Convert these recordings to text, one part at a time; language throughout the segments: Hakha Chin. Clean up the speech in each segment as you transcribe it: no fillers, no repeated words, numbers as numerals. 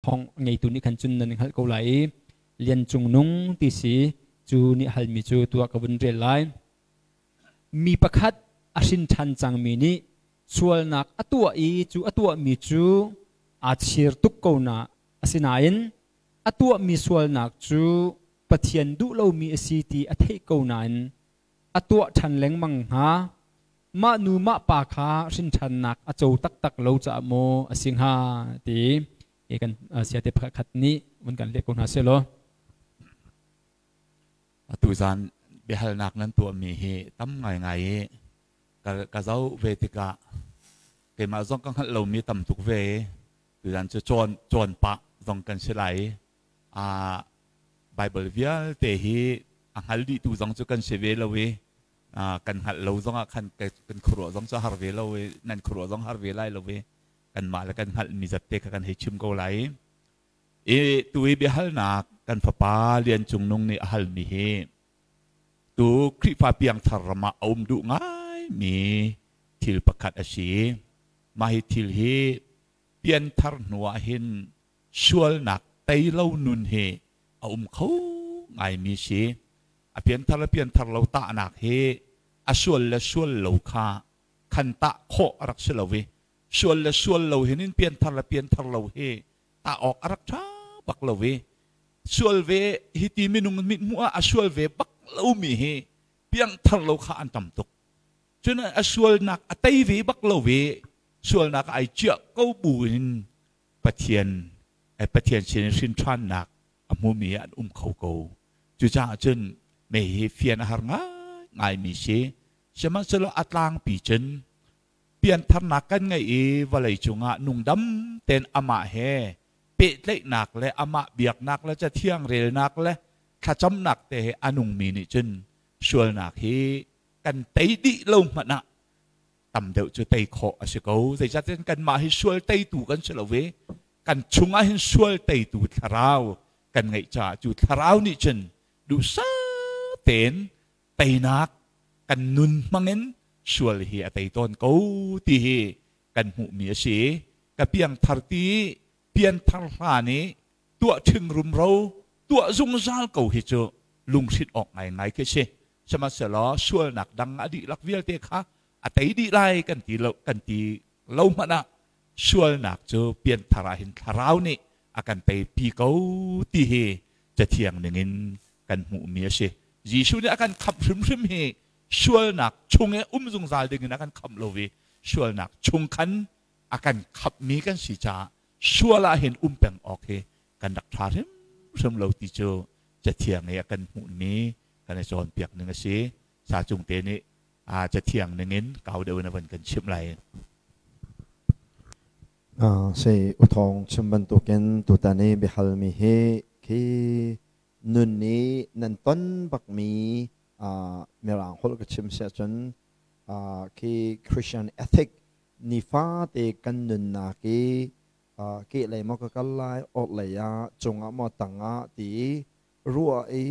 Thawng ngeitu nih khan cun nan hngalh ko lai i Lian Cung Nung ti si cu nih halmi cu tuah ka vun rel lai. Mi pakhat a hrin ṭhan cangmi nih sualnak a tuah i cu a tuahmi cu aa chir tuk ko na asinain a tuahmi sualnak cu Pathian duh lomi a si ti a theih ko nain a tuah ṭhan lengmang hnga. Mah nu mah pa kha hrinṭhannak a co taktak lo caah maw a si hnga ti i kan siate pakhat nih vun kan leh ko hna seh law. Atu zan biahalnak nan tuahmi hi tam ngaingai i ka zoh ve tikah keimah zong ka hngalh lomi tam tuk ve i tuzan cu cawn cawn pah zong kan si lai i Bible vialte hi a hngal dihtu zong cu kan si ve lo i kan hngalh lo zongah khan kan khuaruah zong cu har ve lo i nan khuaruah zong har ve lai lo i kanmah le kan hngalhmi zatte kha kan hei chim ko lai i tu i biahalnak kan fapa Lian Cung Nung nih a halmi hi tu Khrihfa piangthar ram ah a um duh ngaimi thil pakhat a si. Mah hi thil hi pianthar hnu ah hin sualnak tei lo nun hi a um kho ngaimi si. A pianthar le pianthar lo tahnak hi a sual le sual lo kha khan tah khawh a rak si lo i sual le sual lo hin in pianthar le pianthar lo hi tah awk a rak ṭha bak lo i sual ve hi ti minung mithmuh ah a sual ve bak lomi hi piangthar lo kha an tam tuk. Cun a sualnak a tei ve bak lo ve sualnak ai ciah ko bu in Pathian Pathian sin hrin ṭhannak a hmumi an um kho ko. Cucaah cun mei hi fian a har ngaingaimi si. Sihmanhsehlaw a tlangpi cun piantharnak kan ngeih i vawlei cungah nungdam tein amah he pehtlaihnak le amah biaknak le cathiang relnak le thlacamnak te he a nungmi nih cun sualnak hi kan tei dih lo hmanh ah tam deuh cu tei khawh a si ko. Zeicahtiah kanmah hi sual teitu kan si lo i kan chungah hin sual teitu thlarau kan ngeih caah cu thlarau nih cun duhsah tein teinak kan nun hmangin sual hi a tei tawn ko ti hi kan hmuhmi a si. Ka piangthar ti pianthar hlan i tuah ṭhing rumro tuah zungzal ko hi cu lunghrinh awk ngaingai khi si. Sihmanhsehlaw sualnak dang a dihlak vialte kha a tei dih lai kan ti lo kan ti lo hmanh ah sualnak cu pianthar ah hin thlarau nih a kan teipi ko ti hi cathiang ningin kan hmuhmi a si. Jesuh nih a kan khamh hrimhrim hi sualnak chung i um zungzal dingin a kan khamh lo i sualnak chung khan a kan khamhmi kan si caah sual ah hin um peng awk hi kan rak ṭha hrimhrim lo ti cu cathiang i a kan hmuhmi kan i cawnpiak ning a si. Sa Cung te nih cathiang ningin kau deuh in a van kan chimh lai. Sei uthawng chim bantukin tutan i biahalmi hi khi nun nih nan ton bakmi mirang holh ka chim siah cun khi Christian ethic nifate kan nunnak i kehlei maw ka kal lai orhlei ah cungah maw tangah ti ruah i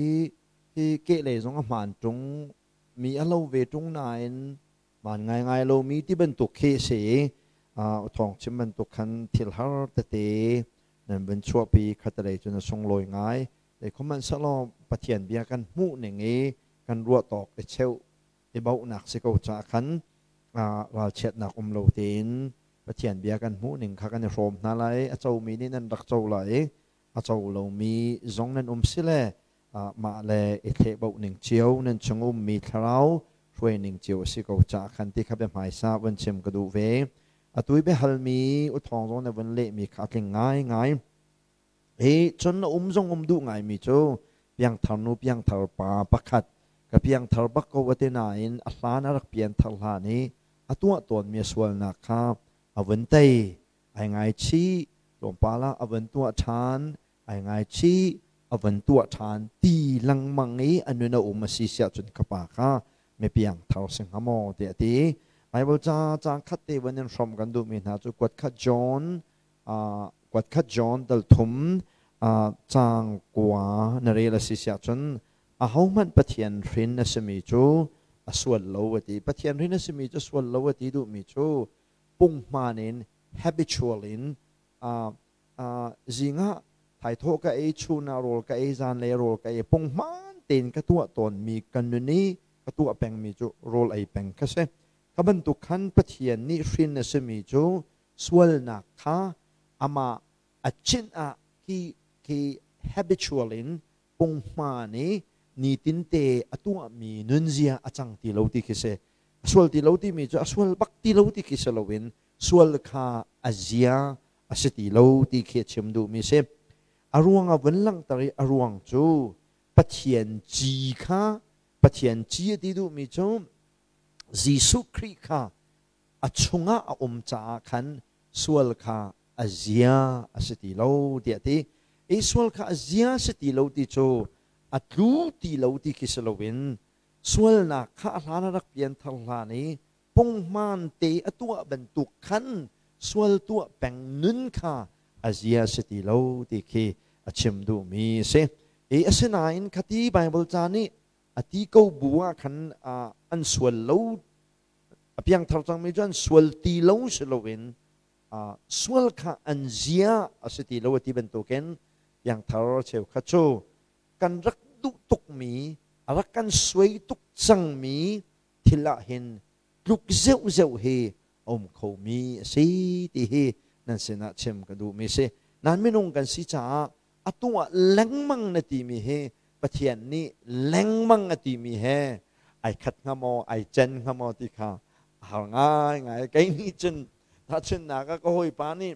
hi kehlei zong a hmaan ṭung mi a lo ve ṭung nain hmaan ngaingai lomi ti bantuk khi a si i thawng chim bantuk khan thil har tete nan vun chuahpi khatalei cun a sunglawi ngai. Sihmanhsehlaw Pathian bia kan hmuh ning i kan ruah tawk i cheuh i bauhnak si ko caah khan ralchiatnak um lo tein Pathian bia kan hmuh ning kha kan i hrawm hna lai. A comi nih nan rak co lai i a co lomi zong nan um si le mah le i thlehboh ning cio nan chung ummi thlarau hruai ning cio a si ko caah khan ti kha bia hmaisa vun chim ka duh ve. Atu i biahalmi uthawng zong na vun lehmi kha a tling ngaingai. Hi cun a um zong um duh ngaimi cu piangthar nu piangthar pa pakhat ka piangthar bak ko a ti nain a hlan a rak pianthar hlan i a tuah tawnmi a sualnak kha a vun tei ai ngaichih tlawmpal ah a vun tuah ṭhan ai ngaichih a vun tuah ṭhan ti lengmang i a nun a um a si siah cun ka pa kha mipiang thar si hnga maw tiah a ti. Bible ca caang khat te van in hrawmh kan duhmi hna cu kuat khat John kuat khat John dal thum caang kua na rel a si siah cun ahohmanh Pathian hrin a simi cu a sual lo a ti. Pathian hrin a simi cu sual lo a ti duhmi cu punghman in habitual in Zing ah thaithawh ka ei, chun ah rawl ka ei, zanlei rawl ka ei, punghman tein ka tuah tawnmi kan nun i ka tuah pengmi cu rawl ei peng kha si. Kha bantuk khan Pathian nih hrin a simi cu sualnak kha amah a cinh ah khi habitual in punghman i nitinte a tuahmi nunzia a cang ti lo ti khi si. A sual ti lo timi cu a sual bak ti lo ti khi si loin sual kha a zia a si ti lo ti khi a chim duhmi si. A ruang a vun langhter i a ruang cu Pathian ci kha, Pathian ci a ti duhmi cu Jesuh Khrih kha a chungah a um caah khan sual kha a zia a si ti lo tiah a ti. I sual kha a zia a si ti lo ti cu a tlu ti lo ti khi si loin sualnak kha a hlan a rak pianthar hlan i punghman te a tuah bantuk khan sual tuah peng nun kha a zia a si ti lo ti khi a chim duhmi a si. I asinain khati Baibal ca nih a ti ko bu ah khan an sual lo, a piangthar cangmi cu an sual ti lo si loin sual kha an zia a si ti lo a ti bantukin piangthar cheukhat cu kan rak duh tukmi, a rak kan suai tuk cangmi thil ah hin tluk zeuhzeuh hi a um khomi a si ti hi nan sinah chim ka duhmi si. Nan minung kan si caah atu ah lengmang na timi hi Pathian nih lengmang a timi he ai khat hnga maw, ai cen hnga maw ti kha a har ngaingai. Kei nih cun tahchunhnak ah ka hawipa nih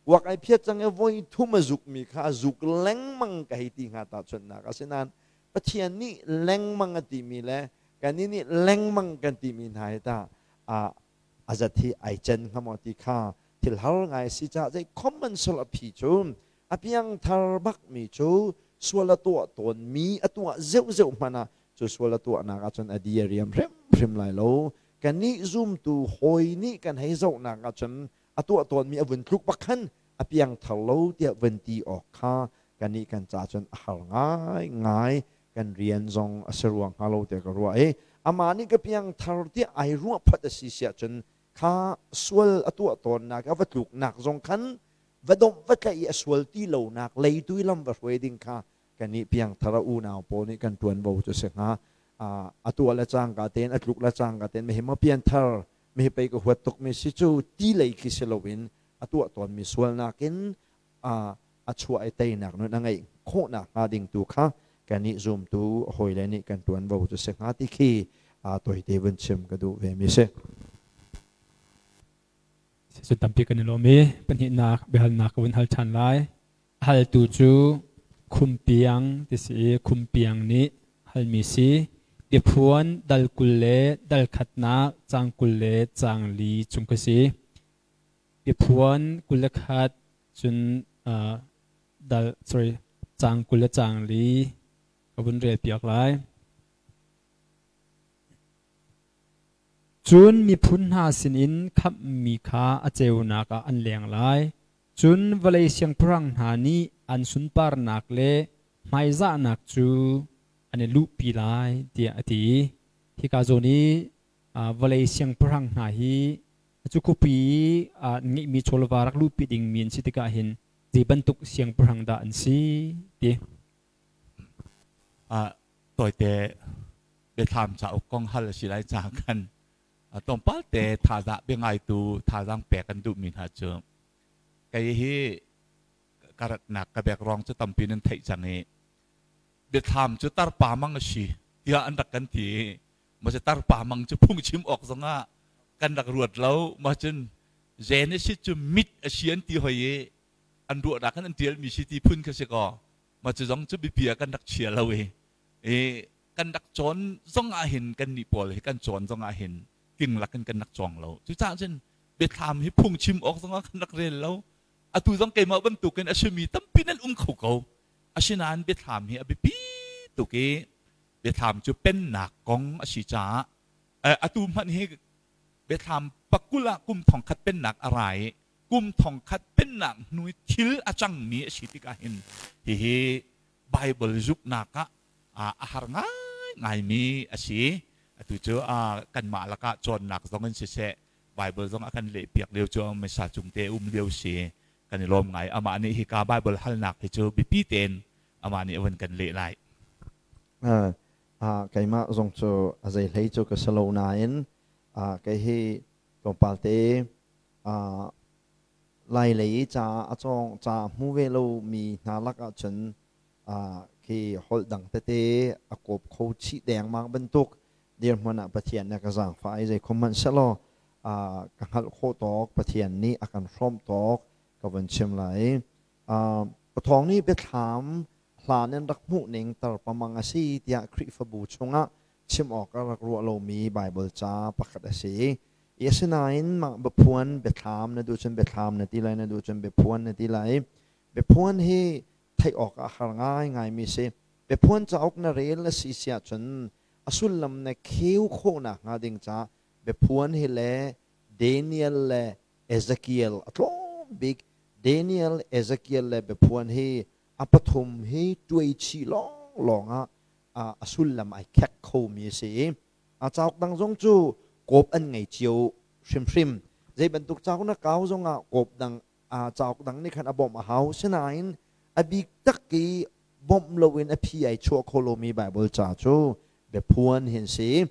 kuak ai phiat cang i voi thum a zukmi kha a zuk lengmang ka hei ti hnga tahchunhnak. Asinain Pathian nih lengmang a timi le kannih nih lengmang kan timi hna hi tah a zat hi ai cen hnga maw ti kha thil har ngai si caah zei common sol a phi cu a piangthar bakmi cu sual a tuah tawnmi a tuah zeuhzeuh hmanh ah cu sual a tuahnak ahcun a di a riam hrimhrim lai lo. Kannih zumtu hawi nih kan hei zohnak ahcun a tuah tawnmi a vun tluk bak khan a piangthar lo tiah vun ti awk kha kannih kan ca cun a har ngaingai, kan rian zong a si ruang hnga lo tiah ka ruah i amah nih ka piangthar tiah ai ruah phot a si siah cun kha sual a tuah tawnnak a va tluknak zong khan va domh va tlaih i a sual ti lonak leitu i lam va hruai ding kha kannih piangthar a unau pawl nih kan ṭuanvo cu a si hnga. A tuah le cangka tein, a tluk le cangka tein mihi maw pianthar, mihi pei ka huat tukmi si cu ti lei khi si loin a tuah tawnmi sualnak in a chuah i teinak nun a ngeih khawhnak hnga ding tu kha kannih zumtu hawile nih kan ṭuanvo cu si hnga ti khi toite vun chim ka duh ve mi si. Cu tampi kan i lawm i pahnihnak biahalnak ka vun hal ṭhan lai. Haltu cu Khumpiang ti si i Khumpiang nih halmi si. Biaphuan dal 20 le dal khatnak caang 20 le caang li chung ka si. Biaphuan 21 cun dal sorry caang 20 le caang li ka vun rel piak lai. Cun miphun hna sinin khamhmi kha a ceunak ah an leng lai. Cun vawlei siangpahrang hna nih an sunparnak le hmaizahnak cu an i luhpi lai, tiah a ti. Hika zawn i vawlei siangpahrang hna hi cu khuapi i ngeihmi chawlva rak luhpi dingmi an si tikah hin zei bantuk siangpahrang dah an si ti. Tawite biathlam cauk kong hal a si lai ca khan tlawmpal te thazaang biangaitu thazaang pek an duhmi hna cu kei hi ka ratnak ka background cu tampi nan theih cang i biathlam cu tarpa mang a si tiah an rak kan ti i ma tarpa mang cu phungchim awk zongah kan rak ruat lo. Ma cun Genesis cu mit a si an ti hoi i an ruahnak kan an tialmi si ti phun kha si kaw ma cu zong cu biapi ah kan rak chia lo i kan rak cawn zong ah hin kan nih pawl hi kan cawn zong ah hin king lak in kan rak cawng lo. Cucaah cun biathlam hi phungchim awk zong ah kan rak rel lo. Atu zong keimah bantukin a simi tampi nan um kho ko. Asinain biathlam hi a biapi tuk i biathlam cu pennak kong a si caah atu hmanh hi biathlam pakul ah kum thongkhat pennak a ra i kum thongkhat pennak hnu i thil a cangmi a si tikah hin hihi Bible zumhnak ah a har ngaingaimi a si. Atu cu kanmah lakah cawnnak zong in siseh, Bible zong a kan lehpiak lio cu Mesa cung te um lio si. Kan i lawm ngai. Amah nih hika Bible halnak hi cu biapi tein amah nih a vun kan leh lai. Keimah zong cu a zei hlei cu ka si lo nain kei hi tlawmpal te Lai lei ca a cawng ca hmu ve lomi hna lakah cun khi holh dang tete a kawp kho chih dengmang bantuk dirhmun ah Pathian nih a ka zaangfah i zeikhom hmanh sehlaw ka hngalh khawh tawk Pathian nih a kan hrawmh tawk ka vun chim lai. Pathawng nih biathlam hlan in rak hmuh ning tarpamang a si tiah Khrihfabu chungah chim awk a rak ruah lomi Baibal ca pakhat a si. I asinain mah biaphuan biathlam na duh cun biathlam na ti lai, na duh cun biaphuan na ti lai. Biaphuan hi theih awk ah har ngaingaimi si. Biaphuan cauk na rel a si si ahcun a sullam na kheu khawhnak hnga ding caah biaphuan hi le Daniel le Ezekiel a tlawm bik. Daniel, Ezekiel le biaphuan hi a pathum hi tuai chih lawnglawng ah a sullam ai khek khomi a si i a cauk dang zong cu kawp an ngei cio hrimhrim. Zei bantuk cauk na kau zongah kawp dang cauk dang nih khan a bawmh a hau. Sinain a bik tak i bawmh loin a phi ai chuah kho lomi Baibal ca cu biaphuan hin si.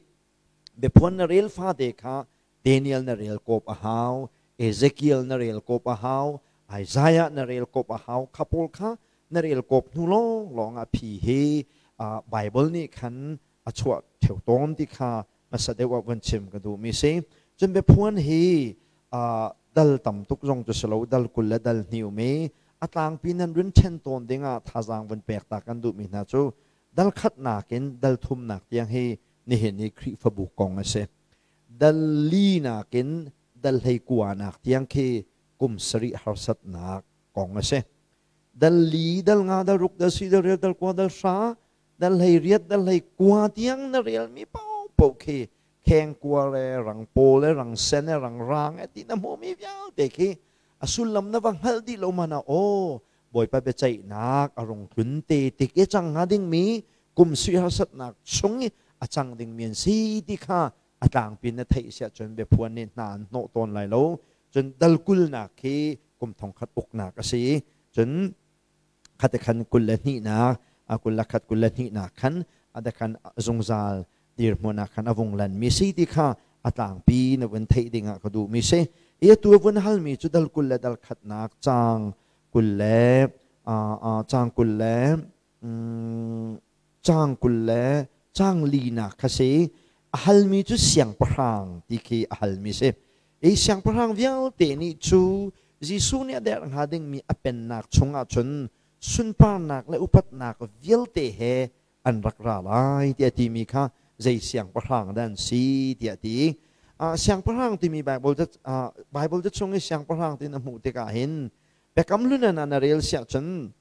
Biaphuan na rel fate kha Daniel na rel kawp a hau, Ezekiel na rel kawp a hau, Isaiah na rel kawp a hau. Kha pawl kha na rel kawp hnu lawnglawng ah phi hi Baibal nih khan a chuah ṭheo tawn ti kha hmasa deuh ah vun chim ka duhmi si. Cun biaphuan hi dal tam tuk zong cu si lo, dal 20 le dal 2 um i a tlangpi nan run ṭhen tawn dingah thazaang vun pek ta kan duhmi hna cu dal khatnak in dal thumnak tiang hi nihin hi Khrihfabu kong a si. Dal linak in dal 19nak tiang khi kum sarih harsatnak kong a si. Dal li, dal nga, dal ruk, dal si, dal riat, dal kua, dal hra, dal 18, dal 19 tiang na relmi paohpaoh khi khengkua le rang paw le rang sen le rang rang e ti na hmuhmi vialte khi a sullam na va hngalh dih lo man ah aw Bawipa biaceihnak a rung tlun te tik i cang hnga dingmi kum sui harsatnak chung i a cang dingmi an si ti kha a tlangpi na theih si ahcun biaphuan nih hna an hnawh tawn lai lo. Cun dal 20nak khi kum 1000 uknak a si. Cun khate khan 22nak, 21 22nak khan ade khan zungzal dirhmun ah khan a vung lan mi si ti kha a tlangpi na vun theih ding ah ka duh mi si. I atu vun hal mi cu dal 20 le dal khatnak caang 20 le caang 20 le caang 20 le caang linak kha si. A halmi cu siangpahrang ti khi a halmi si. I siangpahrang vialte nih cu Jesuh nih a derh hnga dingmi a pennak chungah cun sunparnak le upatnak vialte he an rak ra lai tiah timi kha zei siangpahrang dah an si tiah ti. Siangpahrang timi Bible Bible te chung i siangpahrang tin a hmuh tikah hin Biakam Hlun ah na rel siah cun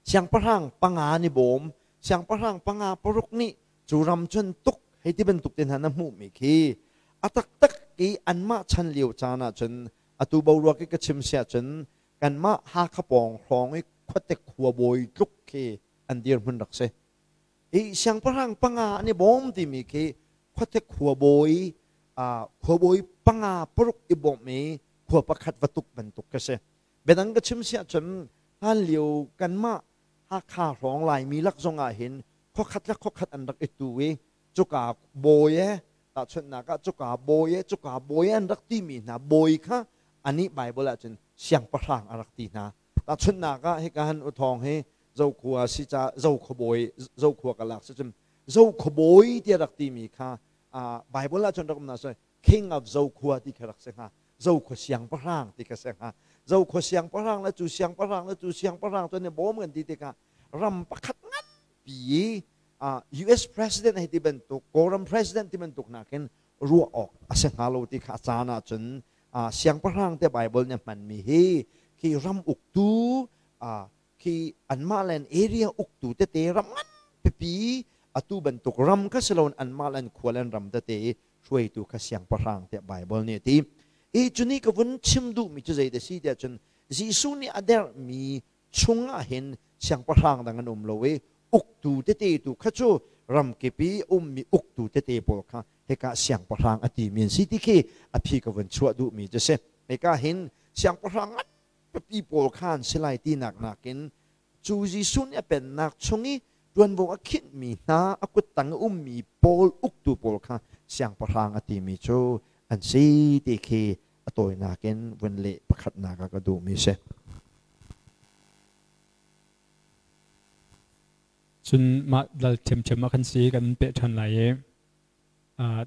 siangpahrang panga ni bawm, siangpahrang panga paruk nih cu ram cun tuk hei ti bantuk te hna na hmuhmi khi a taktak i anmah chan lio caan ah cun atu boruak i ka chim siah cun kanmah Hakha pawng hrawng i khuate khua bawi tluk khi an dirhmun rak si. I siangpahrang panga an i bawm timi khi khuate khuabawi khuabawi panga paruk i bawmh i khua pakhat va tuk bantuk ka si. Biadang ka chim siah cun hlan lio kanmah Hakha hrawng Laimi lak zong ah hin khuakhat le khuakhat an rak i tu i cuka bawi e tahchunhnak ah cuka bawi e cuka bawi an rak timi hna bawi kha anih Bible ah cun siangpahrang a rak ti hna. Tahchunhnak ah hika han uthawng hi Zokhua si ca Zokhuabawi Zokhua ka lak si cun Zokhuabawi tiah rak timi kha Bible ah cun rak um na so King of Zokhua ti kha rak si hnga. Zokhua siangpahrang ti kha si hnga. Zokhua siangpahrang le cu siangpahrang le cu siangpahrang cu ne bawm kan ti tikah ram pakhat nganpi i US president hei ti bantuk Kawlram president ti bantuk nakin ruah awk a si hnga lo ti kha a caan ahcun siangpahrang te Bible nih a hmanmi hi khi ram uktu khi anmah len area uktu tete ram ngan pipi atu bantuk ram kha si loin anmah len khua len ram tete i hruaitu kha siangpahrang tiah Bible nih a ti. I cuni ka vun chim duhmi cu zei da si tiah cun Jesuh nih a derhmi chungah hin siangpahrang dang an um lo i uktu tete tu kha cu ramkip i ummi uktu tete pawl kha hika siangpahrang a timi an si ti khi a phi ka vun chuah duhmi cu si. Hika hin siangpahrang ngan pipi pawl kha an si lai tinak nakin cu Jesuh nih a pennak chung i ṭuanvo a khinhmi hna a kuttang a ummi pawl uktu pawl kha siangpahrang a timi cu an si ti khi a tawinak in vun leh pakhatnak ah ka duhmi si. Cun mah dal ṭhiamṭhiam ah khan si kan peh ṭhan lai i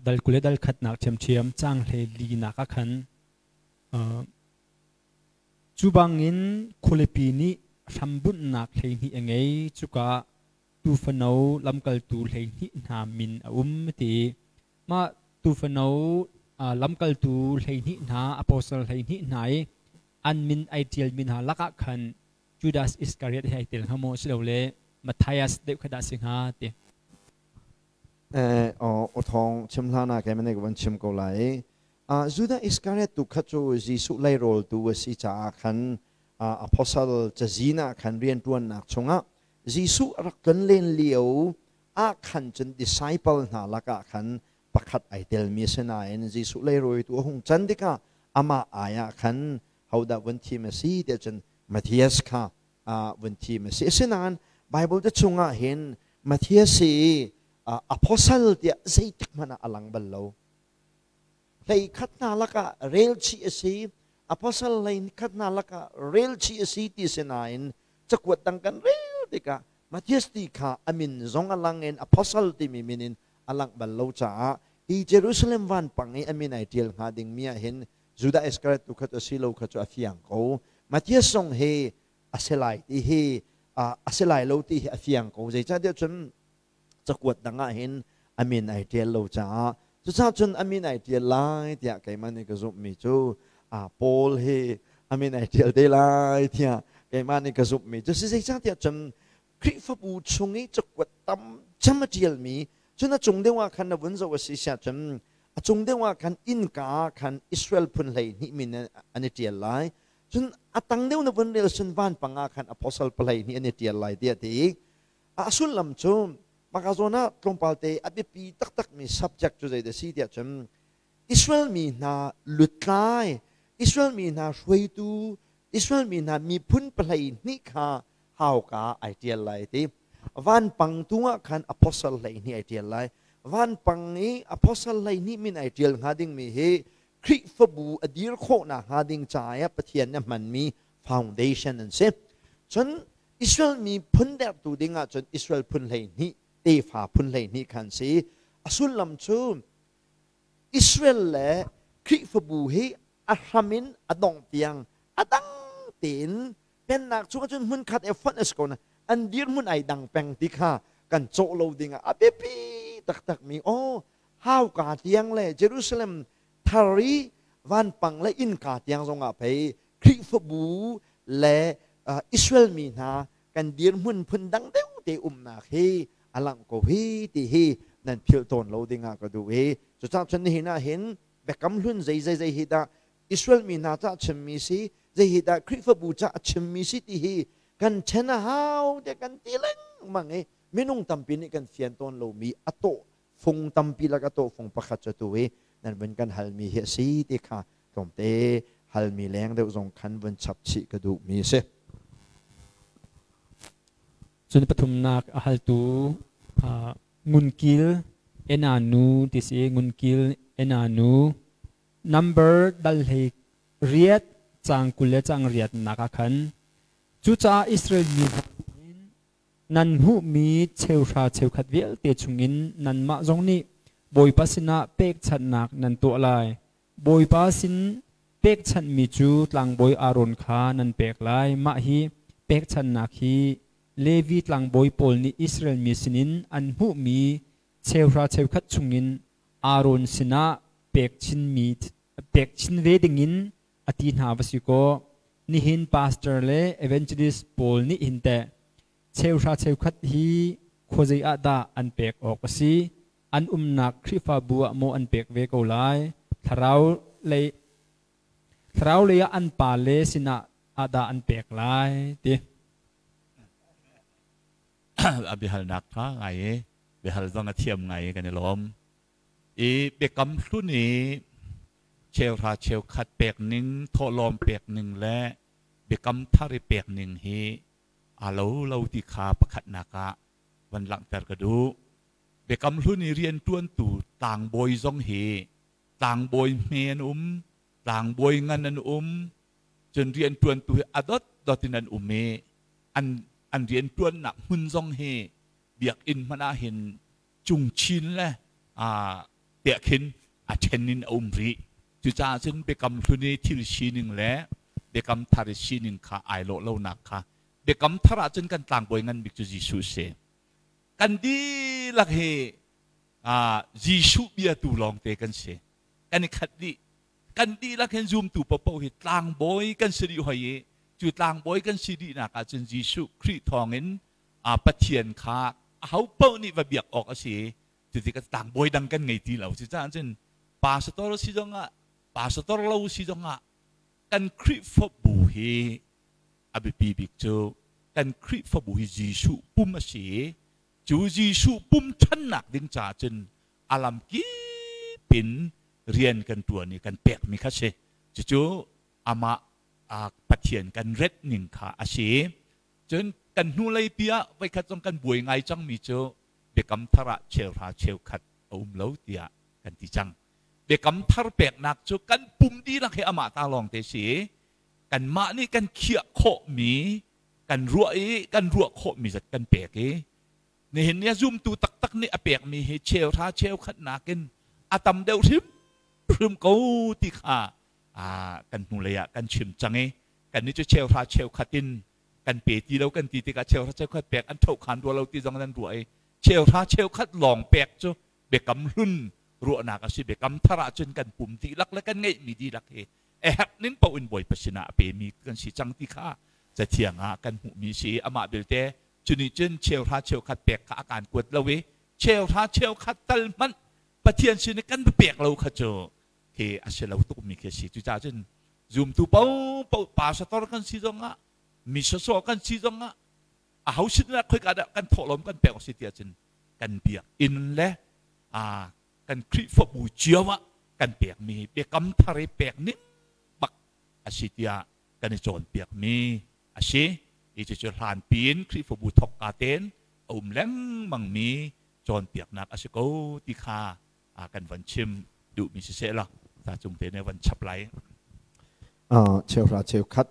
dal 20 le dal khatnak ṭhiamṭhiam caang hlei linak ah khan cu bangin khualipi nih hrambunhnak 12 a ngei. Cuka tuufano lamkaltu 12 hna min a um ti. Mah tuufano lamkaltu 12 hna, apostle 12 hna i an min ai ṭialmi hna lakah khan Judas Iscariot hi ai tel hnga maw silole Matthias deuh kha dah si hnga ti. Aw thawng chim hlan ah kei ka van chim ko lai. Judas Iscariot tu kha cu Jesuh leirawl tu a si caah khan apostle cazin ah khan rianṭuannak chungah Jesuh a rak tlon len lio ah khan cun disciple hna lakah khan pakhat ai telmi a si nain Jesuh leirawitu a hung can tikah amah ai ah khan hodah vun thim a si tiah cun Matthias kha vun thim a si. Asinain Bible te chungah hin Matthias hi apostle tiah zeitik hmanh ah a lang bal lo. Hlei khat hna lakah rel chih a si, apostle hlei khat hna lakah rel chih a si ti si nain cakuat dang kan rel tikah Matthias ti kha a min zong a lang in apostle timi min in a langh bal lo caah hi Jerusalem vanpang i a min ai ṭial hnga dingmi ah hin Judah Iscariot tu kha cu a si lo kha cu a fiang ko. Matthias zong hi a si lai ti hi a si lai lo ti hi a fiang ko. Zeicahtiah cun cakuat dang ah hin a min ai ṭial lo caah cucaah cun a min ai ṭial lai tiah keimah nih ka zumhmi cu Paul hi a min ai ṭial te lai tiah keimah nih ka zumhmi cu si. Zeicahtiah cun Khrihfabu chung i cakuat tam cem a ṭialmi cun a cung deuh ah khan na vun zoh a si siah cun a cung deuh ah khan innka ah khan Israel phun 12 min an i ṭial lai. Cun a tang deuh na vun rel cun vanpang ah khan apostle 12 an i ṭial lai tiah ti. A sullam cu maka zawn ah tlawmpal te a biapi taktakmi subject cu zeidah si tiah cun Israel mi hna lutlai, Israel mi hna hruaitu, Israel mi hna miphun 12 kha hauka ai ṭial lai ti. Vanpang tung ah khan apostle 12 ai ṭial lai. Vanpang i apostle 12 min ai ṭial hnga dingmi hi Khrihfabu a dir khawhnak hnga ding caah Pathian nih a hmanmi foundation an si. Cun Israel mi phun dertu ding ah cun Israel phun 12, tefa phun 12 khan si. A sullam cu Israel le Khrihfabu hi a hram in a dongh tiang a dang tein pennak chung ahcun hmunkhat e fonh a si ko na an dirhmun ai dang peng ti kha kan cawh lo ding ah a biapi taktak mi aw hauka tiang le Jerusalem thar i vanpang le innka tiang zong ah pei Khrihfabu le Israel mi hna kan dirhmun phun dang deuh te umnak hi a langh ko hi ti hi nan philh tawn lo ding ah ka duh i cucaah cun nihin ah hin biakam hlun zei zei zei hi dah Israel mi hna ca chimmi si, zei hi dah Khrihfabu ca a chimmi si ti hi kan ṭhen a hau tiah kan ti lengmang i minung tampi nih kan fian tawn lomi a tawh fung tampi lak a tawh fung pakhat cu tu i nan vun kan halmi hi a si ti kha tlawmte halmi leng deuh zong khan vun chap chih ka duhmi a si. Cun pathumnak a haltu Ngunkil Enanu ti si. Ngunkil Enanu number dal hlei riat caang 20 le caang riatnak ah khan, cucaah Israel mi hna nan hmuhmi cheuhra cheukhat vialte chungin nanmah zong nih Bawipa sinah pekchanhnak nan tuah lai. Bawipa sin pekchanhmi cu tlangbawi Aaron kha nan pek lai. Mah hi pekchanhnak hi Levi tlangbawi pawl nih Israel mi sinin an hmuhmi cheuhra cheukhat chungin Aaron sinah pek chin ve dingin a ti hna va si kaw, nihin pastor le evangelist pawl nih hin teh cheuhra cheukhat hi khuazei ah dah an pek awk a si? An umnak Khrihfabu ah maw an pek ve ko lai? Thlarau lei thlarau lei ah an pa le sinah ah dah an pek lai ti? A biahalnak tha ngai i biahal zong a thiam ngai i kan i lawm. I biakam hlun i cheuhra cheukhat pek ning, thawhlawm pek ning le Biakam Thar i pek ning hi aa lo lo ti kha pakhatnak ah van langhter ka duh. Biakam Hlun i rianṭuantu tlangbawi zong hi tlangbawi hme an um, tlangbawi ngan an um, cun rianṭuantu hi a dotdot in an um i an an rianṭuannak hmun zong hi biakinn hmanh ah hin cungchin le tiah khin a ṭhen in a um rih. Cucaah cun Biakam Hlun i thil sining le Biakam Thar i sining kha ai lawh lonak kha Biakam Thar ah cun kan tlangbawi ngan bik cu Jesuh a si. Kan dihlak hi Jesuh biatu lawngte kan si. Kan i khat dih. Kan dihlak hin zumtu paohpaoh hi tlangbawi kan si dih hoi i cu tlangbawi kan si dihnak ah cun Jesuh Khrih thawngin Pathian kha ahopaoh nih va biak awk a si. Cuti kan tlangbawi dang kan ngei ti lo. Cucaah cun pastor si zongah pastor lo si zongah kan Khrihfabu hi a biapi bik cu kan Khrihfabu hi Jesuh pum a si i cu Jesuh pum ṭhannak ding caah cun a lam kip in rian kan ṭuan i kan pekmi kha si. Cucu amah Pathian kan ret ning kha a si. Cun kan hnulei pi ah voikhat zong kan buai ngai cangmi cu Biakam Thar ah cheuhra cheukhat a um lo tiah kan ti cang. Biakam Thar peknak cu kan pum dihlak hi amah ta lawng te si i kanmah nih kan khiah khawhmi kan ruah i kan ruah khawhmi zat kan pek i nihin ni a zumtu taktak nih a pekmi hi cheuhra cheukhat nakin a tam deuh hrimhrim ko ti kha kan hnulei ah kan chim cang i kannih cu cheuhra cheukhat in kan pe ti lo kan ti tikah cheuhra cheukhat pek an ṭhohkhan rua lo ti zong nan ruah i cheuhra cheukhat lawng pek cu biakam hlun ruahnak a si. Biakam thar ah cun kan pum dihlak le kan ngeihmi dihlak hi a herh ning paoh in Bawipa sinah a pemi kan si cang ti kha Cathiang ah kan hmuhmi si. Amah belte cu nih cun cheuhra cheukhat pek kha a kaan kuat lo i cheuhra cheukhat tal hmanh Pathian sin i kan pek lo kha cu khi a si lo tukmi khi a si. Cucaah cun zumtu paohpaoh pastor kan si zongah mi sawsawh kan si zongah aho sin ah khoika dah kan thawhlawm kan pek si tiah cun kan biakinn le kan Khrihfabu cio ah kan pekmi biakam thar i pek ning bak a si tiah kan i cawnpiakmi a si. Hi cucu hlan piin Khrihfabu thawkka tein a um lengmangmi cawnpiaknak a si ko ti kha kan van chim duhmi siseh law ta cung te ne van chap lai. Cheuhra cheukhat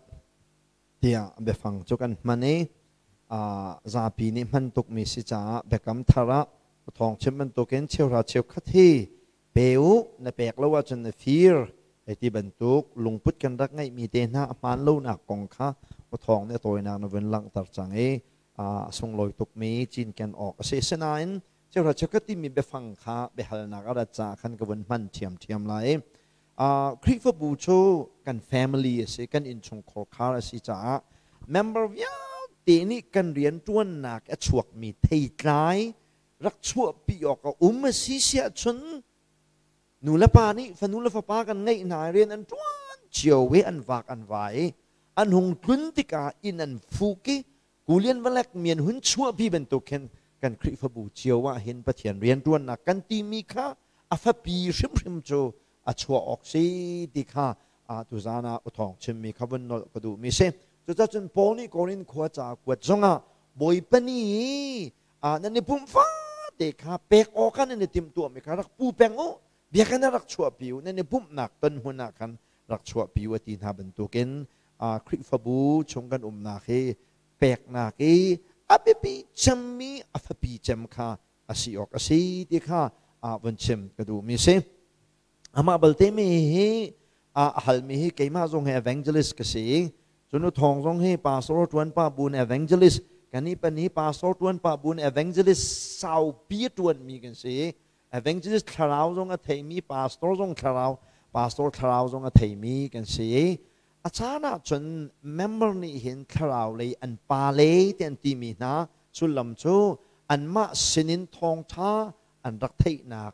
tiah biafang cu kan hman i zapi nih hman tukmi si caah Biakam Thar ah thawng chim bantukin cheuhra cheukhat hi pe u, na pek lo ahcun na fir hei ti bantuk lungput kan rak ngeihmi te hna a hmaan lonak kong kha thawng nih a tawinak na vun langhter cang i a sunglawi tukmi cinken awk a si. Sinain cheuhra cheukhat timi biafang kha biahalnak a rat caah khan ka vun hman ṭhiamṭhiam lai. Khrihfabu cu kan family a si, kan innchungkhar khar a si caah member vialte nih kan rianṭuannak a chuakmi theitlai rak chuahpi awk a um a si siah cun nu le pa nih fanu le fapa kan ngeih hna i rian an ṭuan cio i an vak an vai i an hung tlun tikah inn an fuk i kulian valek mi an hun chuahpi bantuk khin kan Khrihfabu cio ah hin Pathian rianṭuannak kan timi kha a fapi hrimhrim cu a chuah awk si ti kha tuzaan ah uthawng chimmi kha vun nolh ka duhmi si. Cucaah cun Paul nih Korin khua ca kuat zongah Bawipa nih nan i pumh fate kha pek awk ah nan i timhtuahmi kha rak pu peng u, biakinn ah rak chuahpi u, nan i pumhnak ton hmun ah khan rak chuahpi u a ti hna bantukin Khrihfabu chung kan umnak hi peknak i a biapi cemmi a fapi cem kha a si awk a si ti kha vun chim ka duhmi si. Amah balte mi hi a halmi hi keimah zong hi evangelist ka si. Cun thawng zong hi pastor tuan pa bun evangelist kani pani pastor tuan pa bun evangelist saupi tuan mi kan si. Evangelist thlarau zong a theimi, pastor zong thlarau, pastor thlarau zong a theimi kan si. A caan ah cun member nih hin thlarau lei an pa le ti an timi hna sullam cu anmah sinin thawngṭha an rak theihnak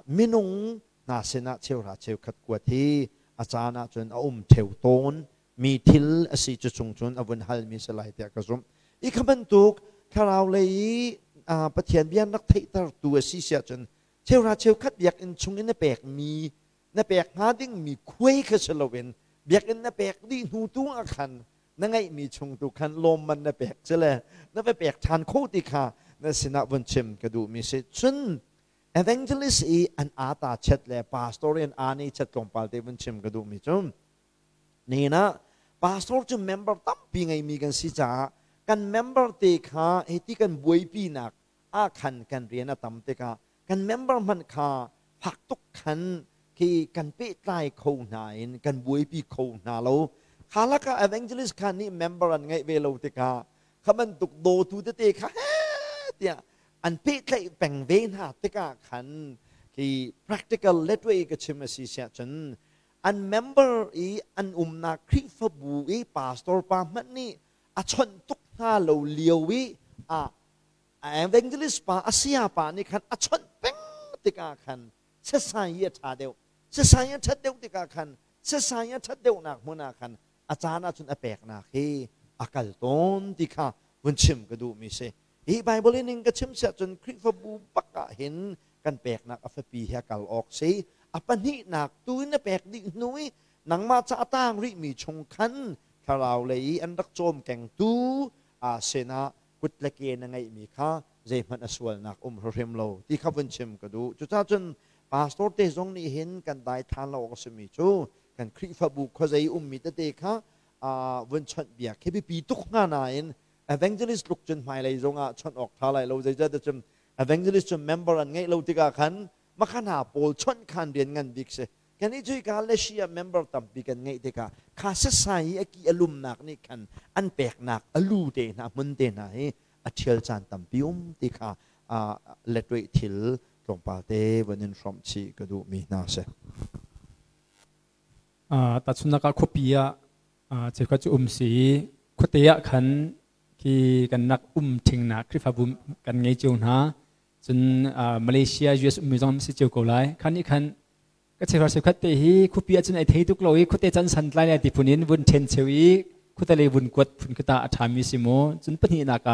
minung hna sinah cheuhra cheukhat kuat hi a caan ah cun a um ṭheo tawn mi thil a si. Cu chung cun a vun halmi si lai tiah ka zumh. I kha bantuk thlarau lei i Pathian bia an rak theihtertu a si siah cun cheuhra cheukhat biakinn chung in na pekmi na pek hnga dingmi khuai kha si loin biakinn na pek dih hnu tu ah khan Na ngeihmi chung tu khan lawmman na pek ci le na va pek ṭhan kho ti kha na sinah vun chim ka duhmi si. Cun evangelist i an ata chet le pastor in ani chet tlawmpal te vun chim ka duhmi cu nihin ah pastor cu member tampi ngeimi kan si caah kan member te kha hiti kan buaipinak ah khan kan rian a tam tikah kan member hmanh kha fak tuk khan khi kan pehtlai kho hna in kan buaipi kho hna lo. Kha lakah evangelist kha nih member an ngeih ve lo tikah kha bantuk dawtu tete kha he tiah an pehtlaih peng ve hna tikah khan khi practical letway ka chim a si siah cun an member i an umnak Khrihfabu i pastor pa hmanh nih a chawnh tuk hna lo lio i a evangelist pa a saya pa nih khan a chawnh peng tikah khan sasai i a ṭha deuh, sasai a ṭhat deuh tikah khan sasai a ṭhat deuhnak hmun ah khan a caan ahcun a peknak hi a kal tawn ti kha vun chim ka duhmi si. Hi Bible in in ka chim siah cun Khrihfabu bak ah hin kan peknak a fapi he a kal awk si. A pahnihnak tu in na pek dih hnu i nangmah ca a tang rihmi chung khan thlarau lei i an rak cawm kengtu aa sinah kut le ke na ngeihmi kha zeihmanh a sualnak um hrim lo ti kha vun chim ka duh. Cucaah cun pastor te zong nih hin kan daithlan lo awk a simi cu kan Khrihfabu khuazei ummi tete kha vun chawnh biak khi biapi tuk hnga nain evangelist tluk cun hmailei zongah chawnh awk ṭha lai lo. Zeicahtiah cun evangelist cu member an ngeih lo tikah khan makha hna pawl chawnh khan rian ngan bik si. Kan i cuika Lesia member tampi kan ngeih tikah kha sasai i a ki a lumnak nih khan an peknak a lu te hna hmun te hna hi a ṭhial caan tampi um ti kha letweh thil tlawmpal te van in hrawmh chih ka duhmi hna si. Tahchunhnak ah khuapi ah cheukhat cu um si i khuate ah khan khi kan nak um ṭhingnak Khrihfabu kan ngei cio hna. Cun Malaysia, US ummi zong si cio ko lai. Khan nih khan ka cheukhat cheukhat te hi khuapi ah cun ai thei tuk lo i khuate can san tlai lai ti phun in vun ṭhen cheu i khuate lei vun kuat phun khi ta a ṭhami si maw? Cun pahnihnak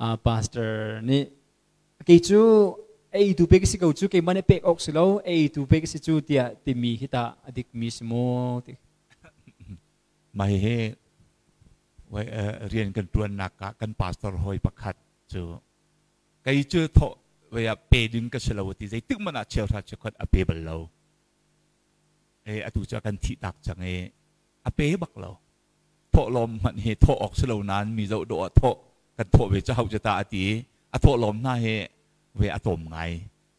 ah pastor nih kei cu eitu pek si ko cu, keimah nih pek awk si lo, eitu pek si cu tiah timi hi tah a dikmi si maw ti? Mah hihi rian kan ṭuannak ah kan pastor hawi pakhat cu kei cu thawh vei ah pe ding ka si lo ti, zeitik hmanh ah cheuhra cheukhat a pe bal lo. E atu cu a kan thih tak cang i a pe bak lo. Thawhlawm hmanh hi thawh awk si lo nain mi zoh dawh ah thawh kan thawh ve cu hau cu ta a ti i a thawhlawm hna hi ve a tlawm ngai.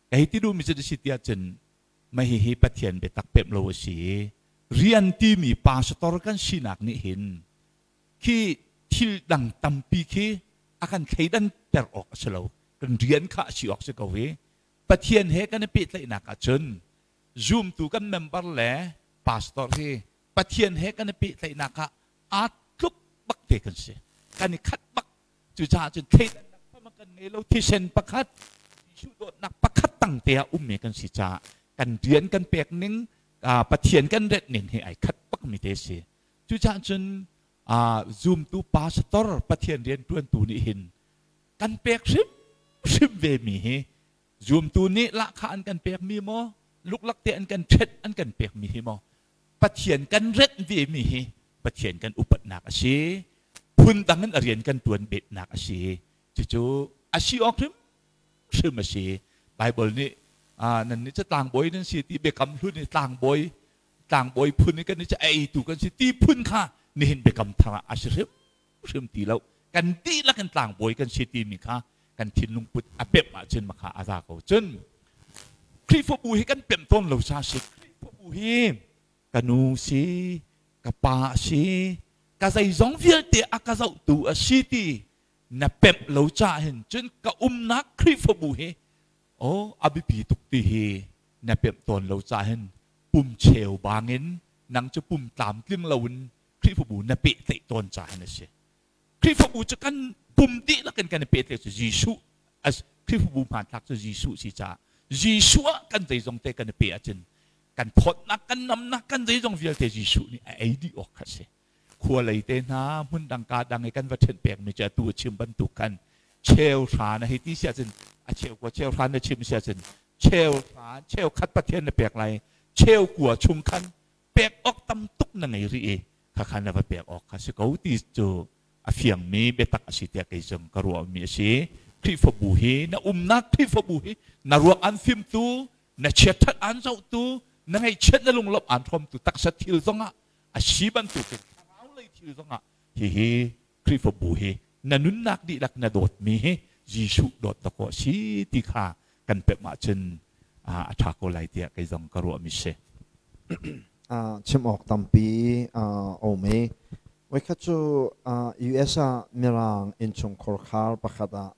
Ka hei ti duhmi cu si tiah cun mah hihi Pathian biatak pemh lo a si i rian timi pastor kan sinak nih hin khi thil dang tampi khi a kan thleidan ter awk a si lo. Kan rian kha a si awk si ko i Pathian he kan i pehtlaihnak ahcun zumtu kan member le pastor hi Pathian he kan i pehtlaihnak ah aa tluk bak te kan si. Kan i khat bak. Cucaah cun thleidannak pama kan ngei lo. Thisen pakhat, Jesuh dawtnak pakhat tang te ah ummi kan si caah kan rian kan pek ning, Pathian kan ret ning hi ai khat bak mi te si. Cucaah cun zumtu pastor Pathian rian tuantu nih hin kan pek hrimhrim ve mi hi zumtu nih lahkhah an kan pek mi maw, luklak te an kan ṭhet an kan pek mi hi maw, Pathian kan renh vemi hi Pathian kan upatnak a si. Phundang in a rian kan tuan betnak a si. Cucu a si awk hrimhrim a si. Bible nih nan nih cu tlangbawi nan si ti biakam hlun i tlangbawi tlangbawi phun i kan nih cu a eitu kan si ti phun kha nihin biakam thar ah a si hrimhrim ti lo. Kan dihlak in tlangbawi kan si timi kha kan thinlung put a pemh ahcun makha a za ko. Cun Khrihfabu hi kan pemh tawn lo sa si. Khrihfabu hi ka nu si, ka pa si, ka zeizong vialte a ka zohtu a si ti na pemh lo ca hin cun ka umnak Khrihfabu hi oh a biapi tuk ti hi na pemh tawn lo ca hin pum cheu bangin nang cu pum tlamtling loin Khrihfabu na pehtlaih tawn ca hin a si. Khrihfabu cu kan pum dihlak in kan i pehtlaih cu Jesuh as Khrihfabu hmanthlak cu Jesuh si caah Jesuh ah kan zeizong te kan i pe ahcun kan thawtnak, kan namnak, kan zeizong vialte Jesuh nih a ei dih awk kha si. Khua lei te hna hmun dang ka dang i kan va ṭhen pekmi cu atu a chim bantuk khan cheu hra na hei ti si ahcun a cheu kua cheu hra na chim si ahcun cheu hra cheu khat Pathian na pek lai, cheu kua chung khan pek awk tam tuk na ngei rih i. Khakha na va pek awk kha si ko ti cu a fiangmi biatak a si tiah kei zong ka ruahmi a si. Khrihfabu hi na umnak Khrihfabu hi na ruak an fimtu, na chiatṭhat aan zohtu, na ngaihchiat na lunglawmh aan hrawmtu taksa thil zongah a si bantukin thlarau lei thil zongah hihi Khrihfabu hi na nunnak dihlak na dawtmi hi Jesuh dawt dakaw a si ti kha kan pemh ahcun a ṭha ko lai tiah kei zong ka ruahmi si. Chim awk tampi a um i voikhat cu US ah Mirang innchungkhar khar pakhat ah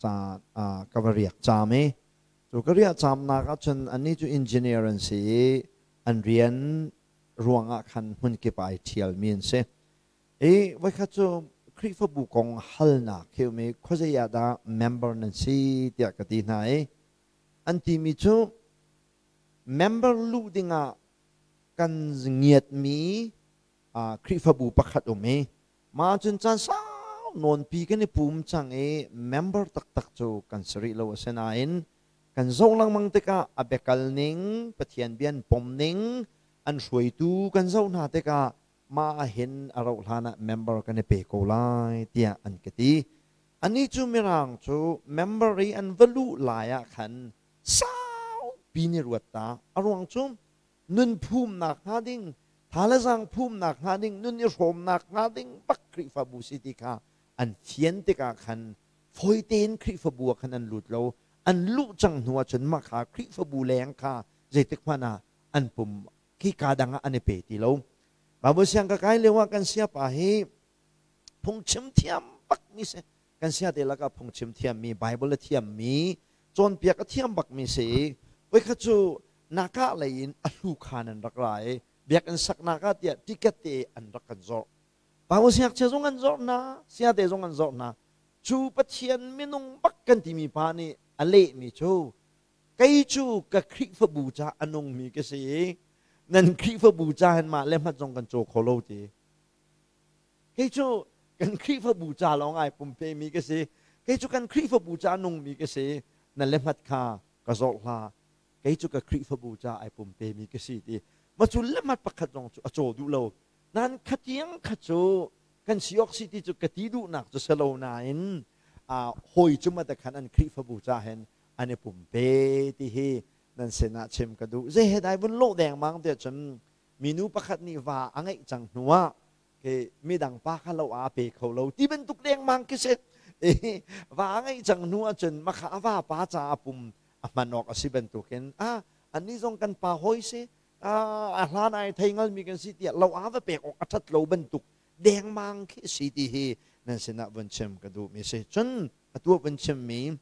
ca ka va riak caam i cu ka riah caamnak ahcun annih cu engineer an si i an rian ruangah khan hmunkip ai ṭhialmi an si. I voikhat cu Khrihfabu kong halnak khi um i khuazei ah dah member nan si tiah ka ti hna i an timi cu member luh dingah kan ngiatmi Khrihfabu pakhat um i mah cun caan sau nawnpi kan i pum cang i member taktak cu kan si rih lo. Asinain kan zoh lengmang tikah a biakal ning, Pathian bia an pom ning, an hruaitu kan zoh hna tikah mah hin a rauh hlan ah member kan i pe ko lai tiah an ka ti. Anih cu Mirang cu member i an va luh lai ah khan saupi ni ruat ta. A ruang cu nun phumnak hnga ding, tha le zaang phumnak hnga ding, nun i hrawmnak hnga ding bak Khrihfabu si ti kha an fian tikah khan fawi tein Khrihfabu ah khan an lut lo. An luh cang hnu ah cun mah kha Khrihfabu leng kha zeitik hmanh ah an pum khika dang ah an i pe ti lo. Bible siang ka kai lio ah kan siapa hi phungchim thiam bak mi si. Kan sia te lakah phungchim thiam mi, Bible a thiam mi, cawnpiak a thiam bak mi si. Voikhat cu naka lei in a hlu khan an rak ra i biakinn saknak ah tiah ticket te an rak kan zawrh. Bible siangngakchia zong an zawrh hna, sia te zong an zawrh hna. Cu Pathian minung bak kan timi pa nih a lehmi cu kei cu ka Khrihfabu ca a nungmi ka si i nan Khrihfabu ca hin mah le hmat zong kan caw kho lo ti. Kei cu kan Khrihfabu ca lawng ai pumpemi ka si. Kei cu kan Khrihfabu ca a nungmi ka si. Na le hmat kha ka zawrh hlah. Kei cu ka Khrihfabu ca ai pumpemi ka si ti. Ma cu le hmat pakhat zong cu a caw duh lo. Nan khatiang kha cu kan si awk si ti cu ka ti duhnak cu si lo nain hawi cu ma khan an Khrihfabu ca hin an i pumpe ti hi nan sinah chim ka duh. Zei he dai vun lawh dengmang tiah cun minu pakhat nih va a ngeih cang hnuah ke midang pa kha lo a pe kho lo ti bantuk dengmang khi si. Va a ngeih cang hnu ahcun makha a va pa ca a pum a hman awk a si bantukin a annih zong kan pa hawi si, a hlan ai thei ngalmi kan si tiah lo a va pek awk a ṭhat lo bantuk dengmang khi si ti hi nan sinah vun chim ka duhmi si. Cun atu vun chimmi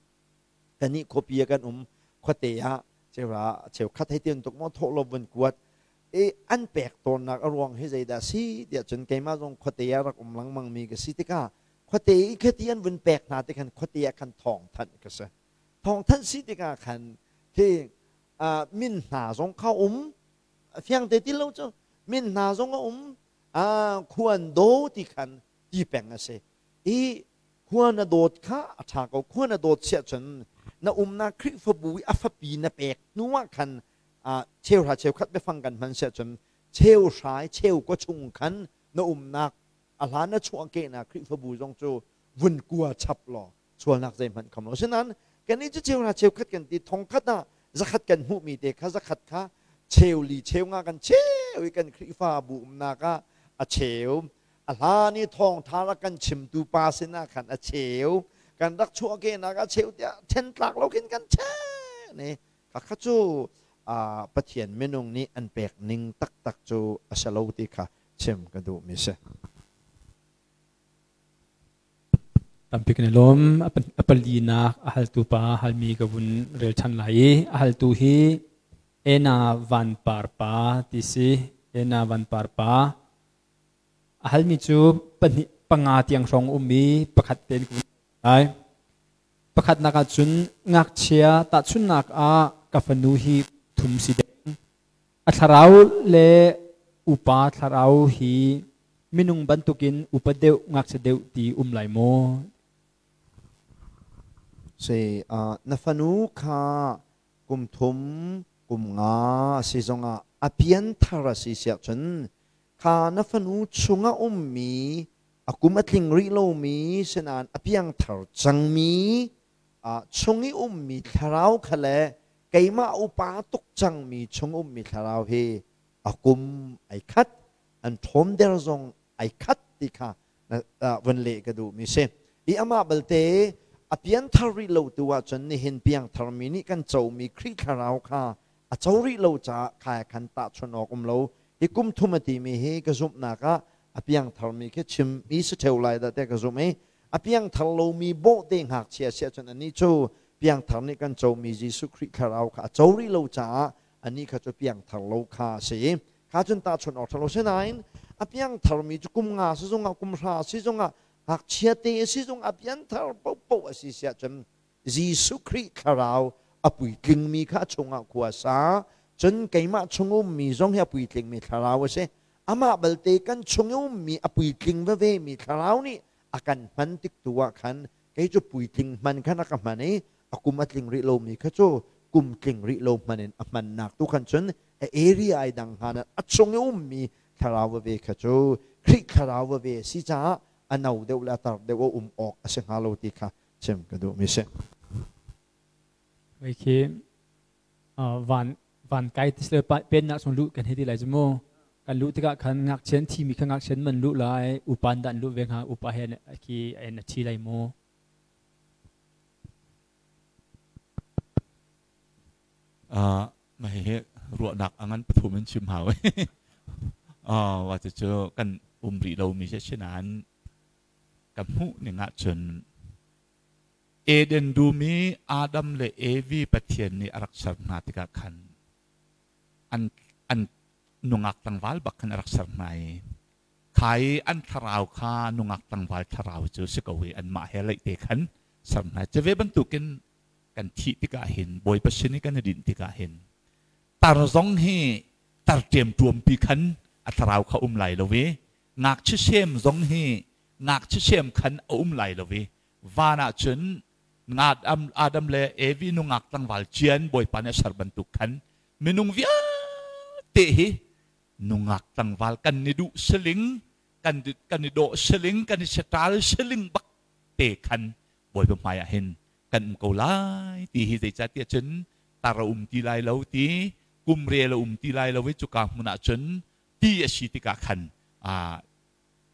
kannih khuapi ah kan um, khuate ah cheura cheukhat hei ti tuk maw thawh lo vun kuat i an pek tawnnak a ruang hi zeidah si tiah cun keimah zong khuate ah rak um lengmang mi ka si tikah khuate i khati an vun pek hna ti khan khuate ah khan thawng thanh ka si. Thawng thanh si tikah khan khi min hna zong kha um fiang te ti lo cu min hna zong a um, khuan do ti khan ti peng a si i khua na dawt kha a ṭha ko. Khua na dawt siah cun na umnak Khrihfabu i a fapi na pek hnu ah khan cheuhra cheukhat biafang kan hman siah cun cheuhra i cheu kaw chung khan na umnak a hlan na chuahkehnak Khrihfabu zong cu vun kua chap law sualnak zeihmanh kham lo. Asinain kannih cu cheuhra cheukhat kan ti, thongkhat ah zakhat kan hmuhmi te kha zakhat kha cheu li cheu nga kan cheu i kan Khrihfabu umnak ah a cheu, a hlan i thawngtha rak kan chimtu pa sinah khan a cheu, kan rak chuahkehnak a cheu tiah then tlak lo khin kan chen i khakha cu Pathian minung nih an pek ning taktak cu a si lo ti kha chim ka duhmi si. Tampi kan i lawm. A palinak a haltu pa halmi ka vun rel ṭhan lai i a haltu hi Ena Vanpar pa ti si. Ena Vanpar pa. A halmi cu pahnih panga tiang hrawng um i pakhat tein ka vun lai. Pakhatnak ah cun ngakchia tahchunhnak ah ka fanu hi thum si deng. A thlarau le upa thlarau hi minung bantukin upa deuh ngakchia deuh ti um lai maw? Si, na fanu kha kum thum kum nga a si zongah a pianthar a si siah cun Kha na fanu chungah ummi a kum a tling rih lomi sinain a piangthar cangmi chung i ummi thlarau kha le keimah upa tuk cangmi chung ummi thlarau hi a kum ai khat, an ṭhawmder zong ai khat ti kha vun leh ka duhmi si. I amah balte a pianthar rih lo tu ahcun nihin piangtharmi nih kan comi Khrih thlarau kha a co rih lo caah kha khan tahchunh awk um lo. Hi kum thum a timi hi ka zumhnak ah a piangtharmi khi chim i si ṭheo lai dah tiah ka zumh i a piangthar lomi bawhte ngakchia si ahcun anih cu piangthar nih kan comi Jesuh Khrih thlarau kha a co rih lo caah anih kha cu piangthar lo kha a si i kha cun tahchunh awk ṭha lo. Sinain a piangtharmi cu kum nga si zongah, kum hra si zongah, ngakchia te a si zongah, piangthar paohpaoh a si si ahcun Jesuh Khrih thlarau a puitlingmi kha a chungah khua a sa. Cun keimah chung ummi zong hi a puitlingmi thlarau a si. Amah balte kan chung i ummi a puitling veve mi thlarau nih a kan hman tik tu ah khan kei cu puitling hman khan a ka hman i a kum a tling rih lomi kha cu kum tling rih lo hman in a hmannak tu khan cun a area ai dang hnga a chung i ummi thlarau veve kha cu Khrih thlarau veve a si caah a no deuh le a tar deuh a um awk a si hnga lo ti kha chim ka duhmi si. Wei khi van van kai ti sile pennak chung luh kan hei ti lai cu mu. Kan luh tikah khan ngakchian thimi kha ngakchian man luh lai, upa dan luh ve hnga, upa he khi en a thi lai mu. Mah hihi ruahnak a ngan pathum in chim hau. Wa cu kan um rih lomi si sinain ka hmuh ning ahcun Eden dum i Adam le Evi Pathian nih a rak ser hna tikah khan an an nungak tlangval bak khan a rak ser hna i kha i an thlarau kha nungak tlangval thlarau cu si ko i anmah he leihte khan ser hna. Cu ve bantukin kan thih tikah hin, Bawipa sin i kan i dinh tikah hin, tar zong hi tar ṭemṭuampi khan a thlarau kha um lai lo i ngakchia sem zong hi ngakchia sem khan a um lai lo i van ah cun Adam le Evi nungak tlangval cian Bawipa nih a ser bantuk khan minung vialte hi nungak tlangval kan ni duh siling, kan i dawh siling, kan i saṭal siling bak te khan Bawipa hmai ah hin kan um ko lai ti hi. Zeicahtiah cun tar a um ti lai lo ti, kum rel a um ti lai lo i cuka hmun ah cun ti a si tikah khan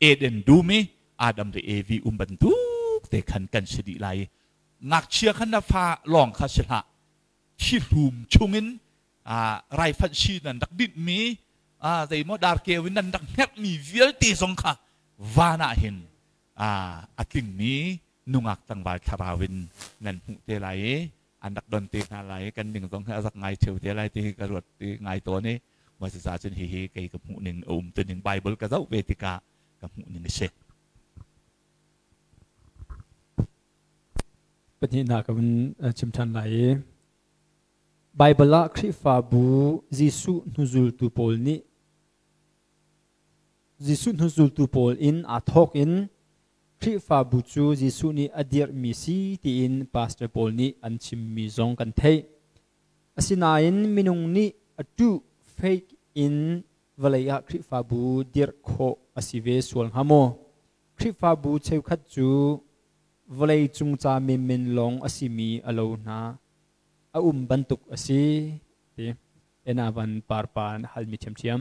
Eden dum i Adam le Evi um bantuk te khan kan si dih lai. Ngakchia khan na fa lawng kha si hlah, thi hlum chungin raifanh si nan rak dinhmi, zeimaw darkeu in nan rak hngerhmi vialte zong kha van ah hin a tlingmi nungak tlangval thlarau in nan hmuh te lai i an rak don te hna lai i kan ning zong hi a zak ngai ṭheo te lai ti hi ka ruat ti ngai tawn i mah cucaah cun hihi kei ka hmuh ning a um tuning, Bible ka zoh ve tikah ka hmuh ning a si. Pahnihnak ka vun chim ṭhan lai i Bible ah Khrihfabu Jesuh hnuzultu pawl nih Jesuh hnuzultu pawl in aa thawk in Khrihfabu cu Jesuh nih a dirhmi si tiin pastor pawl nih an chimmi zong kan theih. Asinain minung nih a ṭuh fake in vawlei ah Khrihfabu dirh khawh a si ve sual hnga maw? Khrihfabu cheukhat cu vawlei cung ca menmen lawng a simi a lo hna a um bantuk a si ti Enavan parpa na halmi ṭhiamṭhiam.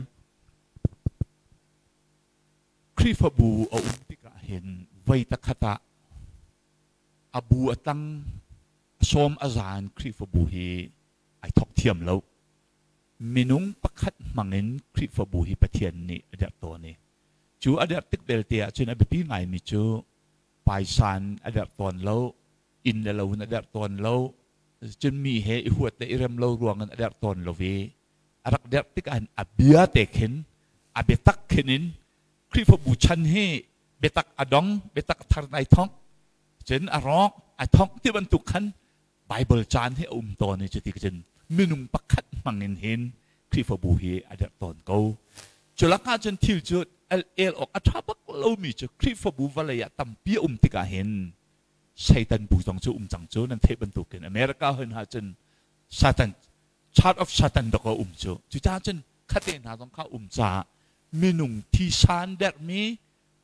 Khrihfabu a um tikah hin voi takhat ah a bu a tang a sawm a zaan Khrihfabu hi ai thawk thiam lo. Minung pakhat hmangin Khrihfabu hi Pathian nih a derh tawn i cu a derh tik belte ahcun a biapi ngaimi cu paisa in a derh tawn lo, inn le lo in a derh tawn lo, cun mi he i huat le i rem lo ruangin a derh tawn lo i a rak derh tikah hin a bia te khin, a biatak khin in Khrihfabu chan hi biatak a dong, biatak thar ai thong, cun a rawk ai thong ti bantuk khan Bible caan hi a um tawn i cuti cun minung pakhat hmang in hin Khrihfabu hi a derh tawn ko. Cu lakah cun thil cu el el awk a ṭha bak lomi cu Khrihfabu vawlei ah tampi a um tikah hin Satan bu zong cu um cang cu nan theih bantukin America hon ha cun Satan, Church of Satan dok a um cu. Cucaah cun khate hna zong kha um caah Minung thisan derhmi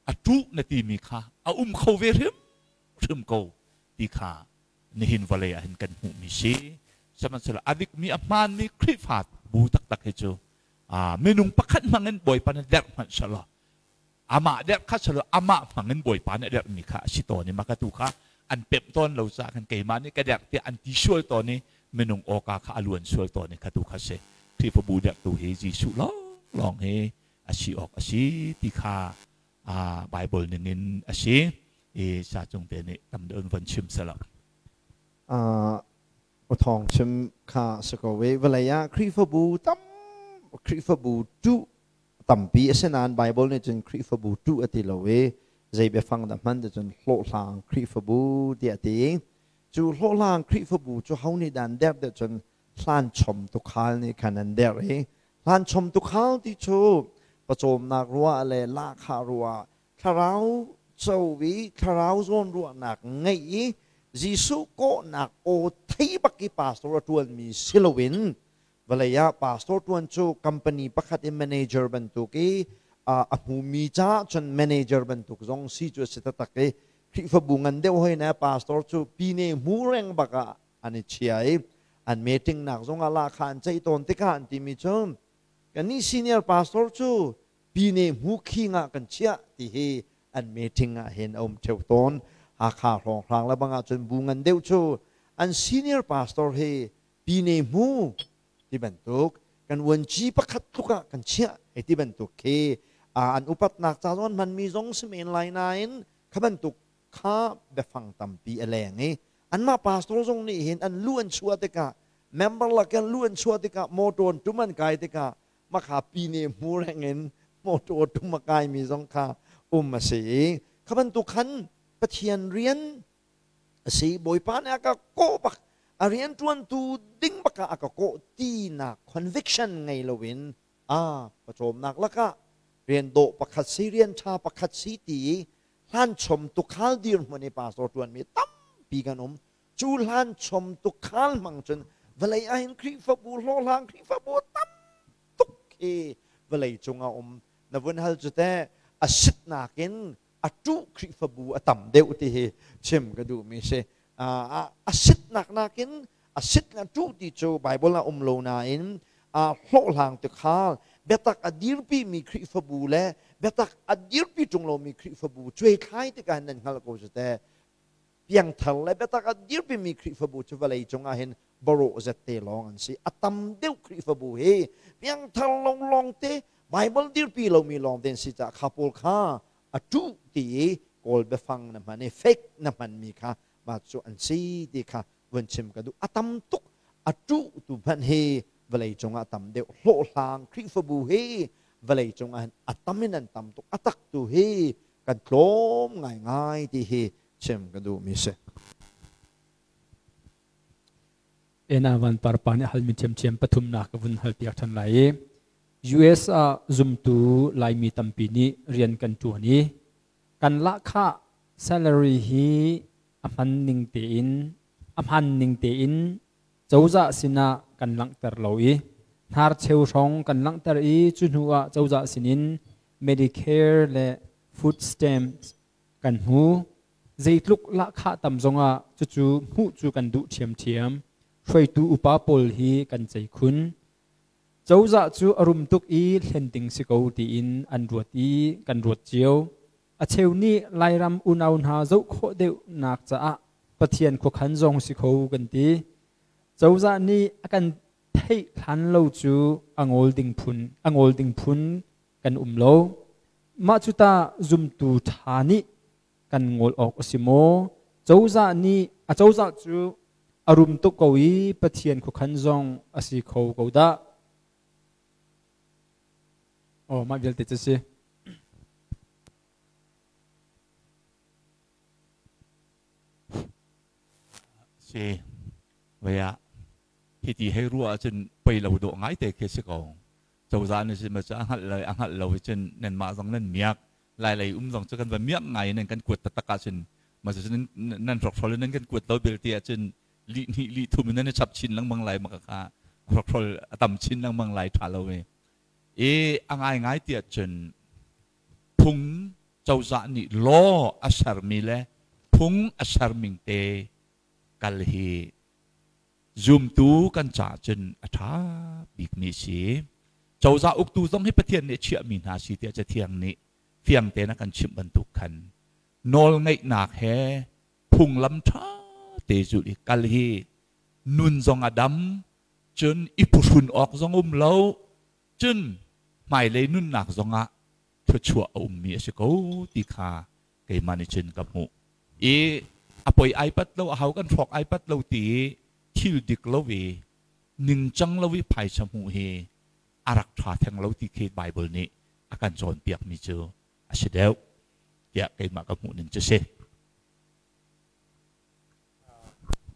a ṭuh na timi kha a um kho ve hrimhrim ko ti kha nihin vawlei ah hin kan hmuhmi si. Sihmanhsehlaw a dikmi a hmaanmi Khrihfa bu taktak hi cu minung pakhat hmangin Bawipa nih derh hmanh sehlaw amah derh kha sehlaw amah hmangin Bawipa nih a derhmi kha a si tawn i maka tu kha an pemh tawn lo caah khan keimah nih ka derh tiah an ti sual tawn i minung awka kha a luan sual tawn i kha tu kha si. Khrihfabu derhtu hi Jesuh lawnglawng hi a si awk a si ti kha Bible ningin a si i sa cung te nih tam deuh in von chim selaw. Thawng chim kha si ko i vawlei ah Khrihfabu tam Khrihfabu ṭuh tampi a si nain Bible nih cun Khrihfabu ṭuh a ti lo i zei biafang dah hman ti cun hlawhhlang Khrihfabu tiah a ti. Cu hlawhhlang Khrihfabu cu ho nih dah an derh ti cun hlanchom tuukhal nih khan an derh i hlanchom tuukhal ti cu pawcawmnak ruah le lahkhah ruah thlarau co i thlarau zawnruahnak ngeih i Jesuh kawhnak aw thei bak i pastor a ṭuanmi si loin vawlei ah pastor ṭuan cu company pakhat i manager bantuk i a hmumi caah cun manager bantuk zong si cu a si taktak i Khrihfabu ngan deuh hoi na pastor cu pine hmu reng bak ah an i chia i an meeting nak zong ah lahkhah an ceih tawn tikah an timi cu kannih senior pastor cu pine hmu khing ah kan chiah ti hi an meeting ah hin a um theu tawn. Hakha hrawnghrang le bang ah cun bu ngan deuh cu an senior pastor hi pine hmu ti bantuk kan uanci pakhat tluk ah kan chiah hei ti bantuk khi an upatnak ca zong an hmanmi zong si men lai nain kha bantuk kha biafang tampi a leng i anmah pastor zong nih hin an lu an chuah tikah member lak an lu an chuah tikah motor an tum an kai tikah makha pine hmu reng in motor tum a kaimi zong kha um a si i kha bantuk khan Pathian rian a si. Bawipa nih a ka kawh bak, a rian ṭuantu ding bak ah a ka kawh tinak conviction ngei loin a pawcawmnak lakah rian dawh pakhat si, rian ṭha pakhat si ti i hlanchom tukhal dirhmun i pastor ṭuanmi tampi kan um. Cu hlanchom tukhal hmang cun vawlei ah hin Khrihfabu hlawhhlang Khrihfabu tam tuk khi vawlei cung ah um. Na vun hal cu teh a sitnak in a ṭuh Khrihfabu a tam deuh ti hi chim ka duhmi si. A sitnak nakin a sit le ṭuh ti cu Bible ah um lo nain hlawhhlang tukhal biatak a dirpimi Khrihfabu le biatak a dirpi ṭung lomi Khrihfabu cuaithlai tikah nan hngalh ko cu teh. Piangthar le biatak a dirpimi Khrihfabu cu vawlei cungah hin barawh zette lawng an si. A tam deuh Khrihfabu hi piangthar longlong te, Bible dirpi lomi lawng te an si caah kha pawl kha a ṭuh ti i Kawl biafang na hman i fake na hmanmi kha mah cu an si ti kha vun chim ka duh. A tam tuk a ṭuh tu hmanh hi vawlei cungah a tam deuh. Hlawhhlang Khrihfabu hi vawlei cungah hin a tam in an tam tuk. A tak tu hi kan tlawm ngaingai ti hi chim ka duhmi si. Ena van parpa nih halmi thiamthiam pathumnak ka vun hal piak than lai i US ah zumtu Laimi tampi nih rian kan tuan i kan lahkhah salary hi a hman ning tein a hman ning tein cozah sinah kan langhter lo i hnarcheu hrawng kan langhter i cu hnu ah cozah sinin Medicare le food stamps kan hmu. Zeitluk lahkhah tam zongah cucu hmuh cu kan duh ṭhiamṭhiam. Hruaitu upa pawl hi kan cei khun. Cozah cu a rum tuk i hlen ding si ko tiin an ruat i kan ruat cio. A cheu nih Lairam unau hna zoh khawh deuhnak caah Pathian khuakhan zong si kho kan ti. Cozah nih a kan theih hlan lo cu a ngol ding phun a ngol ding phun kan um lo. Mah cu tah zumtu ṭha nih kan ngol awk a si maw? Cozah nih a cozah cu a rum tuk ko i Pathian khuakhan zong a si kho ko dah. Oh, mah vialte cu si. Si. Vaya hiti hei ruah ahcun pei lo dawh ngai te khi si ko. Cozah nih cun a hngalh lo a hngalh lo cun nanmah zong nan miak, Lailei um zong cu kan va miak ngai nan kan kuat taktak ahcun mah cu nan hrokhrol in nan kan kuat lo belte ahcun lih hnih lih thum in nan i chap chin lengmang lai maka kha hrokhrol a tam chin lengmang lai ṭha lo e. I a ngaingai tiah cun phung cozah nih law a sermi le phung a serming te kal hi zumtu kan caah cun a ṭha bikmi a si. Cozah uktu zong hi Pathian nih a chiahmi hna si tiah Cathiang nih fiang tein a kan chimh bantuk khan nawlngeihnak he phunglam ṭha te zulh i kal hi nun zong a dam, cun i phuhrun awk zong um lo, cun hmailei nunnak zongah thluachuah a ummi a si ko ti kha keimah nih cun ka hmuh. I a poi ai pat lo, a hau kan hrawk ai pat lo ti i thil dik lo i ningcang lo i phaisa hmuh hi a rak ṭha theng lo ti khi Baibal nih a kan cawnpiakmi cu a si deuh tiah keimah ka hmuh ning cu si.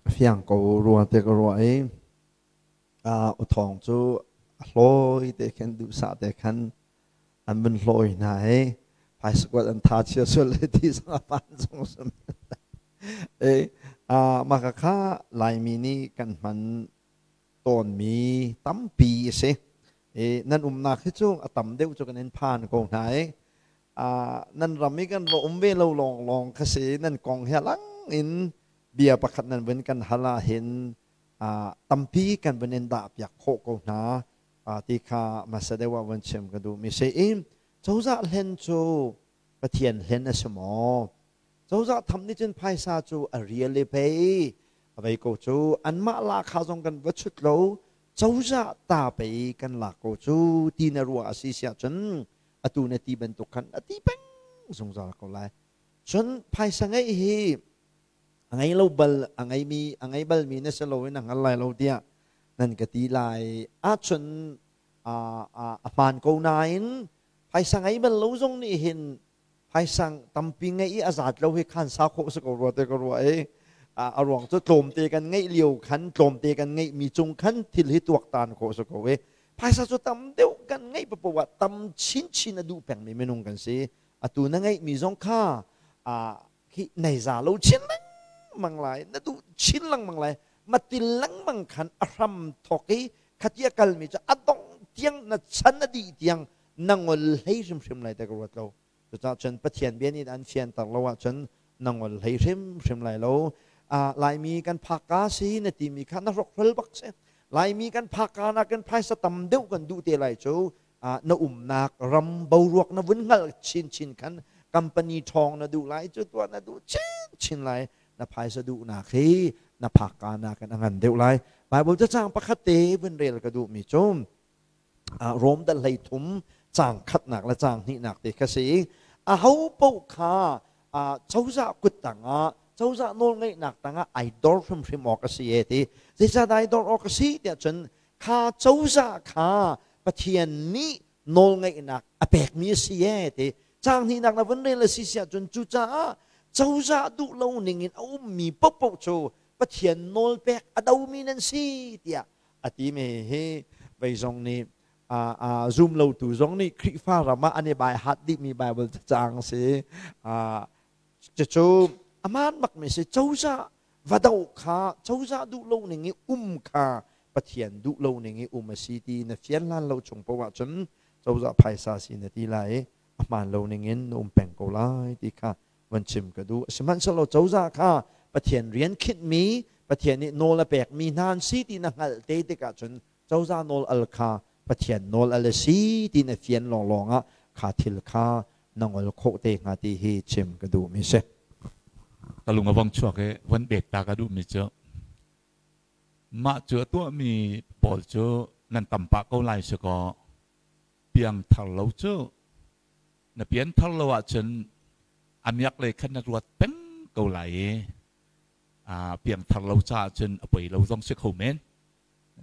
Fiang ko rua te ka ruah i u thawng cu a hlawi te khan duhsah te khan an vun hlawi hna i phaisa an tha chia sual le ti zong a pan zong sum e mah ka kha Laimi nih kan hman tawnmi tampi a si i nan umnak hi cu a tam deuh cu kan in phan ko hna i nan ram i kan va um ve lo lawng lawng kha si. Nan kong hi lang in bia pakhat nan vun kan hal ah hin tampi kan vun in dah piak khawh ko hna ti kha hmasa deuh ah vun chim ka duh mi si. I cozah hlen cu Pathian hlen a si maw? Cozah tham nih cun phaisa cu a rial i pei a vei ko cu, anmah la kha zong kan va chut lo, cozah ta pei kan lak ko cu ti na ruah a si siah cun atu na ti bantuk khan a ti peng zungzal ko lai. Cun phaisa ngeih hi a ngei lo bal, a ngeimi a ngei balmi na si lo in a hngal lai lo tiah nan ka ti lai ahcun a hmaan ko nain phaisa ngei bal lo zong nih hin phaisa tampi ngeih i a zat lo hi khan sa khawh si ko rua te ka ruah i a ruang cu tlawmte kan ngeih lio khan tlawmte kan ngeih mi cung khan thil hi tuaktan khawh si ko i phaisa cu tam deuh kan ngeih papoh ah tam chinchin a duh pengmi minung kan si. Atu na ngeih mi zong kha khi nei za lo chin lengmang lai, na duh chin lengmang lai, matil lengmang khan a hram thawk i khatia kalmi cu a dong tiang na chan a dih tiang na ngol hlei hrimhrim lai te ka ruat lo. Cucaah cun Pathian bia nih an fianter lo ahcun na ngol hlei hrimhrim lai lo. Laimi kan phakka si na timi kha na hrokhrol bak si. Laimi kan phakka na kan phaisa tam deuh kan duh te lai cu na umnak ram boruak na vun hngalh chinchin khan company ṭhawng na duh lai cu, tuah na duh chinchin lai, na phaisa duhnak hi na phakka nakin a ngan deuh lai. Bible cacang pakhat te vun rel ka duhmi cu Rom dal 13 caang khatnak le caang hnihnak te kha si. Aho paoh kha cozah kut tangah, cozah nawlngeihnak tangah ai dor hrimhrim awk a si e ti. Zeicahdah ai dor awk a si tiah cun kha cozah kha Pathian nih nawlngeihnak a pekmi a si e ti. Caang hnihnak na vun rel a si siah cun, cucaah cozah duh lo ning in a ummi paohpaoh cu Pathian nawlpek a domi nan si tiah a ti mi hi vei zong nih a zum lotu zong nih Khrihfa ram ah an i bai hat dihmi Bible cacang si. Cucu aman bak mi si. Cozah va do kha, cozah duh lo ning i um kha Pathian duh lo ning i um a si ti na fian hlan lo chung poah cun cozah phaisa si na ti lai i a hmaan lo ning in na um peng ko lai ti kha van chim ka duh. Sihmanhsehlaw cozah kha Pathian rian khinhmi, Pathian nih nawl a pekmi hna an si ti na hngalh te tikah cun cozah nawl al kha Pathian nawl al a si ti na fian lawnglawng ah kha thil kha na ngol khawh te hnga ti hi chim ka duhmi si. Ka lung a vong chuak i von bet ta ka duhmi cu mah cu a tuahmi pawl cu nan tam pah ko lai si kaw piangthar lo cu na pianthar lo ahcun a miak lei khan na ruat peng ko lai i piangthar lo caah cun a poi lo zong si kho men.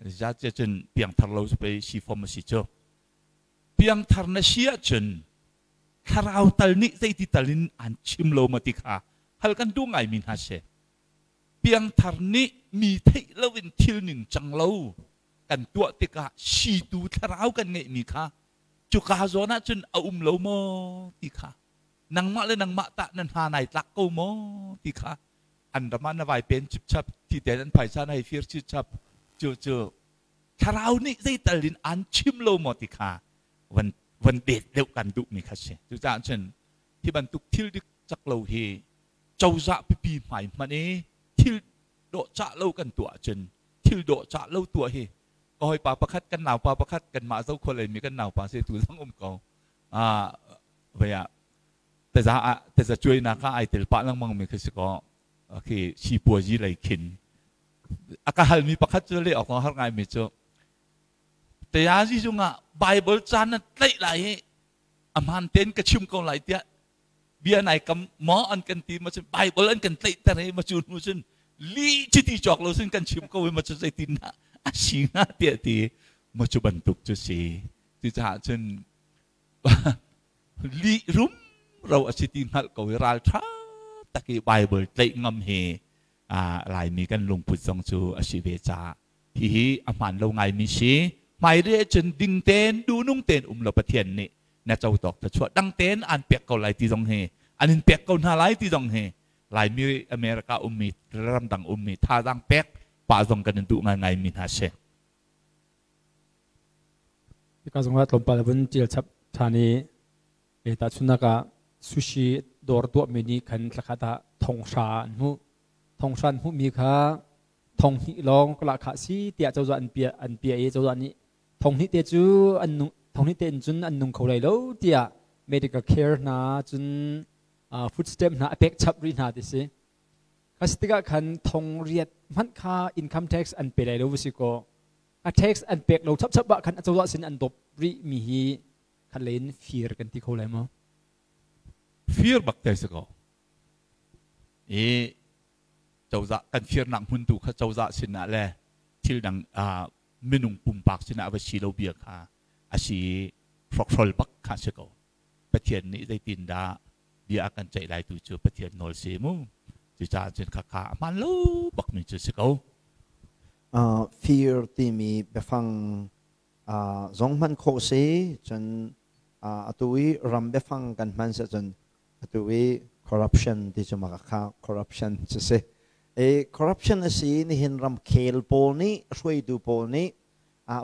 Zeicahtiah cun piangthar lo cu pei sifom a si cu. Piangthar na si ahcun thlarau tal nih zeiti tal in an chim lo ma ti kha hal kan duh ngaimi hna si. Piangthar nih mi theih loin thil ningcang lo kan tuah tikah situ thlarau kan ngeihmi kha cuka zawn ah cun a um lo maw ti kha, nangmah le nangmah tah na hna nai tlak ko maw ti kha, an ram ah na vai pen chipchap ti ten an phaisa na hei fir chipchap cu cu thlarau nih zeital in an chim lo maw ti kha. Van van det deuh kan duh mi kha si. Cucaah cun hi bantuk thil dik cak lo hi cozah pipi hmai hmanh i thil dawhcah lo kan tuah ahcun, thil dawhcah lo tuah hi, ka hawipa pakhat, kan naupa pakhat, kanmah Zokhua lei mi kan naupa si, tu zong um ko, vei ah taza ah taza cuainak ah ai tel pah lengmang mi khi si ko. Khi sipuazi lei khin a ka halmi pakhat cu, leh awk har ngai mi cu, tayazi zungah Bible caan na tlaih lai i a hmaan tein ka chim ko lai tiah bia nai kam maw an kan ti ma cun, Bible an kan tlaihter i ma cu hnu cun li chiti cawk lo sin kan chim ko i ma cu zeitin dah a si hnga tiah ti ma cu bantuk cu si. Cucaah cun lih rumro a si ti hngalh ko i ralṭha tak i Bible tlaih ngam hi Laimi kan lungput zong cu a si ve caah hihi a hmaan lo ngaimi si. Hmailei cun ding tein, duhnung tein um lo, Pathian nih na co tawk thluachuah dang tein aan pek ko lai ti zong hi, an in pek ko hna lai ti zong hi, Laimi America ummi, ramdang ummi thazaang pek pah zong kan in duh ngaingai mi hna si. Hika zongah tlawmpal vun ṭial chap ṭhan i tahchunhnak ah sushi dawr tuahmi nih khan thlakhat ah 5,000 an hmuh. 5,000 an hmuhmi kha 2,000 lawng ka lahkhah si tiah cozah an piah, an piah i cozah nih 2,000 te cu an nung, 2,000 te in cun an nung kho lai lo tiah medical care hna cun food stamp hna a pek chap rih hna ti si. Khas tikah khan 8,000 hmanh kha income tax an pe lai lo va si kaw, a tax an pek lo chapchap ah khan acozah sin an dawp rih mi hi khat lei in fir kan ti kho lai maw? Fir bak te si ko. I cozah kan firnak hmun tu kha cozah sinah le thil dang minung pumpak sinah va si lo bia kha a si, hrokhrol bak kha si ko. Pathian nih zeitindah bia a kan ceih lai tu cu Pathian nawl si mu. Cucaah cun khakha a hmaan lo bak mi cu si ko. Fir timi biafang zong hman khawh si, cun atu i ram biafang kan hman si cun atu i corruption ti cu maka kha corruption cu si. E corruption a si, nihin ramkhel pawl nih, hruaitu pawl nih,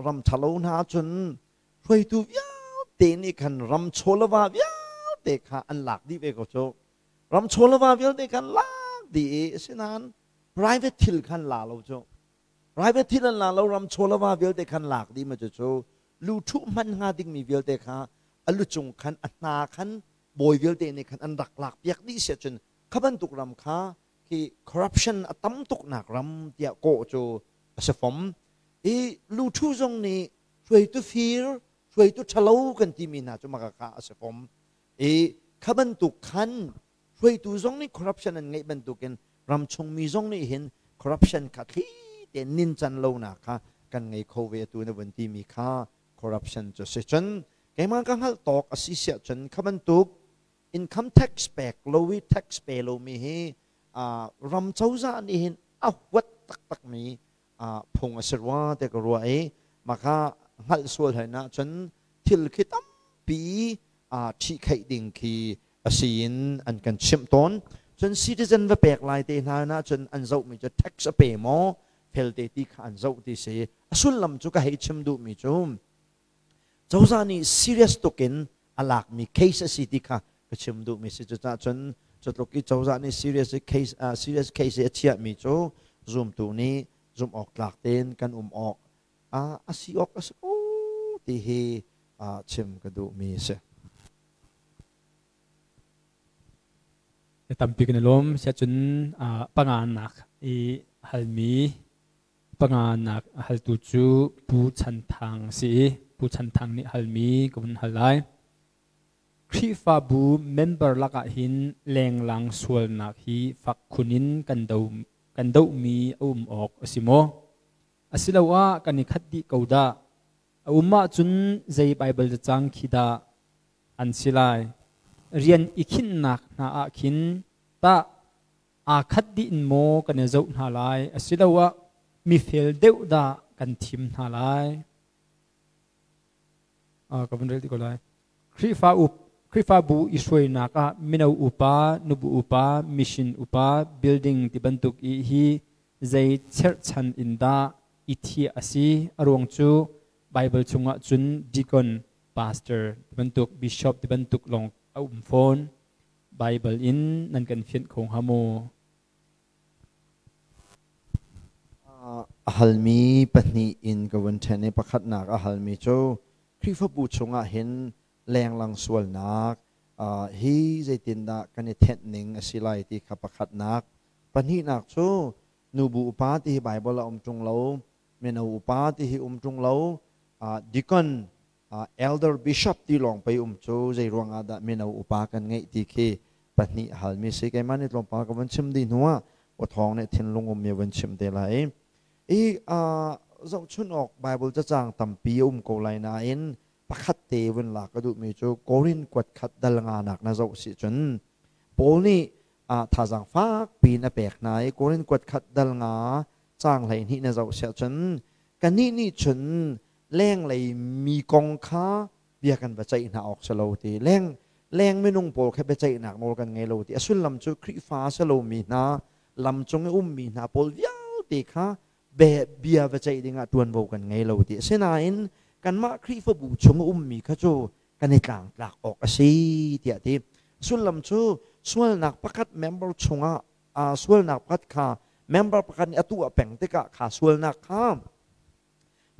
ram ṭhalo hna cun hruaitu vialte nih khan ram chawlava vialte kha an lak dih ve ko cu. Ram chawlava vialte khan lak dih i asinain private thil khan la lo cu. Private thil an la lo, ram chawlava vialte khan lak dih ma cu cu lu thuh hman hnga dingmi vialte kha a lu cung khan, a hna khan bawi vialte nih khan an rak lak piak dih si ahcun kha bantuk ram kha khi corruption a tam tuknak ram tiah kawh cu a si fom. I luthu zong nih hruaitu fir, hruaitu ṭhalo kan timi hna cu maka kha a si fom. I kha bantuk khan hruaitu zong nih corruption an ngeih bantukin ramchung mi zong nih hin corruption kha thli tein nincan lonak kha kan ngei kho ve. Atu na vun timi kha corruption cu si. Cun keimah ka hngalh tawk a si siah cun kha bantuk income tax pek lo i tax pe lomi hi ram cozah nih hin a huat taktakmi phung a si rua te ka ruah i maka hngalh sual hai na cun thil khi tampi ṭhihkhaih ding khi a si in an kan chimh tawn. Cun citizen va pek lai te hna na cun an zohmi cu tax a pe maw felte ti kha an zoh ti si. A sullam cu ka hei chim duhmi cu cozah nih serious tukin a lakmi case a si ti kha ka chim duhmi si. Cucaah cun cutluk i cozah nih serious case, serious case i a chiahmi cu zumtu nih zumh awk tlak tein kan um awk a si awk a si ko ti hi chim ka duhmi a si. Tampi kan i lawm. Siahcun panganak i halmi, panganak a haltu cu Pu Chan Thang a si i Pu Chan Thang nih halmi ka vun hal lai. Khrihfabu member lakah hin lenglang sualnak hi fak khun in kan do kan dohmi a um awk a si maw? Asiloah kan i khat dih ko dah? A um ahcun zei Baibal cacang khi dah an si lai? Rian i khinhnak hna ah khin tah aa khat dih in maw kan i zoh hna lai, asiloah mifel deuh dah kan thim hna lai? Ka vun rel ti ko lai. Khrihfa up Khrihfabu i hruainak ah mino upa, nubu upa, mission upa, building ti bantuk i hi zei cherhchan in dah i thiah a si? A ruang cu Bible chungah cun deacon, Pastor ti bantuk, Bishop ti bantuk lawng a um fawn. Bible in nan kan fianh kho hnga maw? A halmi pahnih in ka vun ṭhen i pakhatnak a halmi cu Khrihfabu chungah hin lenglang sualnak hi zeitindah kan i thenh ning a si lai ti kha pakhatnak. Pahnihnak cu nubu upa ti hi Bible a um ṭung lo, mino upa ti hi um ṭung lo, deacon, elder, bishop ti lawng pei um cu, zei ruangah dah mino upa kan ngeih ti khi pahnih halmi si. Keimah nih tlawmpal ka vun chim dih hnuah awthawng nih thinlung ummi vun chim te lai. I zohchun awk Bible cacang tampi a um ko lai nain pakhat te vun lak ka duhmi cu Korin kuat khat dal nga nak na zoh si cun Paul nih thazaang fak piin a pek hna i Korin kuat khat dal nga caang 12 na zoh siah cun, kannih nih cun lenglei mi kong kha bia kan va ceih hna awk si lo ti, leng leng minung pawl kha biaceihnak nawl kan ngei lo ti. A sullam cu Khrihfa si lomi hna, lam cung i ummi hna pawl vialte kha bia va ceih dingah ṭuanvo kan ngei lo ti. Asinain kanmah Khrihfabu chung a ummi kha cu kan i tlangtlak awk a si tiah ti. Sullam cu sualnak pakhat member chungah, sualnak pakhat kha member pakhat nih a tuah peng tikah kha sualnak kha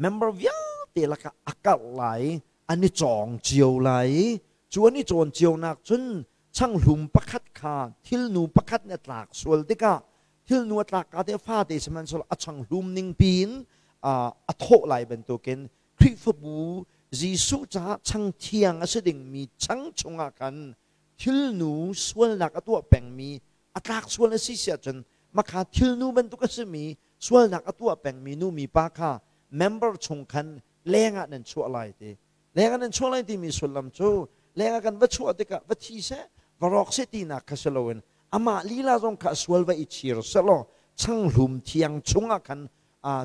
member vialte lakah a karh lai, an i cawng cio lai. Cu an i cawn cionak cun changhlum pakhat kha thilnu pakhat nih a tlak sual tikah, thilnu a tlak ka te fate sihmanhsehlaw a changhlum ning piin a thawh lai bantukin Khrihfabu, Jesuh caah chang thiang a si dingmi chang chungah khan thilnu sualnak a tuah pengmi a tlak sual a si si ahcun, makha thilnu bantuk a simi sualnak a tuah pengmi nu mi pa kha member chung khan lengah nan chuah lai ti. Lengah nan chuah lai timi sullam cu lengah kan va chuah tikah va thi seh, va rawk seh tinak kha si loin amah lila zong kha sual va i chir selaw changhlum thiang chungah khan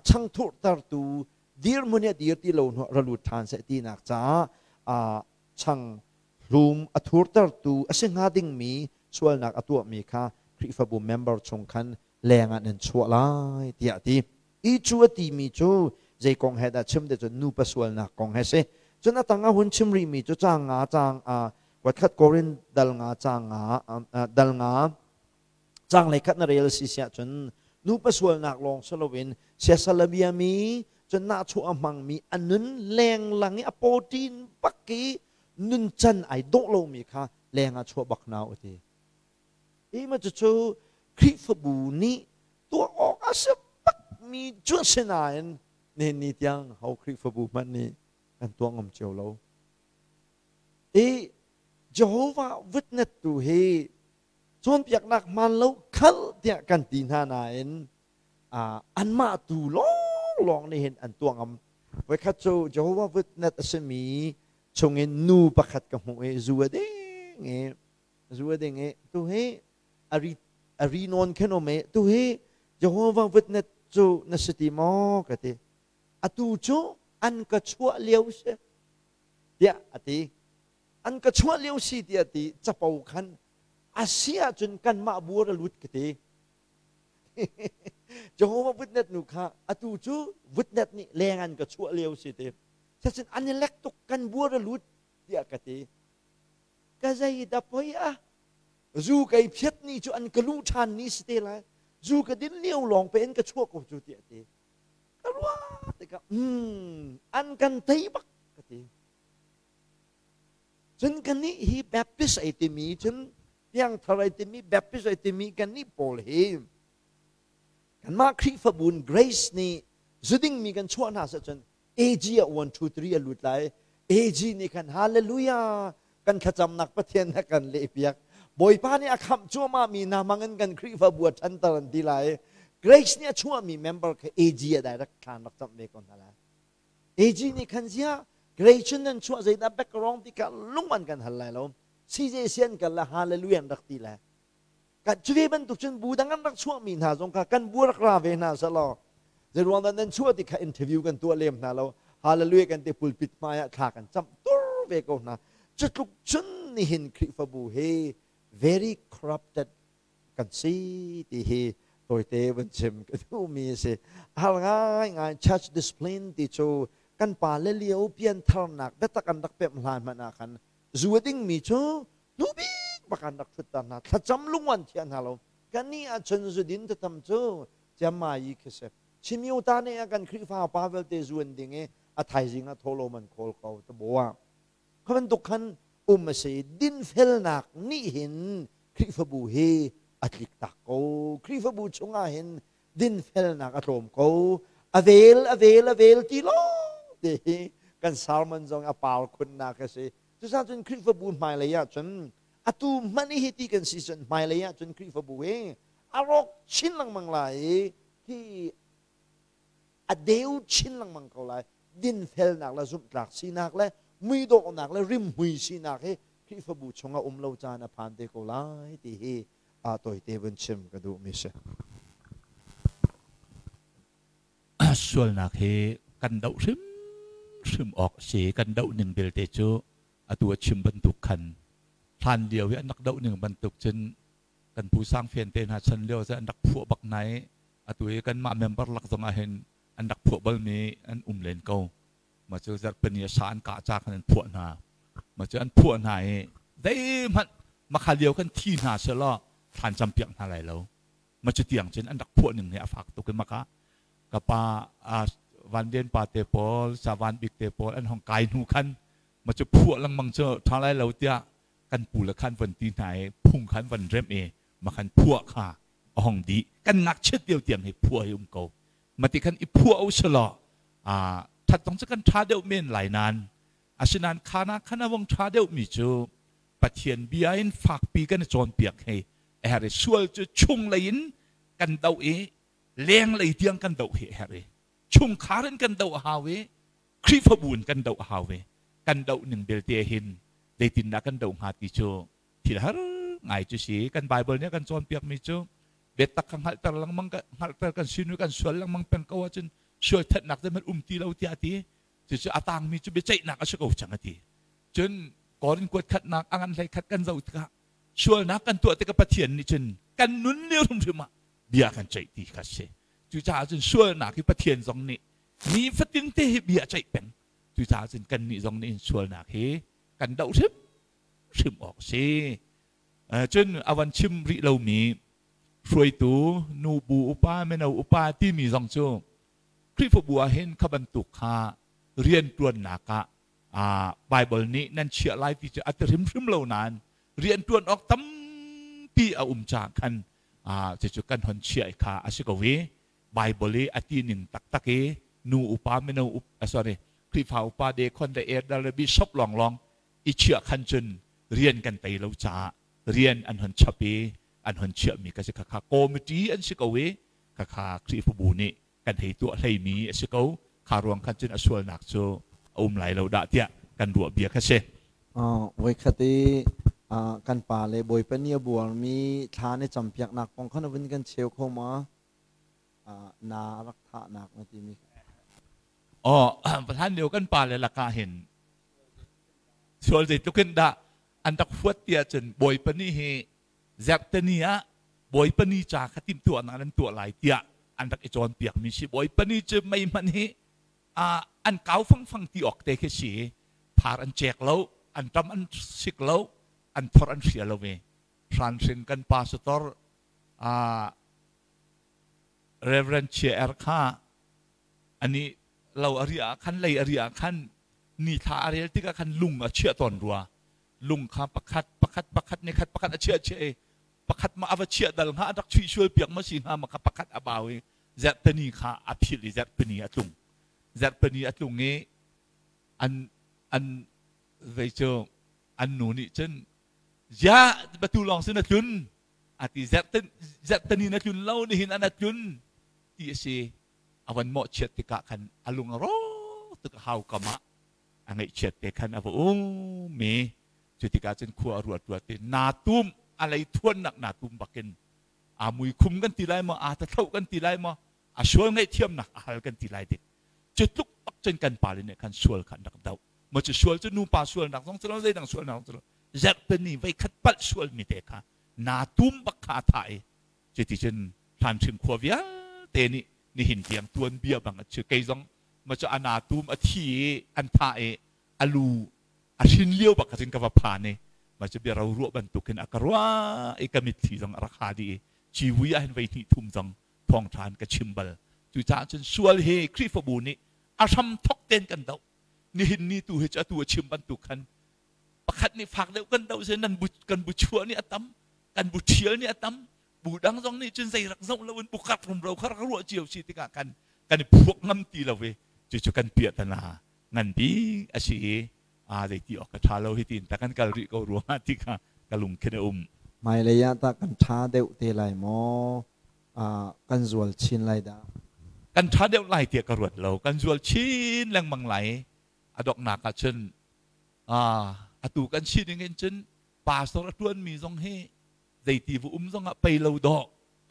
chang thurtertu dirhmun i a dir ti lo hnuah ra lut ṭhan seh tinak caah chang hlum a thurtertu a si hnga dingmi sualnak a tuahmi kha Khrihfabu member chung khan lengah nan chuah lai tiah a ti. I cu a timi cu zei kong he dah chim te cun nupa sualnak kong he si. Cun a tang ah hun chim rihmi cu caang nga caang kuatkhat Korin dal nga caang nga dal nga caang lei khat na rel si siah cun nupa sualnak lawng si loin siasal a biami, cun nahchuah a hmangmi, a nun lenglang i a pawṭin bak i nuncan ai dawh lomi kha leng ah chuah bak hna u ti. Hi ma cucu Khrihfabu nih tuah awk a si bakmi cu a si nain nihin ni tiang ho Khrihfabu hmanh nih kan tuah ngam cio lo. I Jehovah Witness tu hi cawnpiaknak hmaan lo khal tiah kan ti hna nain anmah tu lawnglawng nih hin an tuah ngam. Voikhat cu Jehovah Witness a simi chungin nu pakhat ka hmuh i zu a ding i zu a ding i tu hi a ri nawn khin um i, tu hi Jehovah Witness cu na si ti maw ka ti. Atu cu an ka chuah lio si tiah a ti. An ka chuah lio si tiah ti capo khan a si ahcun kanmah buar a lut ka ti. Jehovah Witness nu kha atu cu Witness nih leng an ka chuah lio si ti. Sachin an i lek tuk, kan buar a lut tiah ka ti. Ka zei da poi a zu kai phiat ni cu an ka lu ṭhan ni si te lai, zu ka din lio lawng pe in ka chuah ko cu tiah ti. Ka ruah tikah an kan tei bak ka ti. Cun kannih hi Baptist ai timi, cun piangthar ai timi, Baptist ai timi kannih pawl hi kanmah Khrihfabu in Grace nih zuding mi kan chuah hna seh cun AG ah 1 2 3 a lut lai. AG nih khan hallelujah, kan thlacamnak Pathian na kan lehpiak, Bawipa nih a khamh cuahmah mi hna hmang in kan Khrihfabu a ṭhanter an ti lai. Grace nih a chuahmi member kha AG ah direct thlan rak camh ve ko hna lai. AG nih khan ziah Grace nan chuah, zeidah background ti kha lung an kan hal lai lo. CJC an kal la hallelujah an rak ti lai. Kan cu ve bantuk cun bu dang an rak chuahmi hna zong kha kan bu rak ra ve hna selaw zeiruang dah nan chuah ti kha interview kan tuah lem hna lo. Hallelujah kan ti, pulpit hmai ah thla kan camh tur ve ko hna. Cu tluk cun nihin Khrihfabu hi very corrupted kan si ti hi tawite van chim ka duhmi a si. Har ngai ngai church discipline ti cu. Kan pa le lio piantharnak biatak an rak pemh hlan hmanh ah khan zu a dingmi cu hnu bik bak an rak ṭhutter hna. Thlacam lunguan thiah hna lo. Kannih ahcun zudin tatam cu ciammai khi si. Chimio ta ne ah kan Khrihfa pa vialte zu an ding i a thaizing ah thawhlawm an khawl ko tabo ah. Kha bantuk khan um a si. Dinfelnak nih hin Khrihfabu hi a tlik tak ko. Khrihfabu chungah hin dinfelnak a tlawm ko. A vel, a vel, a vel ti lawng te hi kan sermon zong a par khunnak a si. Cucaah cun Khrihfabu hmailei ah cun atu hmanh hi ti kan si cun hmailei ah cun Khrihfabu hi a rawk chin lengmang lai i hi a deu chin lengmang ko lai. Dinfelnak le zumhtlak sinak le muidawhnak le rimhmui sinak hi Khrihfabu chungah um lo caan a phan te ko lai ti hi a tawite vun chim ka duhmi si. Sualnak hi kan doh hrimhrim awk a si. Kan doh ning belte cu atu a chim bantuk khan hlan lio i an rak doh ning bantuk cun kan pu Sang Fen te hna chan lio cu an rak phuah bak hna i atu i kanmah member lak zong ah hin an rak phuah balmi an um len ko. Mah cu zarhpini a sa an kah ca khan an phuah hna. Mah cu an phuah hna i zeihmanh makha lio khan thi hna selaw thlan campiak hna lai lo. Mah cu tiang cun an rak phuah ning hi a fak tuk i maka ka pa Van Lian pa te pawl, Sa Van Bik te pawl an hong kai hnu khan mah cu phuah lengmang cu ṭha lai lo tiah kan pu le khan van ti hna i phung khan van remh i makhan phuah kha a hong dih. Kan ngakchiat lio tiang hi phuah hi um ko. Mati khan i phuah u selaw ṭhat zong cu kan ṭha deuh men lai nain asinain khana khan a vong ṭha deuhmi cu Pathian bia in fakpi kan i cawnpiak hi a herh i sual cu chunglei in kan doh i lenglei tiang kan doh hi a herh i chungkhar in kan doh a hau i Khrihfabu in kan doh a hau i kan doh ning belte hin zeitindah kan doh hnga ti cu thil har ngai cu si. Kan Bible nih a kan cawnpiakmi cu biatak kha hngalhter lengmang hngalhter kan sinu kan sual lengmang peng ko ahcun sual thatnak zeihmanh um ti lo tiah a ti. Cucu a tangmi cu biaceihnak a si ko cang a ti. Cun Korin kuat khatnak a ngan hlei khat kan zoh tikah sualnak kan tuah tikah Pathian nih cun kan nun lio hrimhrim ah bia kan ceih ti kha si. Cucaah cun sualnak hi Pathian zong nih nifatin te hi bia a ceih peng. Cucaah cun kannih zong nih sualnak hi kan doh hrimhrim awk a si. Cun a van chim rih lomi hruaitu nubu upa mino upa timi zong cu Khrihfabu ah hin kha bantuk kha rianṭuannak ah Baibal nih nan chiah lai ti cu a ti hrimhrim lo nain rianṭuan awk tampi a um caah khan cucu kan hon chiah kha a si ko i Baibal i a ti ning taktak i nu upa mino sorry Khrihfa upa dekhon le elder le bishop lawnglawng i chiah khan cun rian kan tei lo caah rian an hon chap i an hon chiahmi ka si. Khakha committee an si ko i khakha Khrihfabu nih kan hei tuah hleimi a si ko. Kha ruang khan cun a sualnak cu a um lai lo dah tiah kan ruah bia kha si. Voikhat i kan pa le Bawipa nih a buarmi thla na campiaknak kong kha na vun kan cheu kho ma? Na rak thahnak na timi. Oh, hlan lio kan pa le lakah hin sual zeitluk in dah an rak huat ti ahcun Bawipa nih hi Zerhteni ah Bawipa ni ca kha timhtuahnak nan tuah lai tiah an rak i cawnpiakmi si. Bawipa ni cu mei hmanh hi an kau fangfang ti awk te khi si. Phar an cek lo, an ṭam an sik lo, an thor an hria lo i hranhring kan pastor Reverend Chia Er kha ani lo a riah ah khan lei a riah ah khan ni thla a rel tikah khan lung a chiah tawn rua. Lung kha pakhat pakhat pakhat ni khat pakhat a chiah chiah i pakhat ma a va chiah dal hnga, a rak chuih sual piak ma si hnga ma kha pakhat a bau i zarhpini kha a philh i zarhpini a tlung. Zarhpini a tlung i an an zei cu an nu nih cun ziah batu lawng sin a tlun a ti. Zarhteni na tlun lo, nihin an a tlun ti a si. A van mawhchiat tikah khan a lung a rawk tuk. A hau kam ah a ngaihchiat te khan a va um i cu tikah cun khua a ruat ruat i naa tum a lei thuannak naa tum bakin aa mui khum kan ti lai maw, aa tathlo kan ti lai maw, a sual ngaihthiamnak a hal kan ti lai dik. Cu tluk bak cun kan pale nih khan sual kha an rak doh. Maw cu sual cu nupa sualnak zong si lo, zeidang sualnak zong si lo, zarhpini voikhat palh sualmi te kha naa tum bak kha a thah i cuti cun hlan hrim khua vialte nih nihin tiang tuanbia bang a si. Kei zong Ma cu ana tum a thi i an thah i a lu a hrin lio bak kha cun ka va phan i ma cu bia ro ruah bantukin a ka ruah i ka mitthli zong a rak ha dih i civui ah hin voi hnih thum zong thawngṭha in ka chim bal. Cucaah cun sual hi Khrihfabu nih a hram thok tein kan doh. Nihin ni tu hi cu atu a chim bantuk khan pakhat nih fak deuh kan doh si nan bu kan bu chuah nih a tam, kan bu ṭhial nih a tam, bu dang zong nih cun zei rak zoh loin bu kar rumro kha rak ruah cio si tikah khan kan i phuak ngam ti lo i cucu kan piahtana ngan bik a si i a zeiti awk ka ṭha lo hi tiin ta kan kal rih ko ruangah ti kha ka lungkhin a um. Hmailei ah tah kan ṭha deuh te lai maw? Kan zual chin lai dah? Kan ṭha deuh lai tiah ka ruat lo. Kan zual chin lengmang lai. A donghnak ah cun atu kan si ding in cun pastor a ṭuanmi zong hi zeiti va um zong ah pei lo dawh,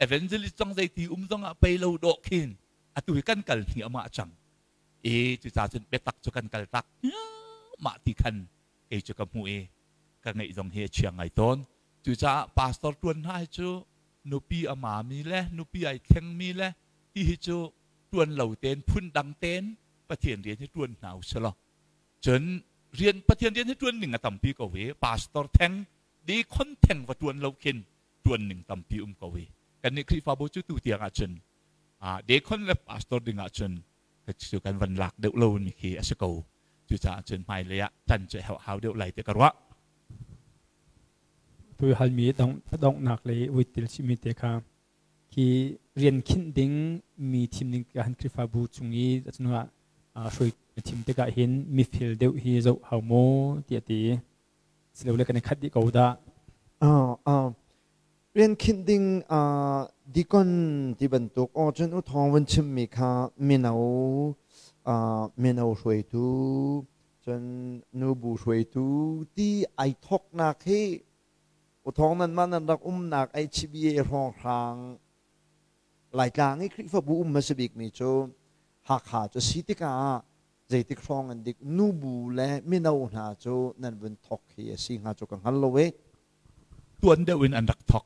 evangelist zong zeiti um zong ah pei lo dawh khin atu hi kan kal hni amah cang. E cucaah cun biatak cu kan kal tak mah ti khan kei cu ka hmuh i ka ngeih zong hi a chia ngai tawn. Cucaah pastor ṭuan hna hi cu nupi a mami le nupi ai thlengmi le ti hi cu ṭuan lo tein phundang tein Pathian rian hi ṭuan hna u selaw, cun rian Pathian rian hi ṭuan ning a tampi ko i pastor theng, deacon theng va ṭuan lo khin ṭuan ning tampi um ko i kannih Khrihfabu cu tu tiang ahcun deacon le pastor ding ahcun cu kan van lak deuh lo mi khi a si ko. Cucaah cun hmailei ah tan cu hau deuh lai ti ka ruah. Tu halmi donghnak lei uitil chimmi te kha khi rian khinh ding mi thim ding tikah han Khrihfabu chung i cunah hruai thim tikah hin mifel deuh hi zoh hau maw tiah ti silole kan i khat dih ko dah? Rian khinh ding deacon ti bantuk aw cun u thawng vun chimmi kha mino mino hruaitu, cun nubu hruaitu ti ai thawknak hi u thawng nan mah nan rak umnak HBA hrawnghrang Laitlang i Khrihfabu um hmasa bikmi cu Hakha cu si tikah zeitik hrawng an dik nubu le mino hna cu nan vun thawk hi a si hnga cu ka hngal lo e. Tuan deuh in an rak thawk.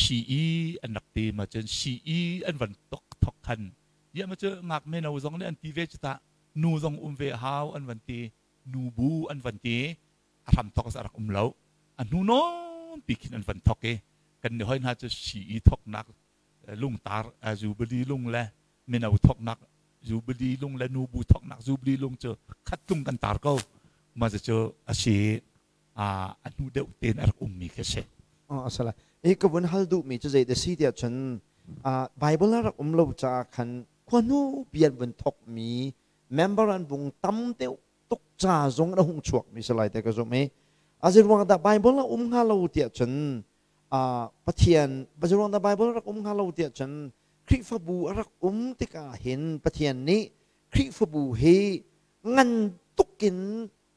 CE an rak ti ma cun CE an van tok thawk khan ya ma cu ngak mino zong nih an ti ve cu ta, nu zong um ve hau an van ti, nubu an van ti. A hram thawk a rak um lo, a hnu nawn pi khin an van thawk i kan ni hoi hna cu CE thawknak lungtar jubilee lung le mino thawknak jubilee lung le nubu thawknak jubilee lung cu khat tlung kan tar ko ma cu a si. A hnu deuh tein a rak ummi khi a si. Oh, asala. E ka vun hal duhmi cu zei da si tiah cun Bible a rak um lo caah khan khua hnu pi an vun thawkmi member an vung tam deuh tuk ca zong a hung chuakmi si lai te ka zumh i a ruang dah Bible a um hnga lo tiah cun Pathian ruang dah Bible a rak um hnga lo tiah cun Khrihfabu a rak um tikah hin Pathian nih Khrihfabu hi ngan tukin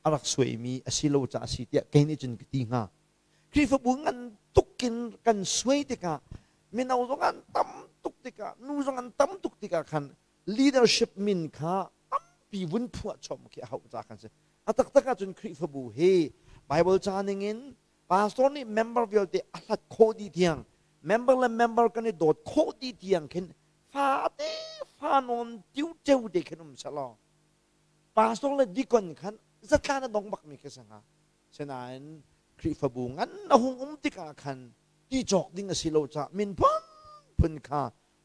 a rak suaimi a si lo caah a si tiah kei nih cun ka ti hnga. Khrihfabu ngan tukin kan suai tikah mino zong an tam tuk tikah, nu zong an tam tuk tikah khan leadership min kha tampi vun phuah chom khi a hauh ca khan si. A taktak ahcun Khrihfabu hi Bible ca ningin pastor nih member vialte a hlat khawh dih tiang, member le member kan i dawt khawh dih tiang khin fate fa nawn tiu teu te khin um selaw pastor le deacon khan zatlan a dong bakmi khi si hnga. Sinain Khrihfabu ngan a hung um tikah khan ti cawk ding a si lo caah min phunphun kha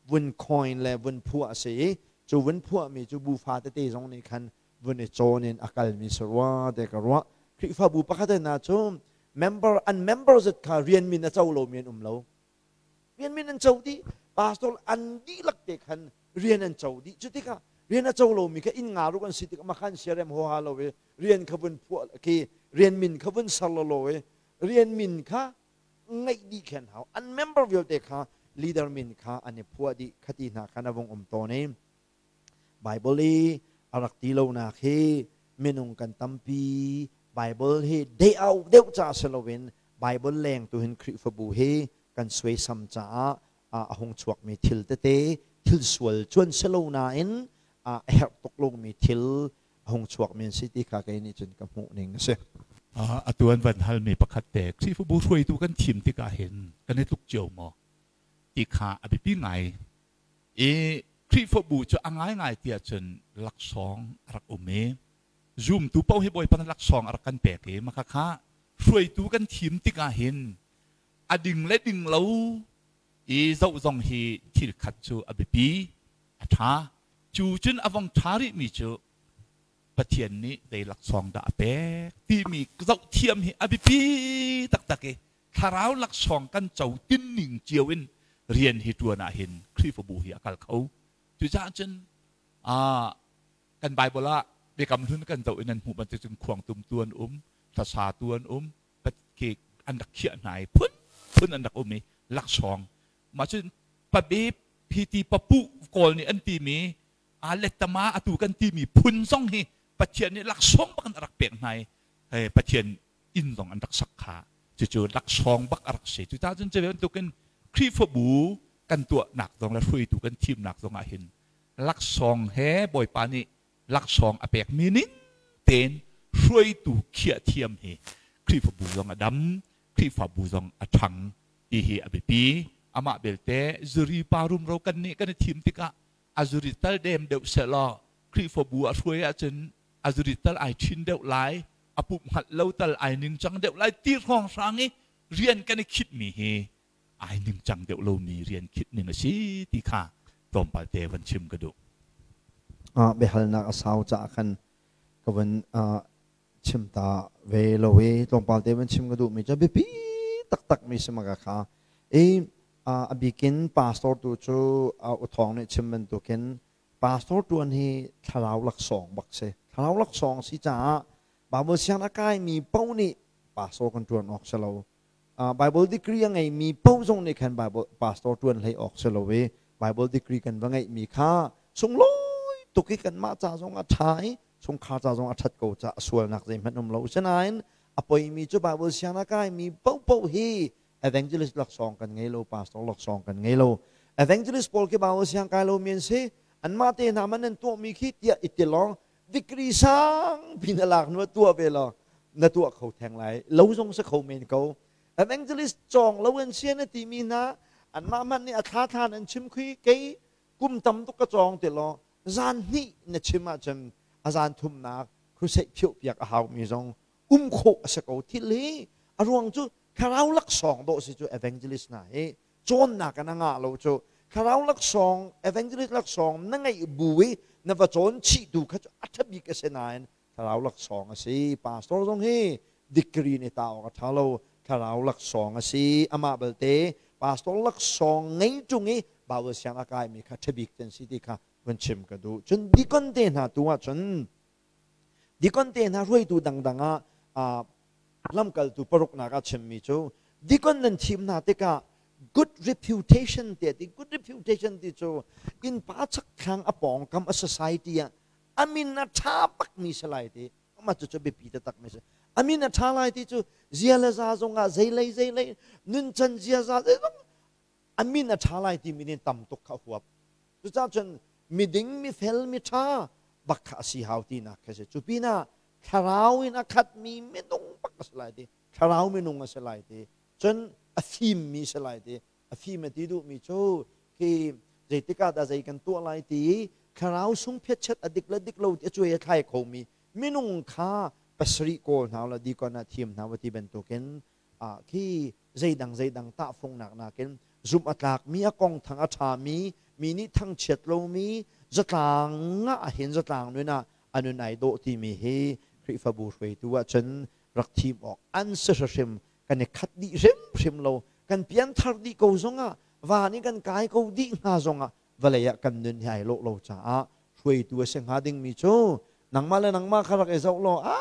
vun coin le vun phuah a si i cu vun phuahmi cu bu fa tete zong nih khan vun i cawn in a kalmi si rua te ka ruah. Khrihfabu pakhat hna cu member an member zat kha rian min a co lomi an um lo. Rian min an co dih. Pastor an dihlak te khan rian an co dih. Cu tikah rian a co lomi kha inn nga ruk an si tikah makhan siarem huaha lo i rian kha vun phuah khi rian min kha vun ser lo i rian min kha ngeih dih khen hau. An member vialte kha leader min kha an i phuah dih khati hna khan a vung um tawn i Bible i a rak ti lonak hi minung kan tampi. Bible hi deh au deuh ca si loin Bible leng tu hin Khrihfabu hi kan suaisam caah a hung chuakmi thil tete, thil sual cuan si lo nain a herh tuk lomi thil a hung chuakmi an si ti kha kei nih cun ka hmuh ning a si. Atu an van halmi pakhat te, Khrihfabu hruaitu kan thim tikah hin kan i tluk cio maw ti kha a biapi ngai. I Khrihfabu cu a ngaingai ti ahcun laksawng a rak um i zumtu paoh hi Bawipa nih laksawng a rak kan pek i mah khakha hruaitu kan thim tikah hin a ding le ding lo i zoh zong hi thil khat cu a biapi a ṭha. Cu cun a vong ṭha rihmi cu Pathian nih zei laksawng dah a pek timi zoh thiam hi a biapi taktak i thlarau laksawng kan co tinning cio in rian hi ṭuan ah hin Khrihfabu hi a kal kho. Cucaah cun kan Bible ah Biakam Hlun kan zoh in nan hmuh bantuk cun khuangtumtu an um, hlasatu an um, an rak khiah hna i phunphun an rak um i laksawng. Mah cun pabip hi ti papuh Kawl nih an timi a lettama atu kan timi phun zong hi Pathian nih laksawng bak in a rak pek hna i Pathian inn zong an rak sak kha cucu laksawng bak a rak si. Cucaah cun cu bantukin Khrihfabu kan tuahnak zong le hruaitu kan thimnak zong ah hin laksawng he Bawipa nih laksawng a pekmi ning tein hruaitu khiah thiam hi Khrihfabu zong a dam, Khrihfabu zong a ṭhang ti hi a biapi. Amah belte zuri pa rumro kan nih kan i thim tikah a zuri tal dem deuh sehlaw Khrihfabu a hruai ahcun a zuri tal ai ṭhin deuh lai, a pumh hngalh lo tal ai ningcang deuh lai ti hrawnghrang i rian kan i khitmi hi ai ningcang deuh lomi rian khit ning a si ti kha tlawmpal te van chim ka duh. Biahalnak a sau caah khan ka van chim ta ve lo i tlawmpal te van chim ka duhmi cu biapi taktak mi si maka kha i a bikin pastor tu cu uthawng nih chim bantukin pastor tuan hi thlarau laksawng bak si. Thlarau laksawng si caah Bible siang a kaimi paoh nih pastor kan tuan awk si lo. Bible degree a ngeimi paoh zong nih khan Bible pastor tuan hlei awk si lo i Bible degree kan va ngeihmi kha sunglawi tuk i kanmah ca zong a ṭha i chungkhar ca zong a ṭhat ko ca sualnak zeihmanh um lo. Sinain a poimi cu Bible siang a kaimi paohpaoh hi evangelist laksawng kan ngei lo, pastor laksawng kan ngei lo. Evangelist pawl khi Bible siang kai lomi an si. Anmah te hna man an tuahmi khi tiah i ti lawng degree sang pin a lak nu tuah ve law na tuah kho theng lai lo zong si kho men ko. Evangelist cawng lo an sian a timi hna anmah hmanh nih a thla thlan an chim khi kei kum tam tuk ka cawng ti law zan hnih na chim ahcun a zan thumnak crusade phiuh piak a hau mi zong um khawh a si ko. Thil hi a ruang cu thlarau laksawng dawh si cu evangelist hna hi cawnnak in a ngah lo cu. Thlarau laksawng, evangelist laksawng na ngeih bu i na va cawn chih tu kha cu a ṭha bik a si nain thlarau laksawng a si. Pastor zong hi degree nih ta awk a ṭha lo, thlarau laksawng a si. Amah belte pastor laksawng ngei ṭung i Bible siang a kaimi kha ṭha bik an si ti kha vun chim ka duh. Cun deacon te hna tu ah cun deacon te hna hruaitu dangdang ah lamkaltu paruknak ah chimmi cu deacon nan thim hna tikah good reputation te ti. Good reputation ti cu innpa chakthlang a pawngkam a society ah amin a ṭha bakmi si lai ti. Amah cu cu biapi taktak mi si. Amin a ṭha lai ti cu zia le za zongah zeilei zeilei nuncan ziaza zeizong amin a ṭha lai timi nih tam tuk kha a huap. Cucaah cun miding, mifel, miṭha bak kha a si hau tinak kha si. Cu pinah thlarau in a khatmi minung bak a si lai ti, thlarau minung a si lai ti, cun a fimmi si lai ti. A fim a ti duhmi cu khi zeitik ah dah zei kan tuah lai ti thlarau sung phiatchet a dik le dik lo ti a cuai a thlai khomi minung kha pasarih kawl hna la dikon ah thim hna wa ti bantukin khi zeidang zeidang tahfungnak nakin zumh a tlakmi, a kong thang a ṭhami, mi nih thangchiat lomi, zatlang ah hin zatlang nun ah a nun ai dawh timi hi Khrihfabu hruaitu ahcun rak thim awk an si hrim. Kan i khat dih hrimhrim lo. Kan pianthar dih ko zongah, van i kan kai ko dih hnga zongah, vawlei ah kan nun hi ai lawh lo caah hruaitu a si hnga dingmi cu nangmah le nangmah kha rak i zoh law, a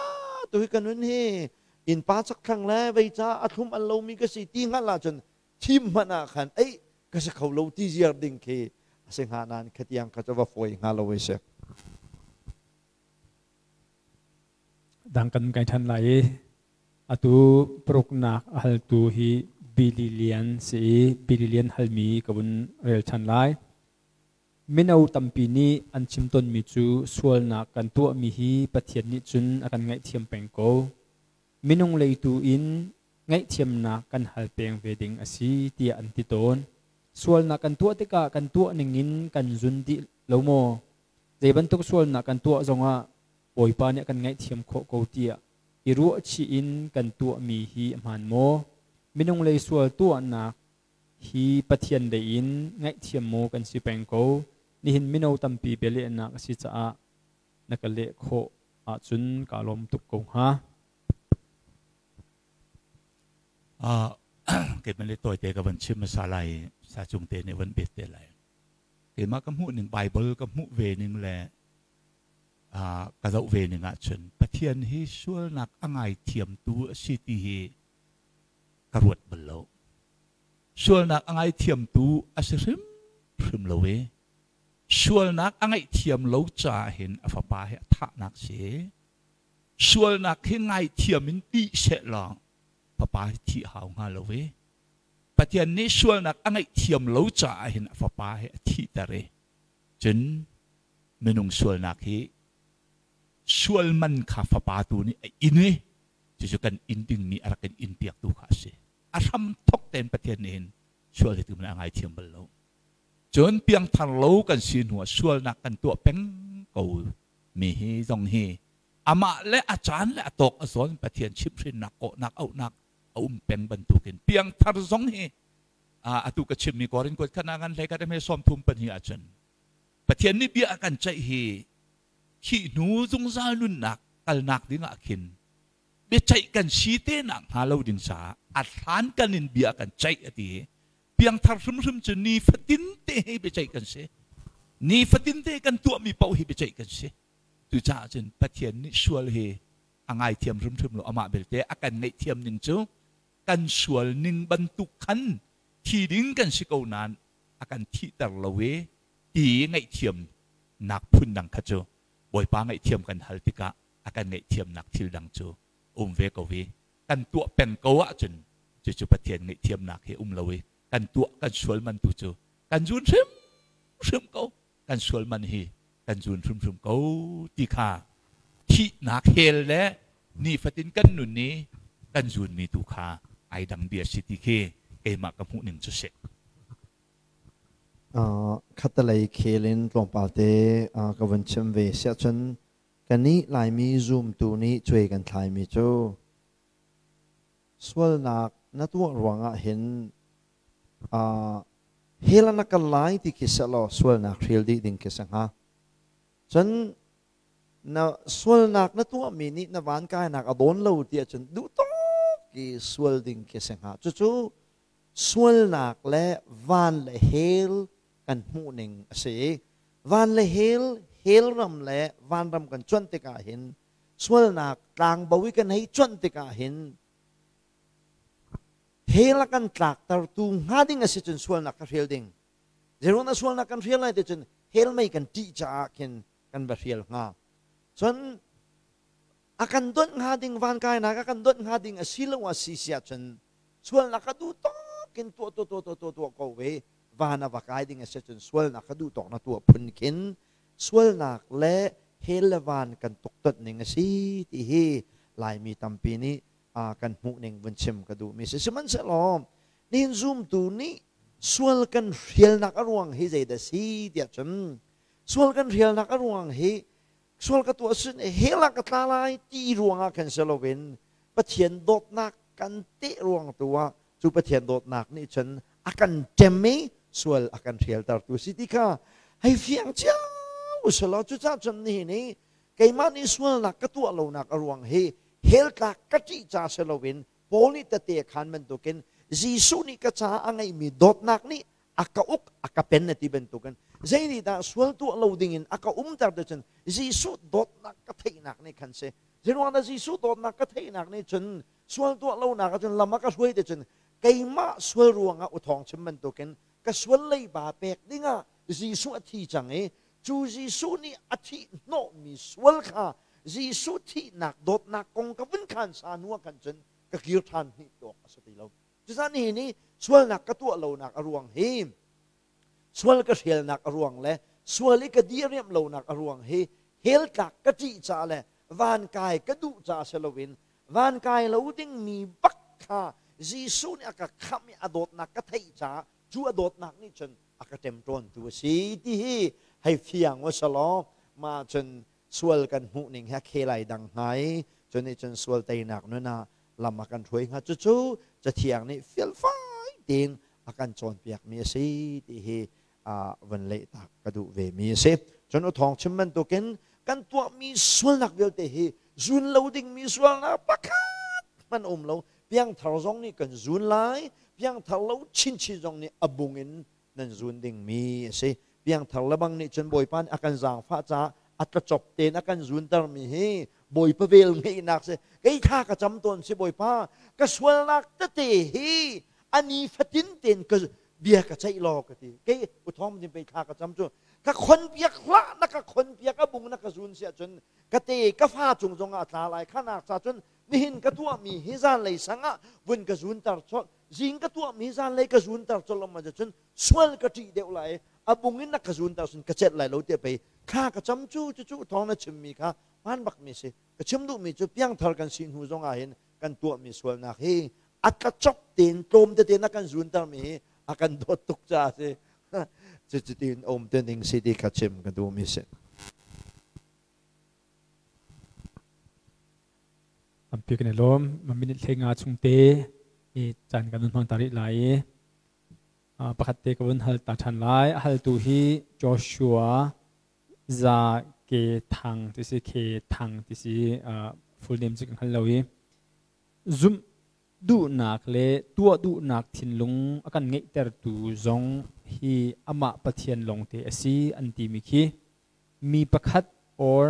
tu hi ka nun hi innpa chakthlang le vei ca a thlum al lomi ka si ti hngalh ahcun thim hmanh ah khan ei ka si kho lo ti ziar ding khi a si hnga. Nain khatiang kha cu va fawi hnga lo ei si. Dang kan kai than lai i atu paruknak a haltu hi Billy Lian si i Billy Lian halmi ka vun rel than lai. Mino tampi nih an chim tawnmi cu sualnak kan tuahmi hi Pathian nih cun a kan ngaihthiam peng ko. Minung leitu in ngaihthiamnak kan hal peng ve ding a si tiah an ti tawn. Sualnak kan tuah tikah kan tuah ningin kan zun dih Lo maw? Zei bantuk sualnak kan tuah zongah Bawipa nih a kan ngaihthiam khawh ko tiah i ruahchih in kan tuahmi hi a hmaan maw? Minung lei sual tuahnak hi Pathian lei in ngaihthiam maw kan si peng ko? Nihin mino tampi bialehnak a si caah na ka leh khawh ahcun kaa lawm tuk ko hnga. Keimah le tawite ka van chim hmasa lai sa cung te nih van bet te lai. Keimah ka hmuh ning Bible ka hmuh ve ning le ka zoh ve ning ahcun Pathian hi sualnak a ngaithiamtu a si ti hi ka ruat bal lo. Sualnak a ngaithiamtu a si hrimhrim lo i sualnak a ngaihthiam lo caah hin a fapa hi a thahnak si. Sualnak hi ngaithiam in ti seh law fapa hi thih hau hnga lo i Pathian nih sualnak a ngaihthiam lo caah hin a fapa hi a thihter i cun minung sualnak hi sual man kha fapa tu nih a in i cucu kan in dingmi a rak in in piaktu kha a si. A hram thok tein Pathian nih hin sual hi tu a ngaithiam bal lo. Cun piangthar lo kan si hnu ah sualnak kan tuah peng ko mi hi zong hi amah le a caan le a tawk a zawn Pathian chimhhrinnak kawhnak auhnak a um peng bantukin piangthar zong hi atu ka chimmi Korin kuat khat ngan hlei khat me 32 ahcun Pathian nih bia a kan ceih hi thih hnu zungzal nunnak kalnak ding ah khin biaceih kan si te nak hnga lo ding caah a hlan kan in bia kan ceih a ti. Piangthar hrimhrim cu ni fatin te hi biaceih kan si, ni fatin te kan tuahmi paoh hi biaceih kan si. Cucaah cun Pathian nih sual hi a ngaithiam hrimhrim lo. Amah belte a kan ngaihthiam ning cu kan sual ning bantuk khan thi ding kan si ko nain a kan thihter lo i ti ngaihthiam nak phun dang kha cu Bawipa ngaihthiam kan hal tikah a kan ngaihthiamnak thil dang cu um ve ko i kan tuah peng ko ahcun cucu Pathian ngaihthiamnak hi um lo i kan tuah kan sual man tu cu kan zun hrimhrim ko, kan sual man hi kan zun hrimhrim ko ti kha thihnak hell le nifatin kan nun i kan zunmi tu kha ai dang bia si ti khi keimah ka hmuh ning cu si. Khatalei khel in tlawmpal te ka vun chim ve siah cun kannih Laimi zumtu nih cuai kan thlaimi cu sualnak na tuah ruangah hin hell ah na kal lai ti khi sehlaw sualnak hrial dih ding khi si hnga. Cun na sualnak na tuahmi nih na van kainak a dawn lo ti ahcun duh tawk i sual ding khi si hnga. Cucu sualnak le van le hell kan hmuh ning a si. Van le hell, hell ram le vanram kan cuanh tikah hin sualnak tlangbo i kan hei cuanh tikah hin hell a kan tlaktertu hnga ding a si cun sualnak ka hrial ding. Zeiruang dah sualnak kan hrial lai ti cun hell mei kan ṭih caah khin kan va hrial hnga. Cun a kan donh hnga ding van kainak a kan donh hnga ding a si lo a si si ahcun sualnak ka duh tawk in tuah tuah tuah tuah tuah tuah ko ve van a va kai ding a si cun sualnak ka duh tawk na tuah phun khin sualnak le hell le van kan tuktonh ning a si ti hi Laimi tampi nih kan hmuh ning vun chim ka duh mi si. Sihmanhsehlaw nihin zumtu nih sual kan hrialnak a ruang hi zeidah si tiah cun sual kan hrialnak a ruang hi sual ka tuah sin hell ah ka tla lai ti ruangah khan si loin Pathian dawtnak kan teh ruang tu ah cu Pathian dawtnak nih cun a kan ṭem i sual a kan hrialtertu si ti kha hei fiang cio usulaw cucaah cun nihin i keimah nih sualnak ka tuah lonak a ruang hi hell tlak ka ṭih ca si loin Paul nih tete a khaan bantukin Jesuh nih ka caah a ngeihmi dawtnak nih a ka uk a ka pen a ti bantukin zei nih dah sual tuah lo dingin a ka umter te cun Jesuh dawtnak ka theihnak nih khan si. Zeiruang dah Jesuh dawtnak ka theihnak nih cun sual tuah lonak ahcun lam a ka hruai te cun keimah sual ruangah u thawng chim bantukin ka sual leiba pek dingah Jesuh a thi cang i cu Jesuh nih a thih hnawhmi sual kha Jesuh thihnak dawtnak kong ka vun khan sa hnu ah khan cun ka kir ṭhan hnih awk a si ti lo. Cucaah nihin i sualnak ka tuah lonak a ruang hi sual ka hrialnak a ruang le sual i ka diriamh lonak a ruang hi hell tlak ka ṭih caah le van kai ka duh caah si loin van kai lo dingmi bak kha Jesuh nih a ka khamh i a dawtnak ka theih caah cu a dawtnak nih cun a ka ṭemṭawntu a si ti hi Hei fiang u selaw mah cun sual kan hmuh ning he khe lai dang hnga i cun nih cun sual teinak nun ah lam a kan hruai hnga. Cucu Cathiang nih felfai tein a kan cawnpiakmi a si ti hi van lehtak ka duh ve mi a si. Cun u thawng chim bantukin kan tuahmi sualnak vialte hi zun lo dingmi sualnak pakhat hmanh um lo. Piangthar zong nih kan zun lai, piangthar lo chinchin zong nih a bung in nan zun dingmi a si. Piangthar lebang nih cun Bawipa nih a kan zaangfah caah a tlacop tein a kan zuntermi hi Bawipa vel ngeihnak si. Kei thla ka cam tawn si, Bawipa, ka sualnak tete hi a ni fatin tein ka bia ka ceih law ka ti. Kei uthawng din pei thla ka cam cu ka khon piak hlah na ka khon piak a bung na ka zun si ahcun ka te ka fa cung zong ah a tla lai. Khanak ca cun nihin ka tuahmi hi zanlei sang ah vun ka zunter colh, zing ka tuahmi zanlei ka zunter colh lo ma cun sual ka ṭih deuh lai, a bung in na ka zunter cun ka celh lai lo tiah pei thla ka cam cu. Cucu thawng na chimmi kha hmaan bakmi si. Ka chim duhmi cu piangthar kan si hnu zong ah hin kan tuahmi sualnak hi a tlacop tein tlawm tete na kan zuntermi hi a kan dawt tuk caah si. Cuti in um te ning si ti kha chim ka duhmi si. Tampi kan i lawm. Minute 15 chung te i caan kan hmang ta rih lai i pakhat te ka vun hal ta ṭhan lai. A haltu hi Joshua Za Ke Thang ti si, Ke Thang ti si, full name cu ka hngal lo i zumh duhnak le tuah duhnak thinlung a kan ngeihtertu zong hi amah Pathian lawngte a si an timi khi mi pakhat or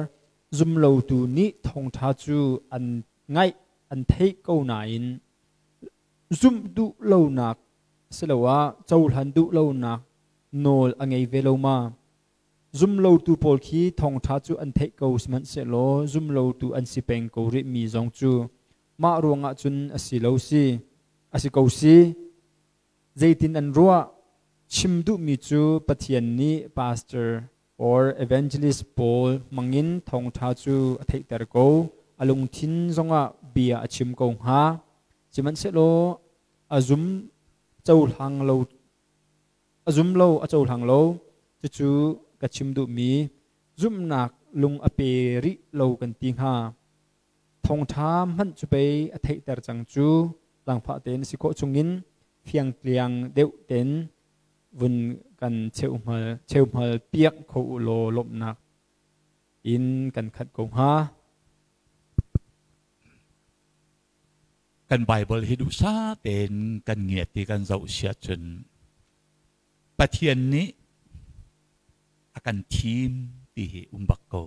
zumlotu nih thawngṭha cu an ngaih an theih ko nain zumh duh lonak asiloah cohlan duh lonak nawl a ngei ve lo ma? Zumlotu pawl khi thawngṭha cu an theih ko, sihmanhsehlaw zumlotu an si peng ko rihmi zong cu mah ruangah cun a si lo si a si ko si. Zeitin an ruah? Chim duhmi cu Pathian nih pastor or evangelist pawl hmangin thawngṭha cu a theihter ko, a lungthin zongah bia a chim ko hnga, sihmanhsehlaw a zum cohlang lo, a zum lo, a cohlang lo. Cucu ka chim duhmi zumhnak lung a pe rih lo kan ti hnga. Thawngṭha hmanh cu pei a theihter cang cu. Zaangfah tein si khawh chungin fiangtliang deuh tein vun kan cheuhmal piak kho u law lawmhnak in kan khat ko hnga. Kan Bible hi duhsah tein kan ngiat i kan zoh sia cun Pathian nih a kan thim ti hi um bak ko.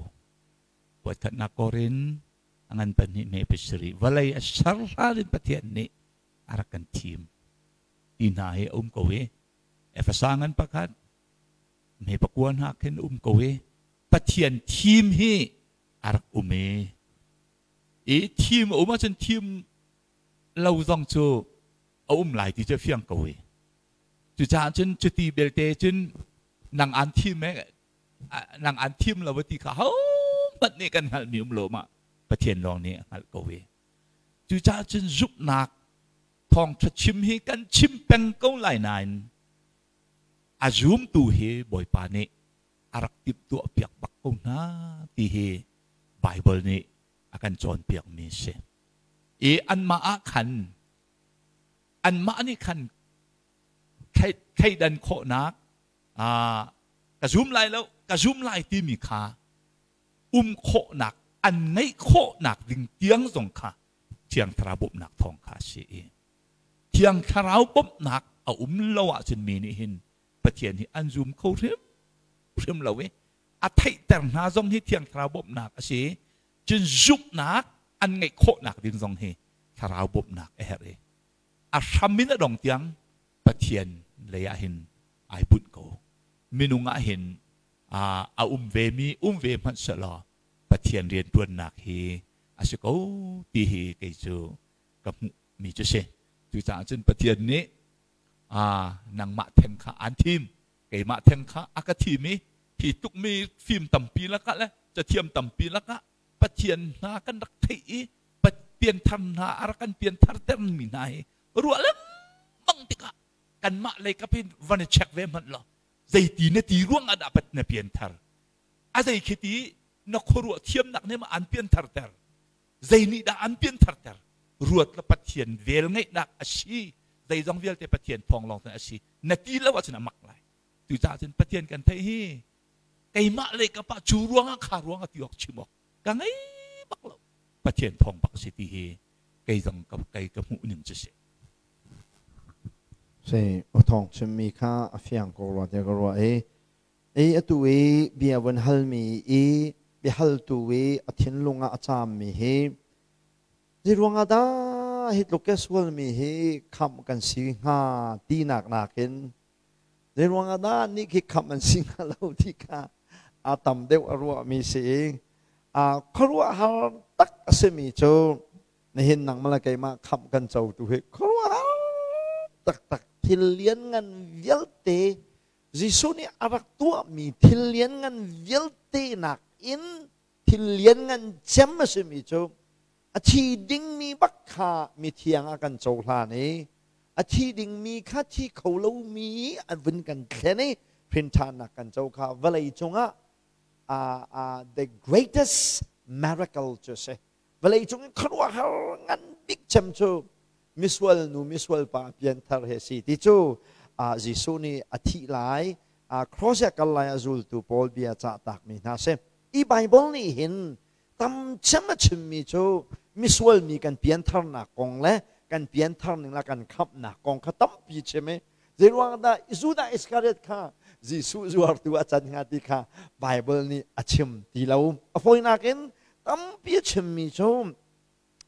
Voikhatnak Korin a ngan pahnih hme pasarih vawlei a ser hlan in Pathian nih a rak kan thim ti hna hi a um ko i Efesa ngan pakhat hme pakua hna khin um ko i Pathian thim hi a rak um i i thim a um ahcun thim lo zong cu a um lai ti cu a fiang ko i cucaah cun cuti belte cun nang an thim e nang an thim lo ti kha hohmanh nih kan hngalhmi um lo ma Pathian lawng nih a hngalh ko i cucaah cun zumhnak thawngṭha chim hi kan chim peng ko lai nain a zumtu hi Bawipa nih a rak timhtuah piak bak ko hna ti hi Bible nih a kan cawnpiakmi a si. I anmah ah khan anmah nih khan thleidan khawhnak ka zum lai lo, ka zum lai timi kha um khawhnak an ngeih khawhnak ding tiang zong kha Thiang Thlarau bawmhnak thawng kha a si i Thiang Thlarau bawmhnak a um lo ahcun mi nih hin Pathian hi an zum kho hrimhrim lo i a theihter hna zong hi Thiang Thlarau bawmhnak a si. Cun zumhnak an ngeih khawhnak ding zong hi Thlarau bawmhnak a herh i a hram in a dong tiang Pathian lei ah hin ai bunh ko. Minung ah hin a um ve mi um ve hmanh sehlaw Pathian rianṭuannak hi a si ko ti hi kei cu ka hmuh mi cu si. Cucaah cun Pathian nih nangmah theng kha aan thim, keimah theng kha a ka thim i hi tluk mi fim tampi lakah le cathiam tampi lakah Pathian hna kan rak theih i pianthar hna a rak kan pianthar termi hna hi ruah lengmang tikah kanmah lei kap hin van i check ve hmanh law. Zeiti na ti ruang ah dah pat na pianthar? A zei khi ti na khuaruah thiamnak nih ma an pianthar ter? Zei nih dah an pianthar ter? Ruat la Pathian vel ngeihnak a si. Zeizong vialte Pathian thawng lawng a si. Na ti lo ahcun a mak lai. Cucaah cun Pathian kan theih hi keimah le ka pa cu ruangah kha ruangah ti awk chim awk ka ngei bak lo. Pathian thawng bak a si ti hi kei zong ka kei ka hmuh ning cu si. Si uthawng chimmi kha a fiang ko rua tiah ka ruah i i atu i bia vun halmi i biahaltu i a thinlung ah a caammi hi zei ruangah dah hi tluk ke sualmi hi khamh kan si hnga tinak nakin zei ruangah dah nih khi khamh an si hnga lo ti kha a tam deuh a ruahmi si i a khuaruahhar tak a simi cu nihin nangmah le keimah khamh kan cotu hi khuaruahhar taktak thil lianngan vialte Jesuh nih a rak tuahmi thil lianngan vialte nakin thil lianngan cem a simi cu a thi dingmi bak kha mithiang a kan cohlan i a thi dingmi kha thi kho lomi an vun kan thlen i hrinṭhannak kan co kha vawlei cungah the greatest miracle cu a si. Vawlei cung in khuaruahhar ngan bik cem cu misual nu misual pa pianthar he si ti cu Jesuh nih a thih lai cross ah kal lai a zultu pawl bia cah takmi hna si. I Bible nih hin tam cem a chimmi cu misual mi kan piantharnak kong le kan pianthar ning le kan khamhnak kong kha tampi chim i zeiruang dah Judah Iskariot kha Jesuh zuartu a can hnga ti kha Bible nih a chim ti lo. A fawinak in tampi a chimmi cu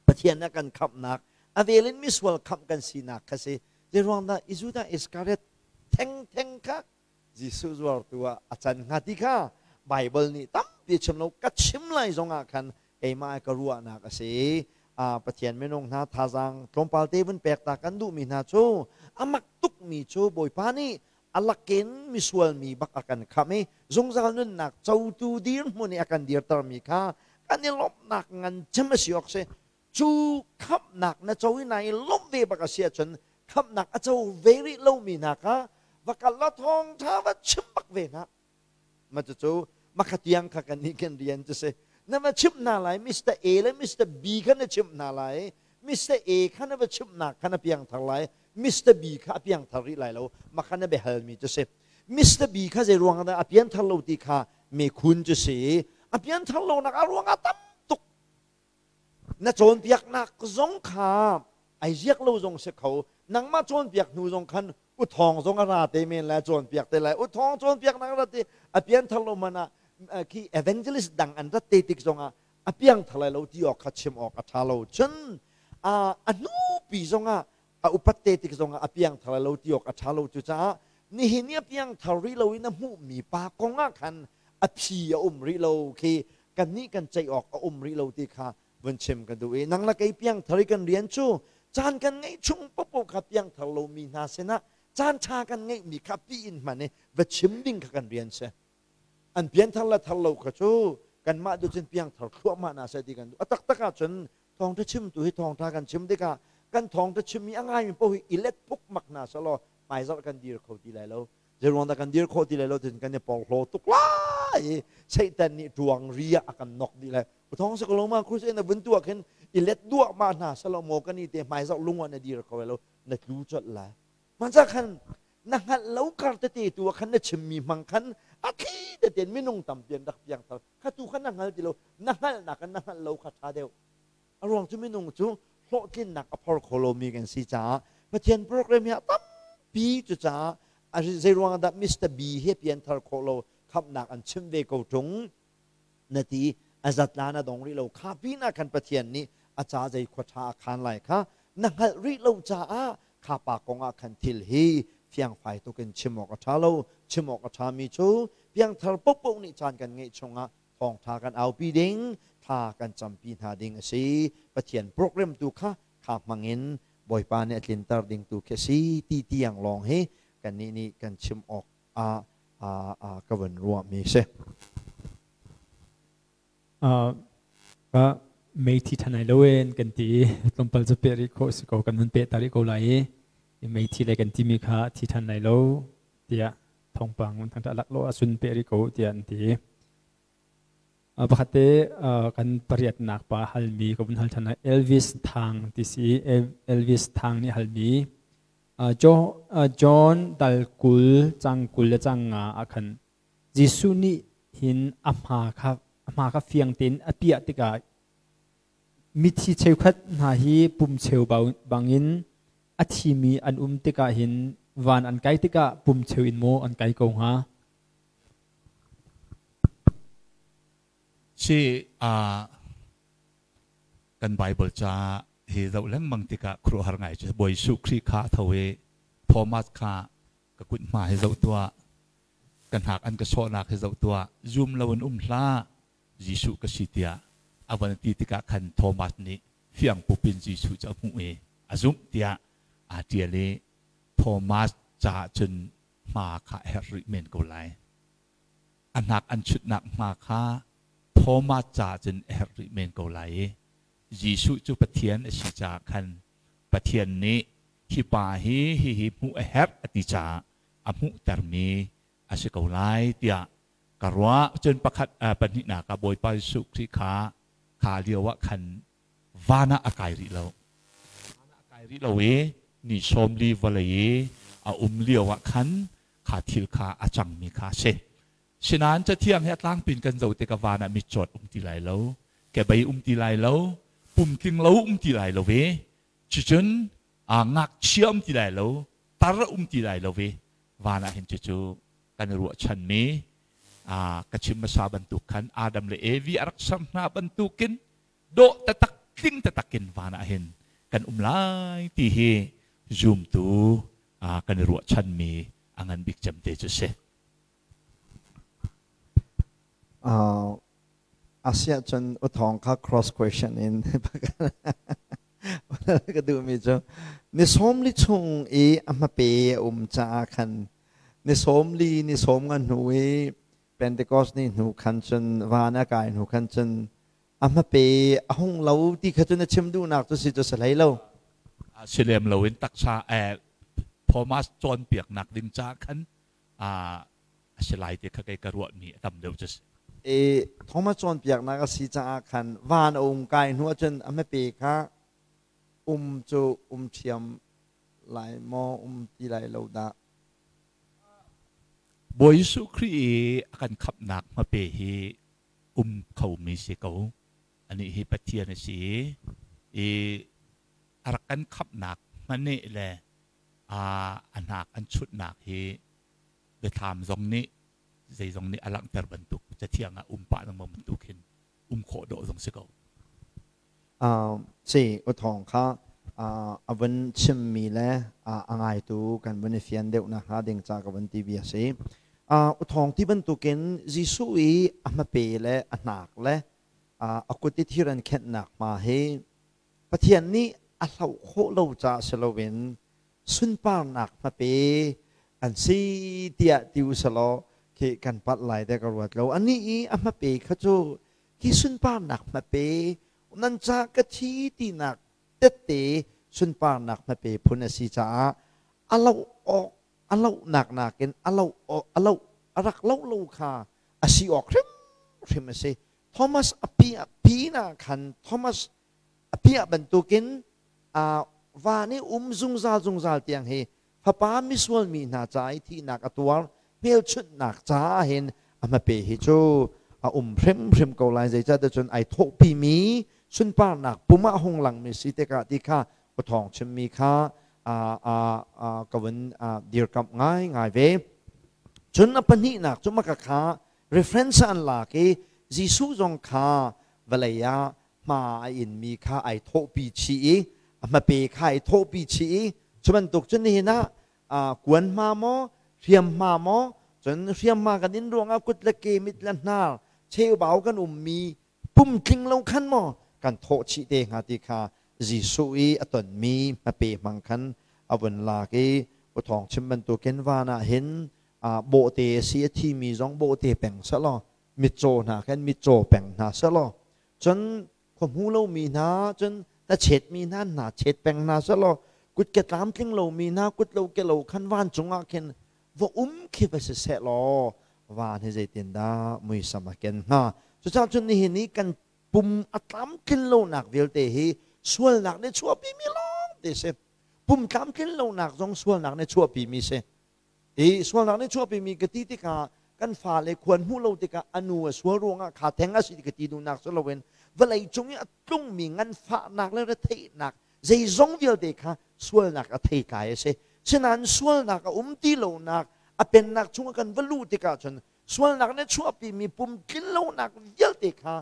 Pathian a kan khamhnak a vel in misual khamh kan sinak kha si. Zeiruang dah Judah Iskariot thengtheng kha Jesuh zuartu ah a can hnga ti kha Bible nih tampi a chim lo. Ka chim lai zongah khan keimah ka ruahnak a si. Pathian minung hna thazaang tlawmpal te vun pek ta kan duhmi hna cu a mak tukmi cu Bawipa nih a lakin misual mi bak a kan khamh i zungzal nunnak cotu dirhmun i a kan dirtermi kha kan i lawmhnak ngan cem a si awk si. Cu khamhnak na co i na i lawmh ve bak a si ahcun khamhnak a co ve rih lomi hna kha va kal law thawngṭha va chim bak ve hna. Ma cucu makha tiang kha kan nih kan rian cu si. Na va chimh hna lai Mr. A le Mr. B kha na chimh hna lai. Mr. A kha na va chimhnak kha na piangthar lai. Mr. B kha a piangthar rih lai lo. Makha na biahalmi cu si. Mr. B kha zei ruang dah a pianthar lo ti kha mekhun cu si. A pianthar lonak a ruang ah tam tuk. Na cawnpiaknak zong kha ai ziak lo zong si kho. Nangmah cawnpiak hnu zong khan uthawng zong a ra te men lai cawnpiak te lai uthawng cawnpiaknak a rat i a pianthar lo man ah khi evangelist dang an rat te tik zongah a piangthar lai lo ti awk kha chim awk a ṭha lo. Cun a hnupi zongah a upat te tik zongah a piangthar lai lo ti awk a ṭha lo. Cucaah nihin i a piangthar rih lo in a hmuhmi pa kong ah khan a phi a um rih lo khi kannih kan ceih awk a um rih lo ti kha vun chim ka duh i nang le kei piangthar i kan rian cu caan kan ngeih chung popo kha piangthar lomi hna sinah caan ṭha kan ngeihmi kha pi in hman i va chim ding kha kan rian si. An pianthar le thar lo kha cu kanmah tu cun piangthar thluahmah hna seh ti kan duh. A taktak ahcun thawngṭha chimtu hi thawngṭha kan chim tikah kan thawngṭha chimmi a ngaimi paoh hi i let phuk mak hna selaw hmaizarh kan dir kho ti lai lo. Zeiruang dah kan dir khawh ti lai lo tiin kan i porhlaw tuk lai i Satan nih ṭuang ri ah a kan nok dih lai. Thawng sa ko lo ma crusade na vun tuah khin i let duah ma hna salo maw kan i te hmaizarh lung ah na dir kho lo na tlu colh lai. Manza khan na hngalh lo kar tete tu ah khan na chimmi hmang khan a thli tete minung tampi an rak piang thar kha tu khan na hngal ti lo na hngalhnak in na hngalh lo kha ṭha deuh. A ruang cu minung cu hlawhtlinnak a phor kho lomi kan si caah Pathian program hi a tampi. Cucaah zei ruang dah Mr. B he pian thar khawh lo khamhnak an chim ve ko ṭung na ti a zatla na dong rih lo kha pinah khan Pathian nih a ca zei khua ṭha a khan lai kha na hngalh rih lo caah kha pa kong ah khan thil hi fiangfai tuk in chim awk a ṭha lo. Chim awk a ṭhami cu piangthar paohpaoh nih caan kan ngeih chungah thawngṭha kan aupi ding, thla kan campi hna ding a si. Pathian program tu kha kha hmangin Bawipa nih a tlinter ding tu khi a si ti tiang lawng hi kannih nih kan chim awk ah ka vun ruahmi si. Ka meithi than ai lo en kan ti i tlawmpal cu peh rih khawh si ko kan hun peh ta rih ko lai i meithi le kan timi kha thi than lai lo tiah. Thawngpang thangtha lak lo ahcun peh rih ko tiah an ti. Pakhat te kan pariatnak pa halmi ka vun hal than Elvis Thang ti si. Elvis Thang nih halmi John dal 20 cang 20 le cang nga ah khan Jesuh nih hin a hma kha fiang tein a piah tikah mithi cheukhat hna hi pum cheu bangin a thimi an um tikah hin van an kai tikah pum cheu in maw an kai ko hnga? Si kan Bible ca hi zoh lengmang tikah khuaruahhar ngai cu Bawi Jesuh Khrih kha a tho i Thomas kha ka kut hma hi zoh tuah, ka hnak an ka sawhnak hi zoh tuah, zum lo in um hlah, Jesuh ka si tiah a van ti tikah khan Thomas nih fiang pup in Jesuh cu a hmuh i a zumh tiah aa ṭial i Thomas caah cun hma kha a herh rih men ko lai. A hnak an chutnak hma kha Thomas caah cun a herh rih men ko lai i Jesuh cu Pathian a si caah khan Pathian nih hi pa hi hihi hmuh a herh a ti caah a hmuhtermi a si ko lai tiah ka ruah. Cun pakhat pahnihnak ah Bawipa Jesuh Khrih kha kha lio ah khan van ah a kai rih lo. Van ah a kai rih lo i ni 40 vawlei i a um lio ah khan kha thil kha a cangmi kha a si. Sinain Cathiang hi a tlangpi in kan zoh tikah van ah mitcawt um ti lai lo, kebei um ti lai lo, pumtling lo um ti lai lo ve. Cucun ngakchia um ti lai lo, tar um ti lai lo ve. Van ah hin cucu kan i ruahchanmi ka chim hmasa bantuk khan Adam le Evi a rak ser hna bantukin dawh taktak tling taktak in van ah hin kan um lai ti hi zumtu kan i ruahchanmi a ngan bik cem te cu si. Asiah cun uthawng kha cross question in ka duhmi cu ni 40 chung i a hmape a um caah khan ni 40 ni 50 hnu i Pentecost ni hnu khan cun van a kai hnu khan cun a hmape a hung lo ti kha cun a chim duhnak cu si cu si hlei lo. Si lem loin taksa Thomas cawnpiaknak ding caah khan a si lai ti kha kei ka ruahmi a tam deuh cu si. E Thomas cawnpiaknak a si caah khan van a um kai hnu ahcun a hmape kha um cu um ṭhiam lai maw um ti lai lo dah. Bawi Jesuh Khrih i a kan khamhnak hmape hi um khomi si ko. Anih hi Pathian a si i a rak kan khamhnak hmaneh le a hnak an chutnak hi biathlam zong nih zeizong nih a langhter bantuk cathiang ah um pah lengmang bantuk hin um khawh dawh zong si ko. Si uthawng kha a vun chimmi le a ngaitu kan vun i fian deuh nakhnga ding ca ka vun ti bia si. Uthawng ti bantukin Jesuh i a hmape le a hnak le a kut i thir an khenhnak hma hi Pathian nih a hloh khawh lo caah si loin sunparnak hmape an si tiah ti u selaw khi kan palh lai te ka ruat lo. Anih i a hmape kha cu hi sunparnak hmape nan ca ka thi tinak tette sunparnak hmape phun a si caah a loh awk a lohnak nakin a loh a loh a rak loh lo kha a si awk hrimhrim a si. Thomas a pi pi na khan Thomas a piah bantukin van i um zungzal zungzal tiang hi fapa misual mi hna ca i thihnak a tuar hmelchunhnak caah hin a hmape hi cu a um hrimhrim ko lai. Zeicahtiah cun ai thawhpimi sunparnak pum ah hung langmi si tikah ti kha uthawng chimmi kha ka vun dirkamh ngaingai ve. Cun a pahnihnak cu maka kha reference an lak i Jesuh zong kha vawlei ah hma a inmi kha ai thawhpi chih i a hmape kha ai thawhpi chih i cu bantuk cun nihin ah kuan hma maw, hriam hma maw, cun hriam hma kan in ruangah kut le ke, mit le hnar cheubau kan ummi pum tling lo khan maw kan thawh chih te hnga ti kha Jesuh i a tonmi hmape hmang khan a vun lak i uthawng chim bantukin van ah hin bawhte a si, a thimi zong bawhte peng selaw mitcaw hna khan mitcaw peng hna selaw cun khuahmu lomi hna cun hnachetmi hna hna chet peng hna selaw kut ke tlamtling lomi hna kut lo ke lo khan vancung ah khin. Va um khi va si seh law van hi zeitindah muisam a ken hnga? Cucaah cun nihin i kan pum a tlamtlin lonak vialte hi sualnak nih chuahpimi lawng te si. Pum tlamtlin lonak zong sualnak nih chuahpimi si. I sualnak nih chuahpimi ka ti tikah kan fale khuan hmuh lo tikah a nu a sual ruangah kha theng a si ka ti duhnak si loin vawlei cung i a tlungmi nganfahnak le retheihnak zeizong vialte kha sualnak a theitlai a si. Sinain sualnak a um ti lonak a pennak chungah kan va luh tikah cun sualnak nih chuahpimi pum tlin lonak vialte kha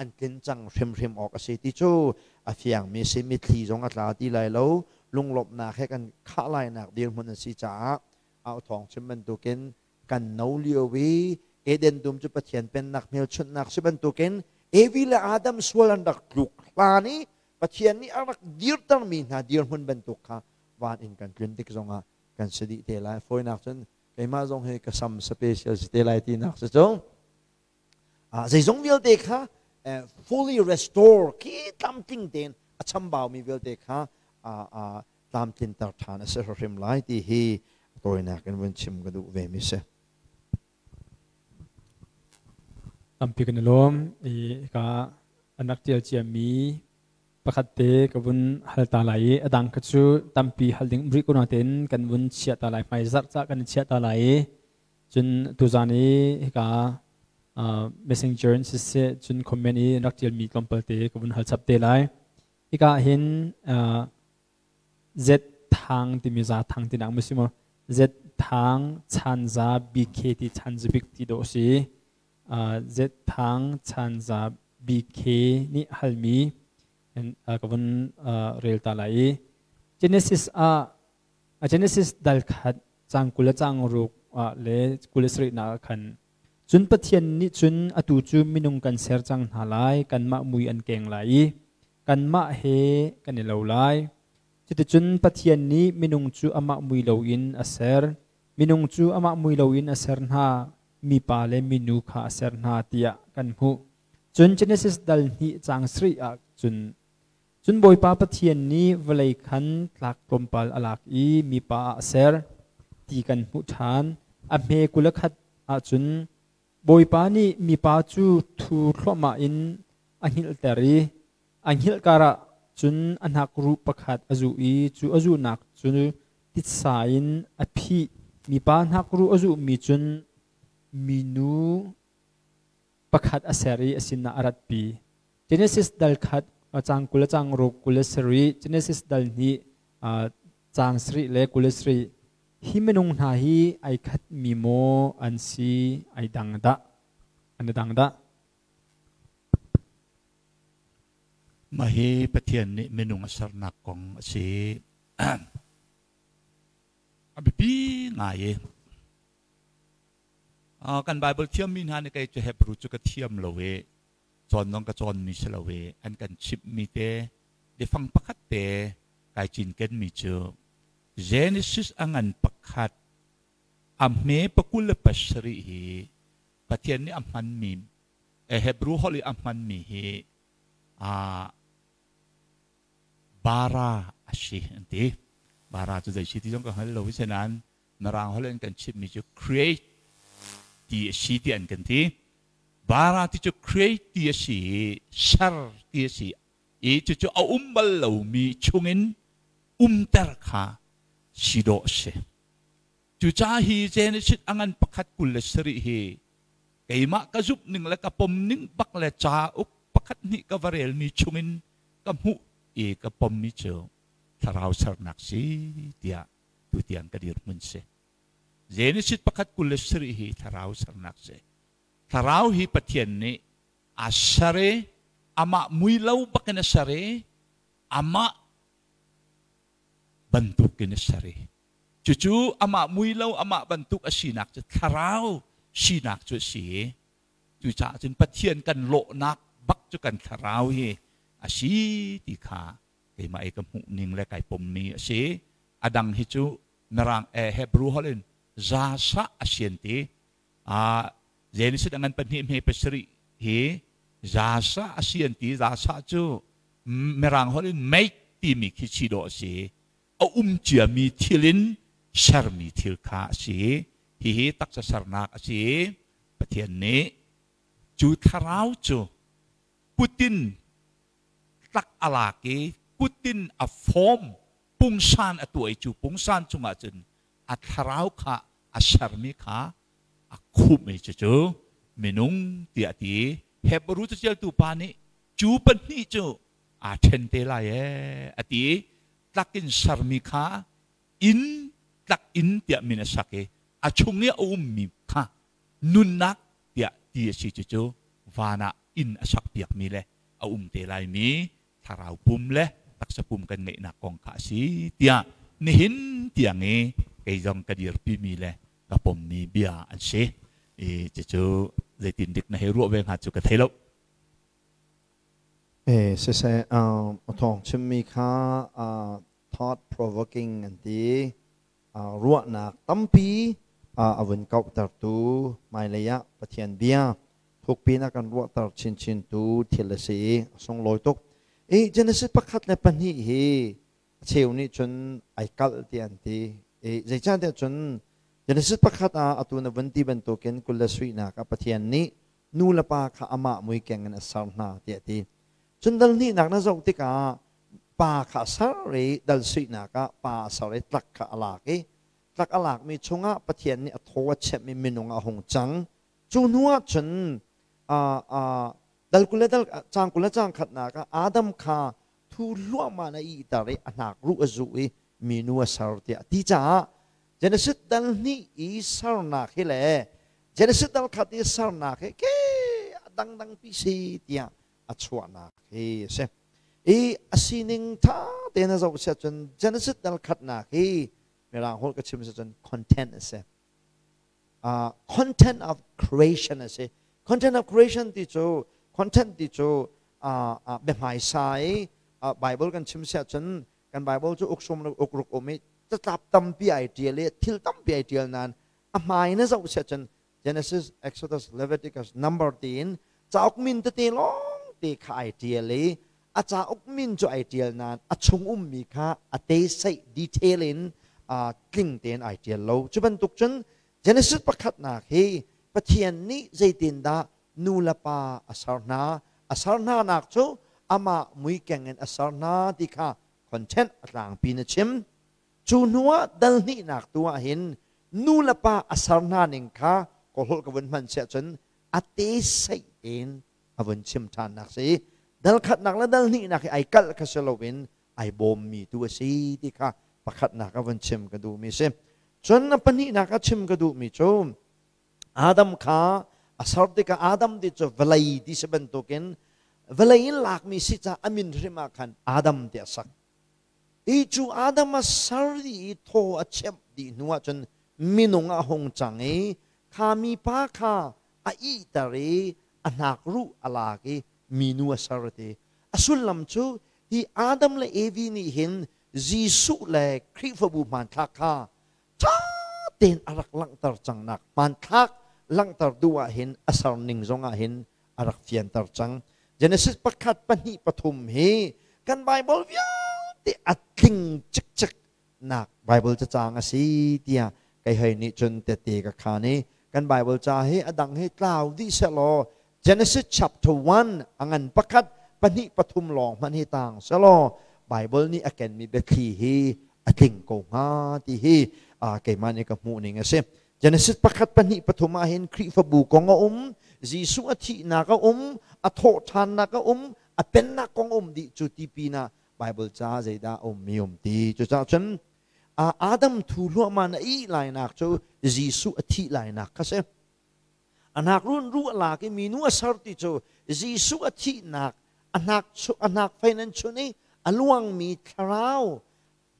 an tlin cang hrimhrim awk a si ti cu a fiangmi si. Mitthli zong a tla ti lai lo, lunglawmhnak he kan khah lainak dirhmun a si caah au thawng chim bantukin kan no lio i Eden dum cu Pathian pennak hmelchunhnak si bantukin Evi le Adam sual an rak tluk hlan i Pathian nih a rak dirtermi hna dirhmun bantuk kha van in kan tlun tik zongah kan si dih te lai. Fawinak cun keimah zong hi ka sam special si te lai tinak si cu. Zeizong vialte kha fully restore khi tlamtling tein a chambaumi vialte kha tlamtlinter ṭhan a si hrim lai ti hi tawinak in vun chim ka duh ve mi si. Tampi kan i lawm i ka an rak ṭial ciami pakhat te ka vun hal ta lai i a dang kha cu tampi hal ding rih ko natein kan vun chiah ta lai, hmai zarh ca kan i chiah ta lai i cun tuzan i hika messenger in siseh cun comment i rak ṭialmi tlawmpal te ka vun hal chap te lai. Hika hin Z thang timi za thang tinak maw si maw? Z thang chanza BK ti chanzabik ti dawh si. Z thang chanza BK nih halmi ka vun rel ta lai i Genesis ah Genesis dal khat cang 20 le cang ruk le 27 nak ah khan cun Pathian nih cun atu cu minung kan ser cang hna lai, kanmah mui an keng lai i kanmah he kan i lo lai. Cuticun Pathian nih minung cu amah mui loin a ser, minung cu amah mui loin a ser hna, mipa le minu kha a ser hna tiah kan hmuh. Cun Genesis dal hnih caang sarih ah cun Cun Bawipa Pathian nih vawlei khan tlak tlawmpal a lak i mipa ah a ser ti kan hmuh ṭhan. A hme 21 ahcun Bawipa nih mipa cu thu thluahmah in a hngilhter i a hngilh karah cun a hnakruh pakhat a zuh i cu a zuhnak cu titsa in a phih. Mipa hnakruh a zuhmi cun minu pakhat a ser i a sinah a ratpi. Genesis dal khat caang 20 le caang ruk 27, Genesis dal hnih caang sarih le 27. Hi minung hna hi ai khat mi maw an si, ai dang dah? An i dang dah? Mah hi Pathian nih minung a sernak kong a si. A biapi ngai i kan Bible thiammi hna nih kei cu Hebrew cu ka thiam lo i cawn zong ka cawnmi si lo i an kan chimhmi te biafang pakhat te kai cinkenmi cu Genesis a ngan pakhat a hme 27 hi Pathian nih a hmanmi Hebrew holh i a hmanmi hi bara a si an ti. Bara cu zei si ti zong ka hngal lo i senain Mirang holh in kan chimmi cu create ti a si ti an kan ti. Bara ti cu create ti a si i ser ti a si i cucu a um bal lomi chungin umter kha si dawh a si. Cucaah hi Genesis a ngan pakhat 27 hi keimah ka zumh ning le ka pom ning bak le cauk pakhat hnih ka va relmi chungin ka hmuh i ka pommi cu thlarau sernak si tiah tutiang ka dirhmun si. Genesis pakhat 27 hi thlarau sernak si. Thlarau hi Pathian nih a ser i amah mui lo bakin a ser i amah bantukin a ser i cucu amah mui lo amah bantuk a sinak cu thlarau sinak cu a si i cucaah cun Pathian kan lawhnak bak cu kan thlarau hi a si ti kha keimah i ka hmuh ning le kai pommi a si. A dang hi cu Mirang Hebrew holh in zasa a sian ti. Genesis a ngan pahnih hme pasarih hi zasa a sian ti. Zasa cu Mirang holh in make timi khi chi dawh a si. A um ciami thil in Sermi thil kha a si. Hihi taksa sernak a si. Pathian nih cu thlarau cu kutin tlak a lak i kutin a form pungsan a tuah i cu pungsan chungah cun a thlarau kha a sermi kha a khumh i cucu minung tiah a ti. Hebru caṭialtu pa nih cu pahnih cu aa ṭhen te lai ee a ti i tlak in sermi kha inn tlak inn tiah min a sak i a chung i a ummi kha nunnak tiah ti a si. Cucu van ah inn a sakpiakmi le a um te laimi thlarau pum le taksa pum kan ngeihnak kong kha a si tiah nihin tiang i kei zong ka dirpimi le ka pommi bia an si. I cucu zeitin dik na hei ruah ve hnga cu ka thei lo. Siseh, thawng chimmi kha thought provoking an ti. Ruahnak tampi a vun kauhtertu, hmailei ah Pathian bia thukpi in a kan ruahter chinchintu thil a si i a sunglawi tuk. I Genesis 1 le 2 hi a cheu nih cun ai kalh ti an ti. I zeicahtiah cun Genesis 1 ah atu na vun ti bantukin kul le suihnak ah Pathian nih nu le pa kha amah muikeng in a ser hna tiah a ti. Cun dal hnihnak na zoh tikah pa kha a ser i dal suihnak ah pa a ser i tlak kha a lak i tlak a lakmi chungah Pathian nih a thaw a chemh i minung a hung cang. Cu hnu ah cun dal 20 le dal caang 20 le caang khatnak ah Adam kha thu hluahmah na ihter i a hnak ruh a zuh i minu a ser tiah a ti caah Genesis dal hnih i sernak hi le Genesis dal khat i sernak hi ke a dangdang pi si tiah a chuahnak hi a si. I a sining ṭha tein a zoh siah cun Genesis dal khatnak hi Mirang holh ka chim si cun content a si. Content of creation a si. Content of creation ti cu content ti cu biahmaisa i Bible kan chim siah cun kan Bible cu uk sum uk ruk um i catlap tampi ai ṭial i thil tampi ai ṭial nain a hmai na zoh siah cun Genesis, Exodus, Leviticus, Number tiin cauk min tete lawng te kha ai ṭial i a cauk min cu ai ṭial nain a chung ummi kha a teseih detail in tling tein ai ṭial lo. Cu bantuk cun Genesis pakhatnak hi Pathian nih zeitindah nu le pa a ser hna, a ser hna nak cu amah muikeng in a ser hna ti kha content a tlangpi na chim. Cu hnuah dal hnihnak tu ah hin nu le pa a ser hna ning kha kawlholh ka vun hman siah cun a te seih tein a vun chim ṭhannak si. Dal khatnak le dal hnihnak hi ai kalh kha si loin ai bawmmi tu a si ti kha pakhatnak a vun chim ka duhmi si. Cun a pahnihnak a chim ka duhmi cu Adam kha a ser tikah Adam ti cu vawlei ti si bantukin vawlei in lakmi si caah a min hrim ah khan Adam ti a sak. I cu Adam a ser dih i thaw a chemh dih hnu ahcun minung a hung cang i kha mipa kha a ihter i a hnakruh a lak i minu a ser ti. A sullam cu hi Adam le Evi nih hin Jesuh le Khrihfabu hmanthlak kha ṭha tein a rak langhter cangnak hmanthlak langhter duh ah hin a ser ning zong ah hin a rak fianter cang. Genesis 1, 2, 3 hi kan Bible vialte a tling cikcek nak Bible cacang a si tiah kei hei nih cun tete ka khan i kan Bible ca hi a dang hi tlau dih sehlaw Genesis chapter 1 a ngan 1, 2, 3 lawng hmanh hi tang selaw Bible nih a kenmi biathli hi a tling ko hnga ti hi keimah nih ka hmuh ning a si. Genesis 1, 2, 3 ah hin Khrihfabu kong a um, Jesuh a thihnak a um, a thawhṭhannak a um, a pennak kong a um dih. Cu ti pinah Bible ca zeidah a ummi um ti. Cucaah cun Adam thu hluahmah na ih lainak cu Jesuh a thih lainak kha si. A hnak run ruh a lak i minu a ser ti cu Jesuh a thihnak a hnak a hnak fein an chun i a luangmi thlarau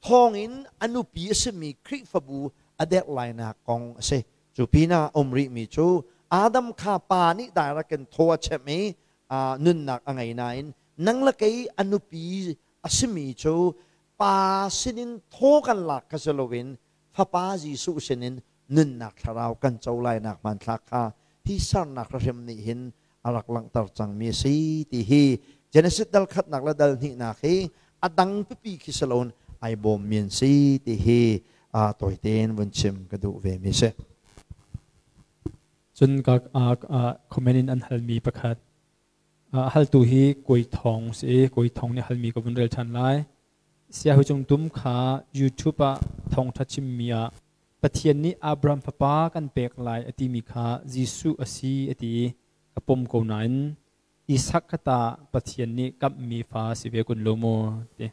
thawngin a nupi a simi Khrihfabu a derh lainak kong a si. Cu pinah a um rihmi cu Adam kha pa nih direct in thaw a chemh i nunnak a ngei nain nang le kei a nupi a simi cu pa sinin thaw kan lak kha si loin Fapa Jesuh sinin nunnak thlarau kan co lainak hmanthlak kha hi sernak hrim nih hin a rak langhter cangmi a si ti hi Genesis dal khatnak le dal hnihnak hi a dang pipi khi si loin ai bawmmi an si ti hi. Tawi tein vun chim ka duh ve mi si. Cun ka comment in an halmi pakhat haltu hi Kawi Thawng si i Kawi Thawng nih halmi ka vun rel ṭhan lai. Siahu Cung Tum kha YouTube ah thawngṭha chimmi ah Pathian nih Abraham fapa kan pek lai a timi kha Jesuh a si a ti i ka pom ko nain Isak kha tah Pathian nih kamhmi fa si ve kun lo maw ti.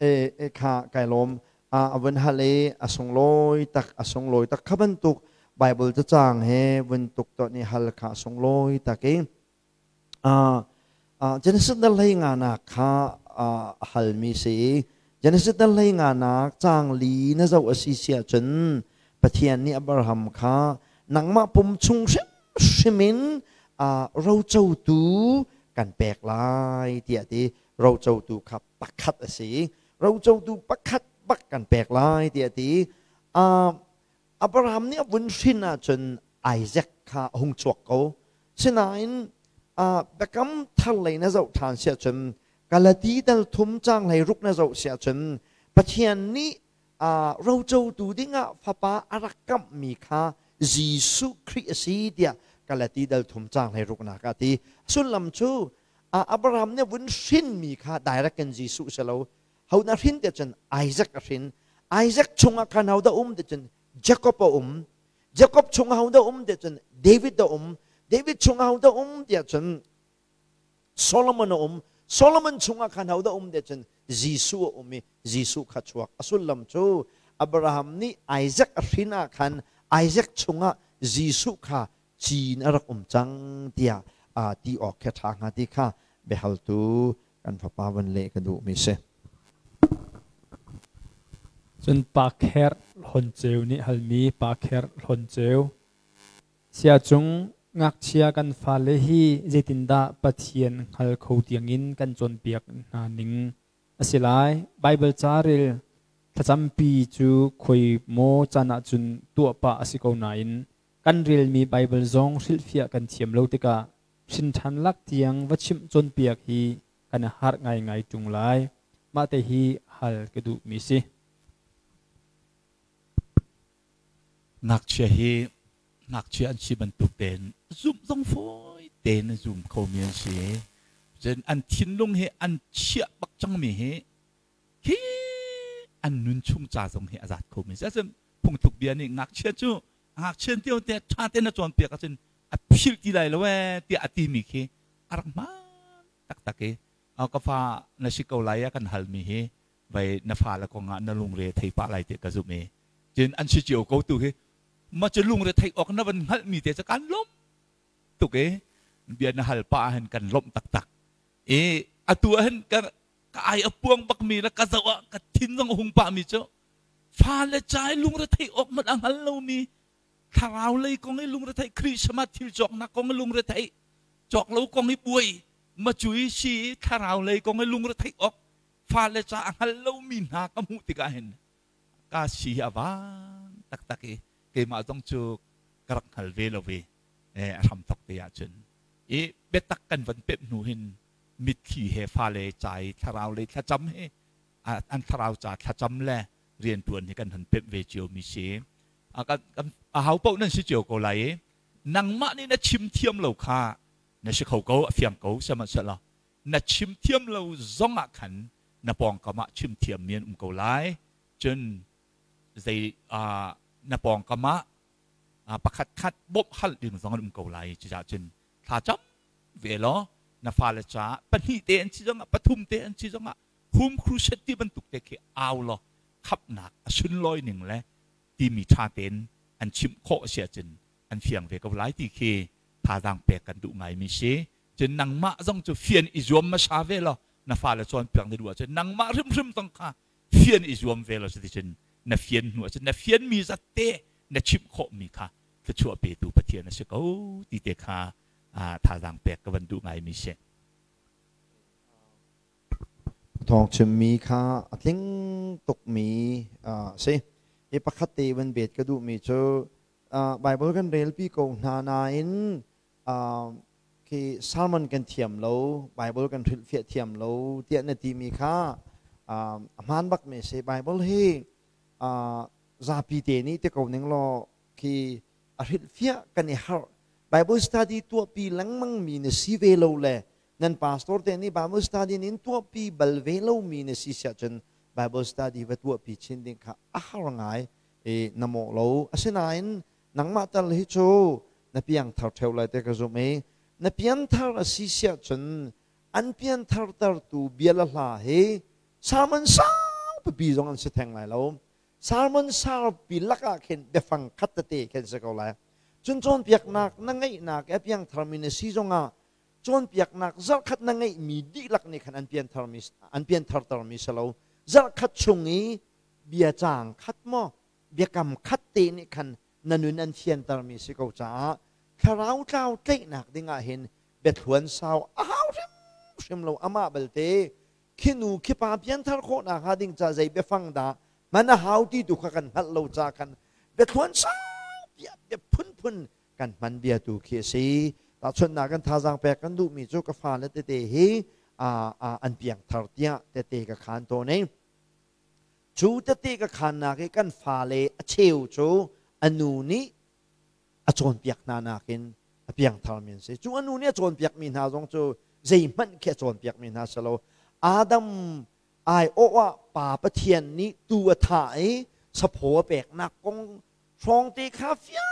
E kha kai lawm. A vun hal i a sunglawi tak, a sunglawi tak. Kha bantuk Bible cacang he vun tuk to ni hal kha a sunglawi tak i Genesis dal hlei nga nak kha a halmi si i Genesis dal hlei nga nak caang li na zoh a si si ahcun Pathian nih Abraham kha nangmah pum chung hrimhrim in rocotu kan pek lai tiah ti. Rocotu kha pakhat a si, rocotu pakhat bak kan pek lai tiah ti. Abraham nih a vun hrin ahcun Isaac kha a hung chuak ko. Sinain biakam thar lei na zoh ṭhan si ahcun Galati dal thum caang hlei ruk na zoh si ahcun Pathian nih rocotu dingah fapa a rak kamhmi kha Jesuh Khrih a si tiah Galati dal thum caang hlei ruknak ah a ti. Sullam cu Abraham nih vun hrinmi kha direct in Jesuh si lo. Ho na hrin ti cun Isaac a hrin. Isaac chungah khan ho dah um ti cun Jacob a um. Jacob chungah ho dah um ti cun David a um. David chungah ho dah um ti cun Solomon a um. Solomon chungah khan ho dah um ti cun Jesuh a um i Jesuh kha chuak. A sullam cu Abraham nih Isaac a hrin ah khan Isaac chungah Jesuh kha cin a rak um cang tiah ti awk khi a ṭha hnga ti kha biahaltu kan fapa van leh ka duhmi si. Cun Pa Kher Hlawn Ceu nih halmi Pa Kher Hlawn Ceu Siacung ngakchia kan fale hi zeitindah Pathian hngal kho tiangin kan cawnpiak hna ning a si lai? Baibal ca rel thlacampi cu khoi maw caan ahcun tuah pah a si ko nain kan relmi Baibal zong hrilhfiah kan thiam lo tikah hrinṭhan lak tiang va chimh cawnpiak hi kan i harh ngaingai ṭung lai. Mah te hi hal ka duhmi si. Ngakchia hi ngakchia an si bantuk tein zumh zong fawi tein a zum khomi an si. Cun an thinlung hi an chiah bak cangmi hi khi an nun chung ca zong hi a zat khomi si. Cun phungthluk bia nih ngakchia cu ngakchia tio te ṭha tein na cawnpiak ahcun a philh ti lai lo ee tiah a timi khi a rak hmaan taktak i ka fa na si ko lai a kan halmi hi vai na fa le kong ah na lungre thei pah lai ti ka zumh i cun an si cio ko tu hi ma cu lungre theih awk na van hngalhmi te cu kan lawm tuk i bia na hal pah hin kan lawmh taktak i atu ah hin ka ka ai a puang bakmi le ka zoh ah ka thin zong a hung pahmi cu fale ca i lungre theih awk hmanh a hngal lomi thlarau lei kong i lungretheih Christmas thil cawknak kong i lungretheih cawk lo kong i buai macui si i thlarau lei kong i lungretheih awk fale ca a hngal lomi hna ka hmuh tikah hin ka si hi a vang taktak i keimah zong cu ka rak hngal ve lo i a hramthok te ahcun i biatak kan van pemh hnu hin mitthli he fale ca i thlarau lei thlacam he an thlarau ca thlacam le riantuan hi kan han pemh ve cio mi si. A hau paoh nan si cio ko lai i nangmah nih na chim thiam lo kha na si kho ko, a fiang ko. Sihmanhsehlaw na chim thiam lo zong ah khan na pawngkam ah chim thiam mi an um ko lai. Cun zei na pawngkam ah pakhat khat bawmh hal ding zong an um ko lai. Cucaah cun thla cam ve law na fale caah pahnih te an si zongah, pathum te an si zongah, home crusade ti bantuk te khi au law khapnak a sunlawi ning le timi ṭha tein an chimh khawh a si ahcun an fiang ve ko lai ti khi thazaang pek kan duh ngaimi si. Cun nangmah zong cu fian i zuam hmasa ve law na fale cawnpiak na duh ahcun nangmah hrimhrim zong kha fian i zuam ve law cuticun na fian hnu ahcun na fianmi zat te na chimh khawhmi kha thluachuah petu Pathian a si ko ti te kha thazaang pek ka van duh ngaimi si. Thawng chimmi kha a tling tukmi a si. Hi pakhat te van bet ka duhmi cu Bible kan relpi ko hna nain khi sermon kan thiam lo, Bible kan hrilhfiah thiam lo tiah na timi kha A hmaan bakmi si. Bible hi zapi te nih ti ko ning law khi a hrilhfiah kan i harh. Bible study tuahpi lengmang mi na si ve lo le nan pastor te nih Bible study nin tuahpi bal ve lomi na si siah cun Bible study va tuahpi chin ding kha a har ngai i na mawh lo. Asinain nangmah tal hi cu na piangthar ṭheo lai te ka zumh i na pianthar a si siah cun an pianthar tertu bia le hla hi sermon saupipi zong an si theng lai lo. Sermon saupi lakah khin biafang khat tete khin si ko lai. Cun cawnpiaknak na ngeihnak i a piangtharmi na si zongah cawnpiaknak zarhkhat na ngeihmi dihlak nih khan an piantharmi an pianthartermi si lo. Zarhkhat chung i bia caang khat maw biakam khat te nih khan na nun an fiantermi si ko caah thlarau tlau tlaihnak ding ah hin biathluan sau a hau hrimhrim lo. Amah belte khi nu khi pa pianthar khawhnak hnga ding ca zei biafang dah hman a hau ti tu kha kan hngalh lo ca khan biathluan sau bia bia phunphun kan hman bia tu khi a si. Tahchunhnak kan thazaang pek kan duhmi cu ka fale tete hi an piangthar tiah tete ka khaan tawn i cu tete ka khaannak i kan fale a cheu cu a nu nih a cawnpiak hna nakin a piangtharmi an si. Cu a nu nih a cawnpiakmi hna zong cu zeihmanh khi a cawnpiakmi hna si lo. Adam aiawh ah Pa Pathian nih tu a thah i saphaw a peknak kong hrawng te kha fiang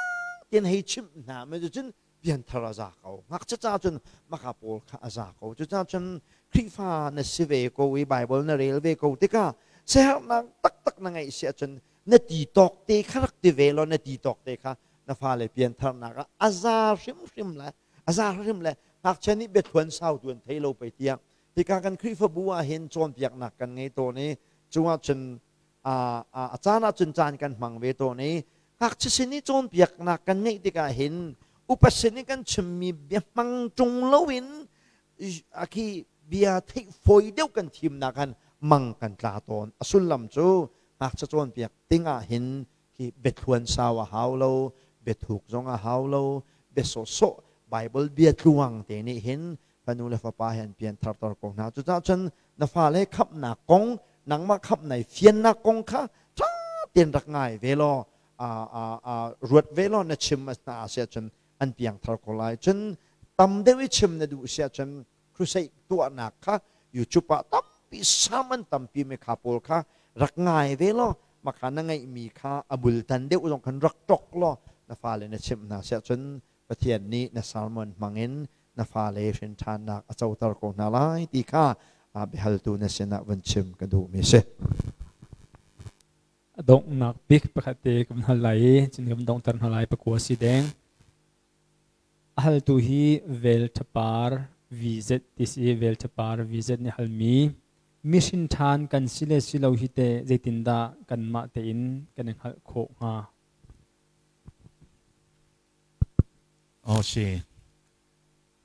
tein hei chimh hna. Cun pianthar a za ko. Ngakchia ca cun maka pawl kha a za ko. Cucaah cun Khrihfa na si ve ko i Bible na rel ve ko tikah siaherhnak taktak na ngeih si ahcun na ti tawk te kha rak ti ve law na ti tawk te kha na fale piantharnak ah a za hrimhrim le a za hrimhrim le ngakchia nih biathluan sau tu an thei lo pei tiang tikah kan Khrihfabu ah hin cawnpiaknak kan ngei tawn i cungah cun a caan ah cun caan kan hmang ve tawn i ngakchia sin i cawnpiaknak kan ngeih tikah hin upa sin i kan chimmi bia hmang ṭung loin khi bia theih fawi deuh kan thimnak han mang kan tla tawn. A sullam cu ngakchia cawnpiak ding ah hin khi biathluan sau a hau lo, biathuk zong a hau lo, bia sawhsawh Bible bia tluang te nih hin fanu le fapa he an pian tharter ko hna. Cucaah cun na fale khamhnak kong, nangmah khamh nai fiannak kong kha ṭha tein rak ngai ve law, ruat ve law na chim hna si ahcun an piangthar ko lai. Cun tam deuh i chim na duh si ahcun crusade tuahnak kha YouTube ah tampi sermon tampi mi kha pawl kha rak ngai ve law makha na ngeihmi kha a bultan deuh zong khan rak ṭok law na fale na chimh hna si ahcun Pathian nih na sermon hmangin na fale hrin ṭhannak a coter ko hna lai ti kha biahaltu na sinah vun chim ka duhmi si. A donghnak bik pakhat te kan hal lai i cun kan donghter hna lai pakua si deng. A haltu hi vel ṭhapar VZ ti si vel ṭhapar VZ nih halmi mission ṭhan kan si le si lo hi te zeitindah kanmah tein kan i hngalh khawh hnga? Aw si.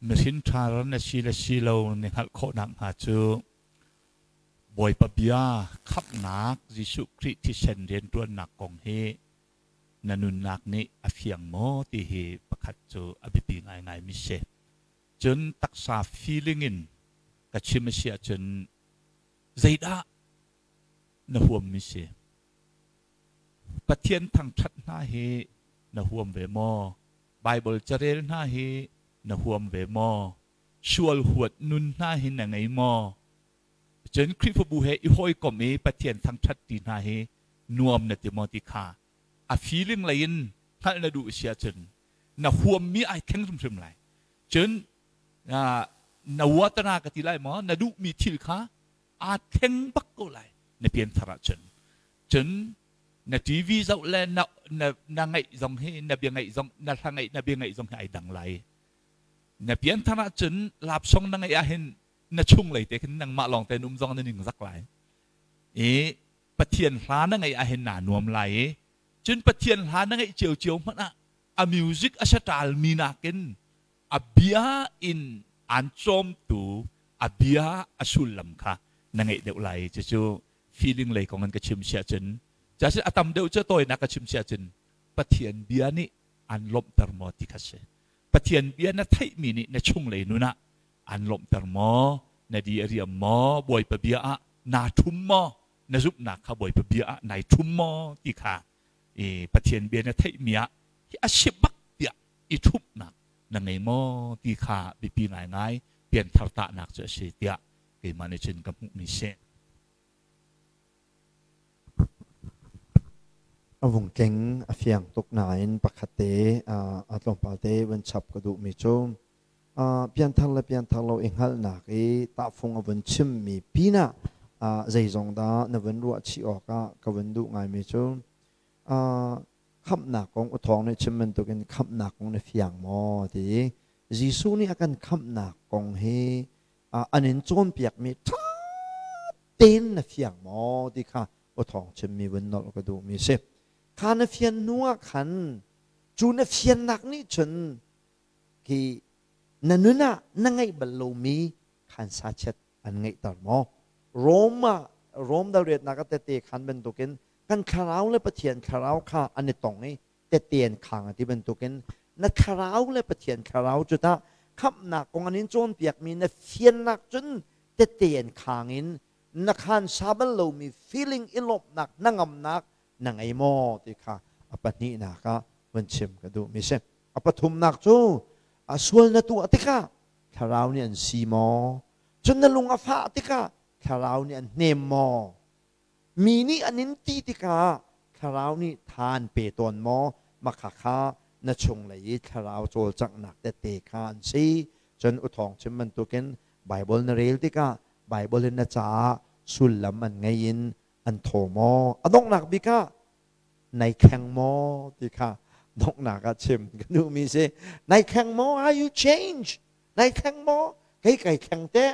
Mihrin ṭha na si le si lo na hngalh khawh nakhnga cu Bawipa bia khamhnak Jesuh Khrih thisen rianṭuannak kong hi na nunnak nih a fiang maw ti hi pakhat cu a biapi ngaingaimi si. Cun taksa feeling in ka chim a si ahcun zeidah na huammi si? Pathian thangṭhat hna hi na huam ve maw? Baibal carel hna hi na huam ve maw? Sual huat nun hna hi na ngei maw? Cun Khrihfabu he i hawikom i Pathian thangṭhat ti hna hi nuam na ti maw ti kha a feeling lei in hngalh na duh si ahcun na huammi ai thleng hrimhrim lai. Cun na watana ka ti lai maw? Na duhmi thil kha aa thleng bak ko lai na pianthar ahcun. Cun na TV zoh le na na na ngaih zong hi na bia ngaih zong na hla ngaih na bia ngaih zong hi ai dang lai. Na pianthar ahcun lapsong na ngaih ahhin na chung lei te khin nangmah lawng te um zong na ning zak lai. I Pathian hla na ngaih ahhin naa nuam lai i cun Pathian hla na ngaih ciocio hmanh ah a music a saṭal mi nakin a bia in aan cawmtu a bia a sullam kha na ngeih deuh lai. Cucu feeling lei kong in ka chim si ahcun casin a tam deuh cu tawinak ka chim si ahcun Pathian bia nih aan lawmhter maw ti kha si. Pathian bia na theihmi nih na chunglei nun ah aan lawmhter maw, na di a riam maw, Bawipa bia ah Naa ṭhum maw? Na zumhnak kha Bawipa bia ah nai ṭhum maw ti kha i Pathian bia na theihmi ah hi a si bak tiah i ṭhumhnak na ngei maw ti kha biapi ngaingai pianthar tahnak cu a si tiah keimah nih cun ka hmuhmi si. A vung tling a fiang tuk nain pakhat te a tlawmpal te vun chap ka duhmi cu pianthar le pianthar lo i hngalhnak i tahfung a vun chimmi pinah zeizong dah na vun ruah chih awkah ka vun duh ngaimi cu khamhnak kong u thawng nih chim bantukin khamhnak kong na fiang maw ti Jesuh nih a kan khamhnak kong hi an in cawnpiakmi ṭha tein na fiang maw ti kha u thawng chimmi vun nolh ka duhmi si. Kha na fian hnu ah khan cu na fiannak nih cun khi na nun ah na ngeih bal lomi khan sachiat an ngeihter maw? Rome ah Rome dal riatnak a tete khan bantukin kan thlarau le Pathian thlarau kha an i tong i tete an khang a ti bantukin na thlarau le Pathian thlarau cu tah khamhnak kong an in cawnpiakmi na fiannak cun tete an khang in na khan sa bal lomi feeling i lawmhnak hnangamnak na ngei maw ti kha a pahnihnak ah vun chim ka duhmi si. A pathumnak cu a sual na tuah tikah thlarau nih an si maw? Cun na lung a fah tikah thlarau nih an hnem maw? Mi nih an in ti tikah thlarau nih tha an pe tawn maw? Makha kha na chunglei i thlarau cawlcanghnak tette kha an si. Cun u thawng chim bantukin Baibal na rel tikah Baibal in na caah sullam an ngei in an thaw maw? A donghnak bik ah nai thleng maw ti kha donghnak ah chim ka duhmi si. Nai thleng maw? Are you change? Nai thleng maw? Kei kai thleng te.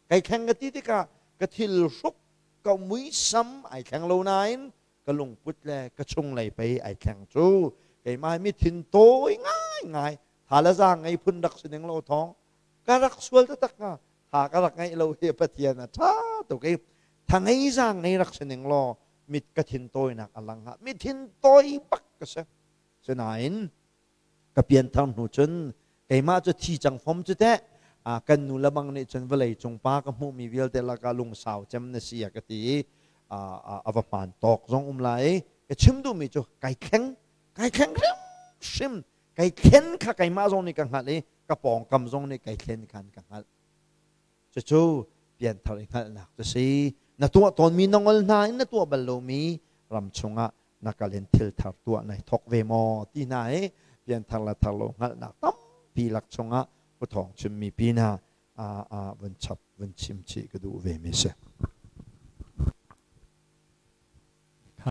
Kai thleng ka ti tikah ka thil hruk ka muisam ai thleng lo nain ka lungput le ka chunglei pei ai thleng cu. Keimah mi thin tawi ngaingai tha le zaang ngei phun rak si ning lo thawng ka rak sual taktak hnga tha ka rak ngeih lo hi Pathian a ṭha tuk i tha ngei zaang ngei rak si ning law mit ka thin tawinak a lang hnga mi thin tawi bak ka si. Sinain ka pianthar hnu cun keimah cu thi cang fom cu teh kan nu le bang nih cun vawlei cung pa ka hmuhmi vialte lakah lungsau cem na si a ka ti i a va hmaan tawk zong um lai i ka chim duhmi cu kai thleng, kai thleng hrimhrim. Kai thlen kha keimah zong nih ka hngalh i ka pawngkam zong nih kai thlen khan ka hngalh. Cucu pianthar i hngalhnak cu si. Na tuah tawnmi na ngol hna in na tuah bal lomi ram chungah na kal in thil thar tuah nai thawk ve maw ti hna i pianthar le thar lo hngalhnak tampi lak chungah u thawng chimmi pi hna vun chap vun chim chih ka duh ve mi si.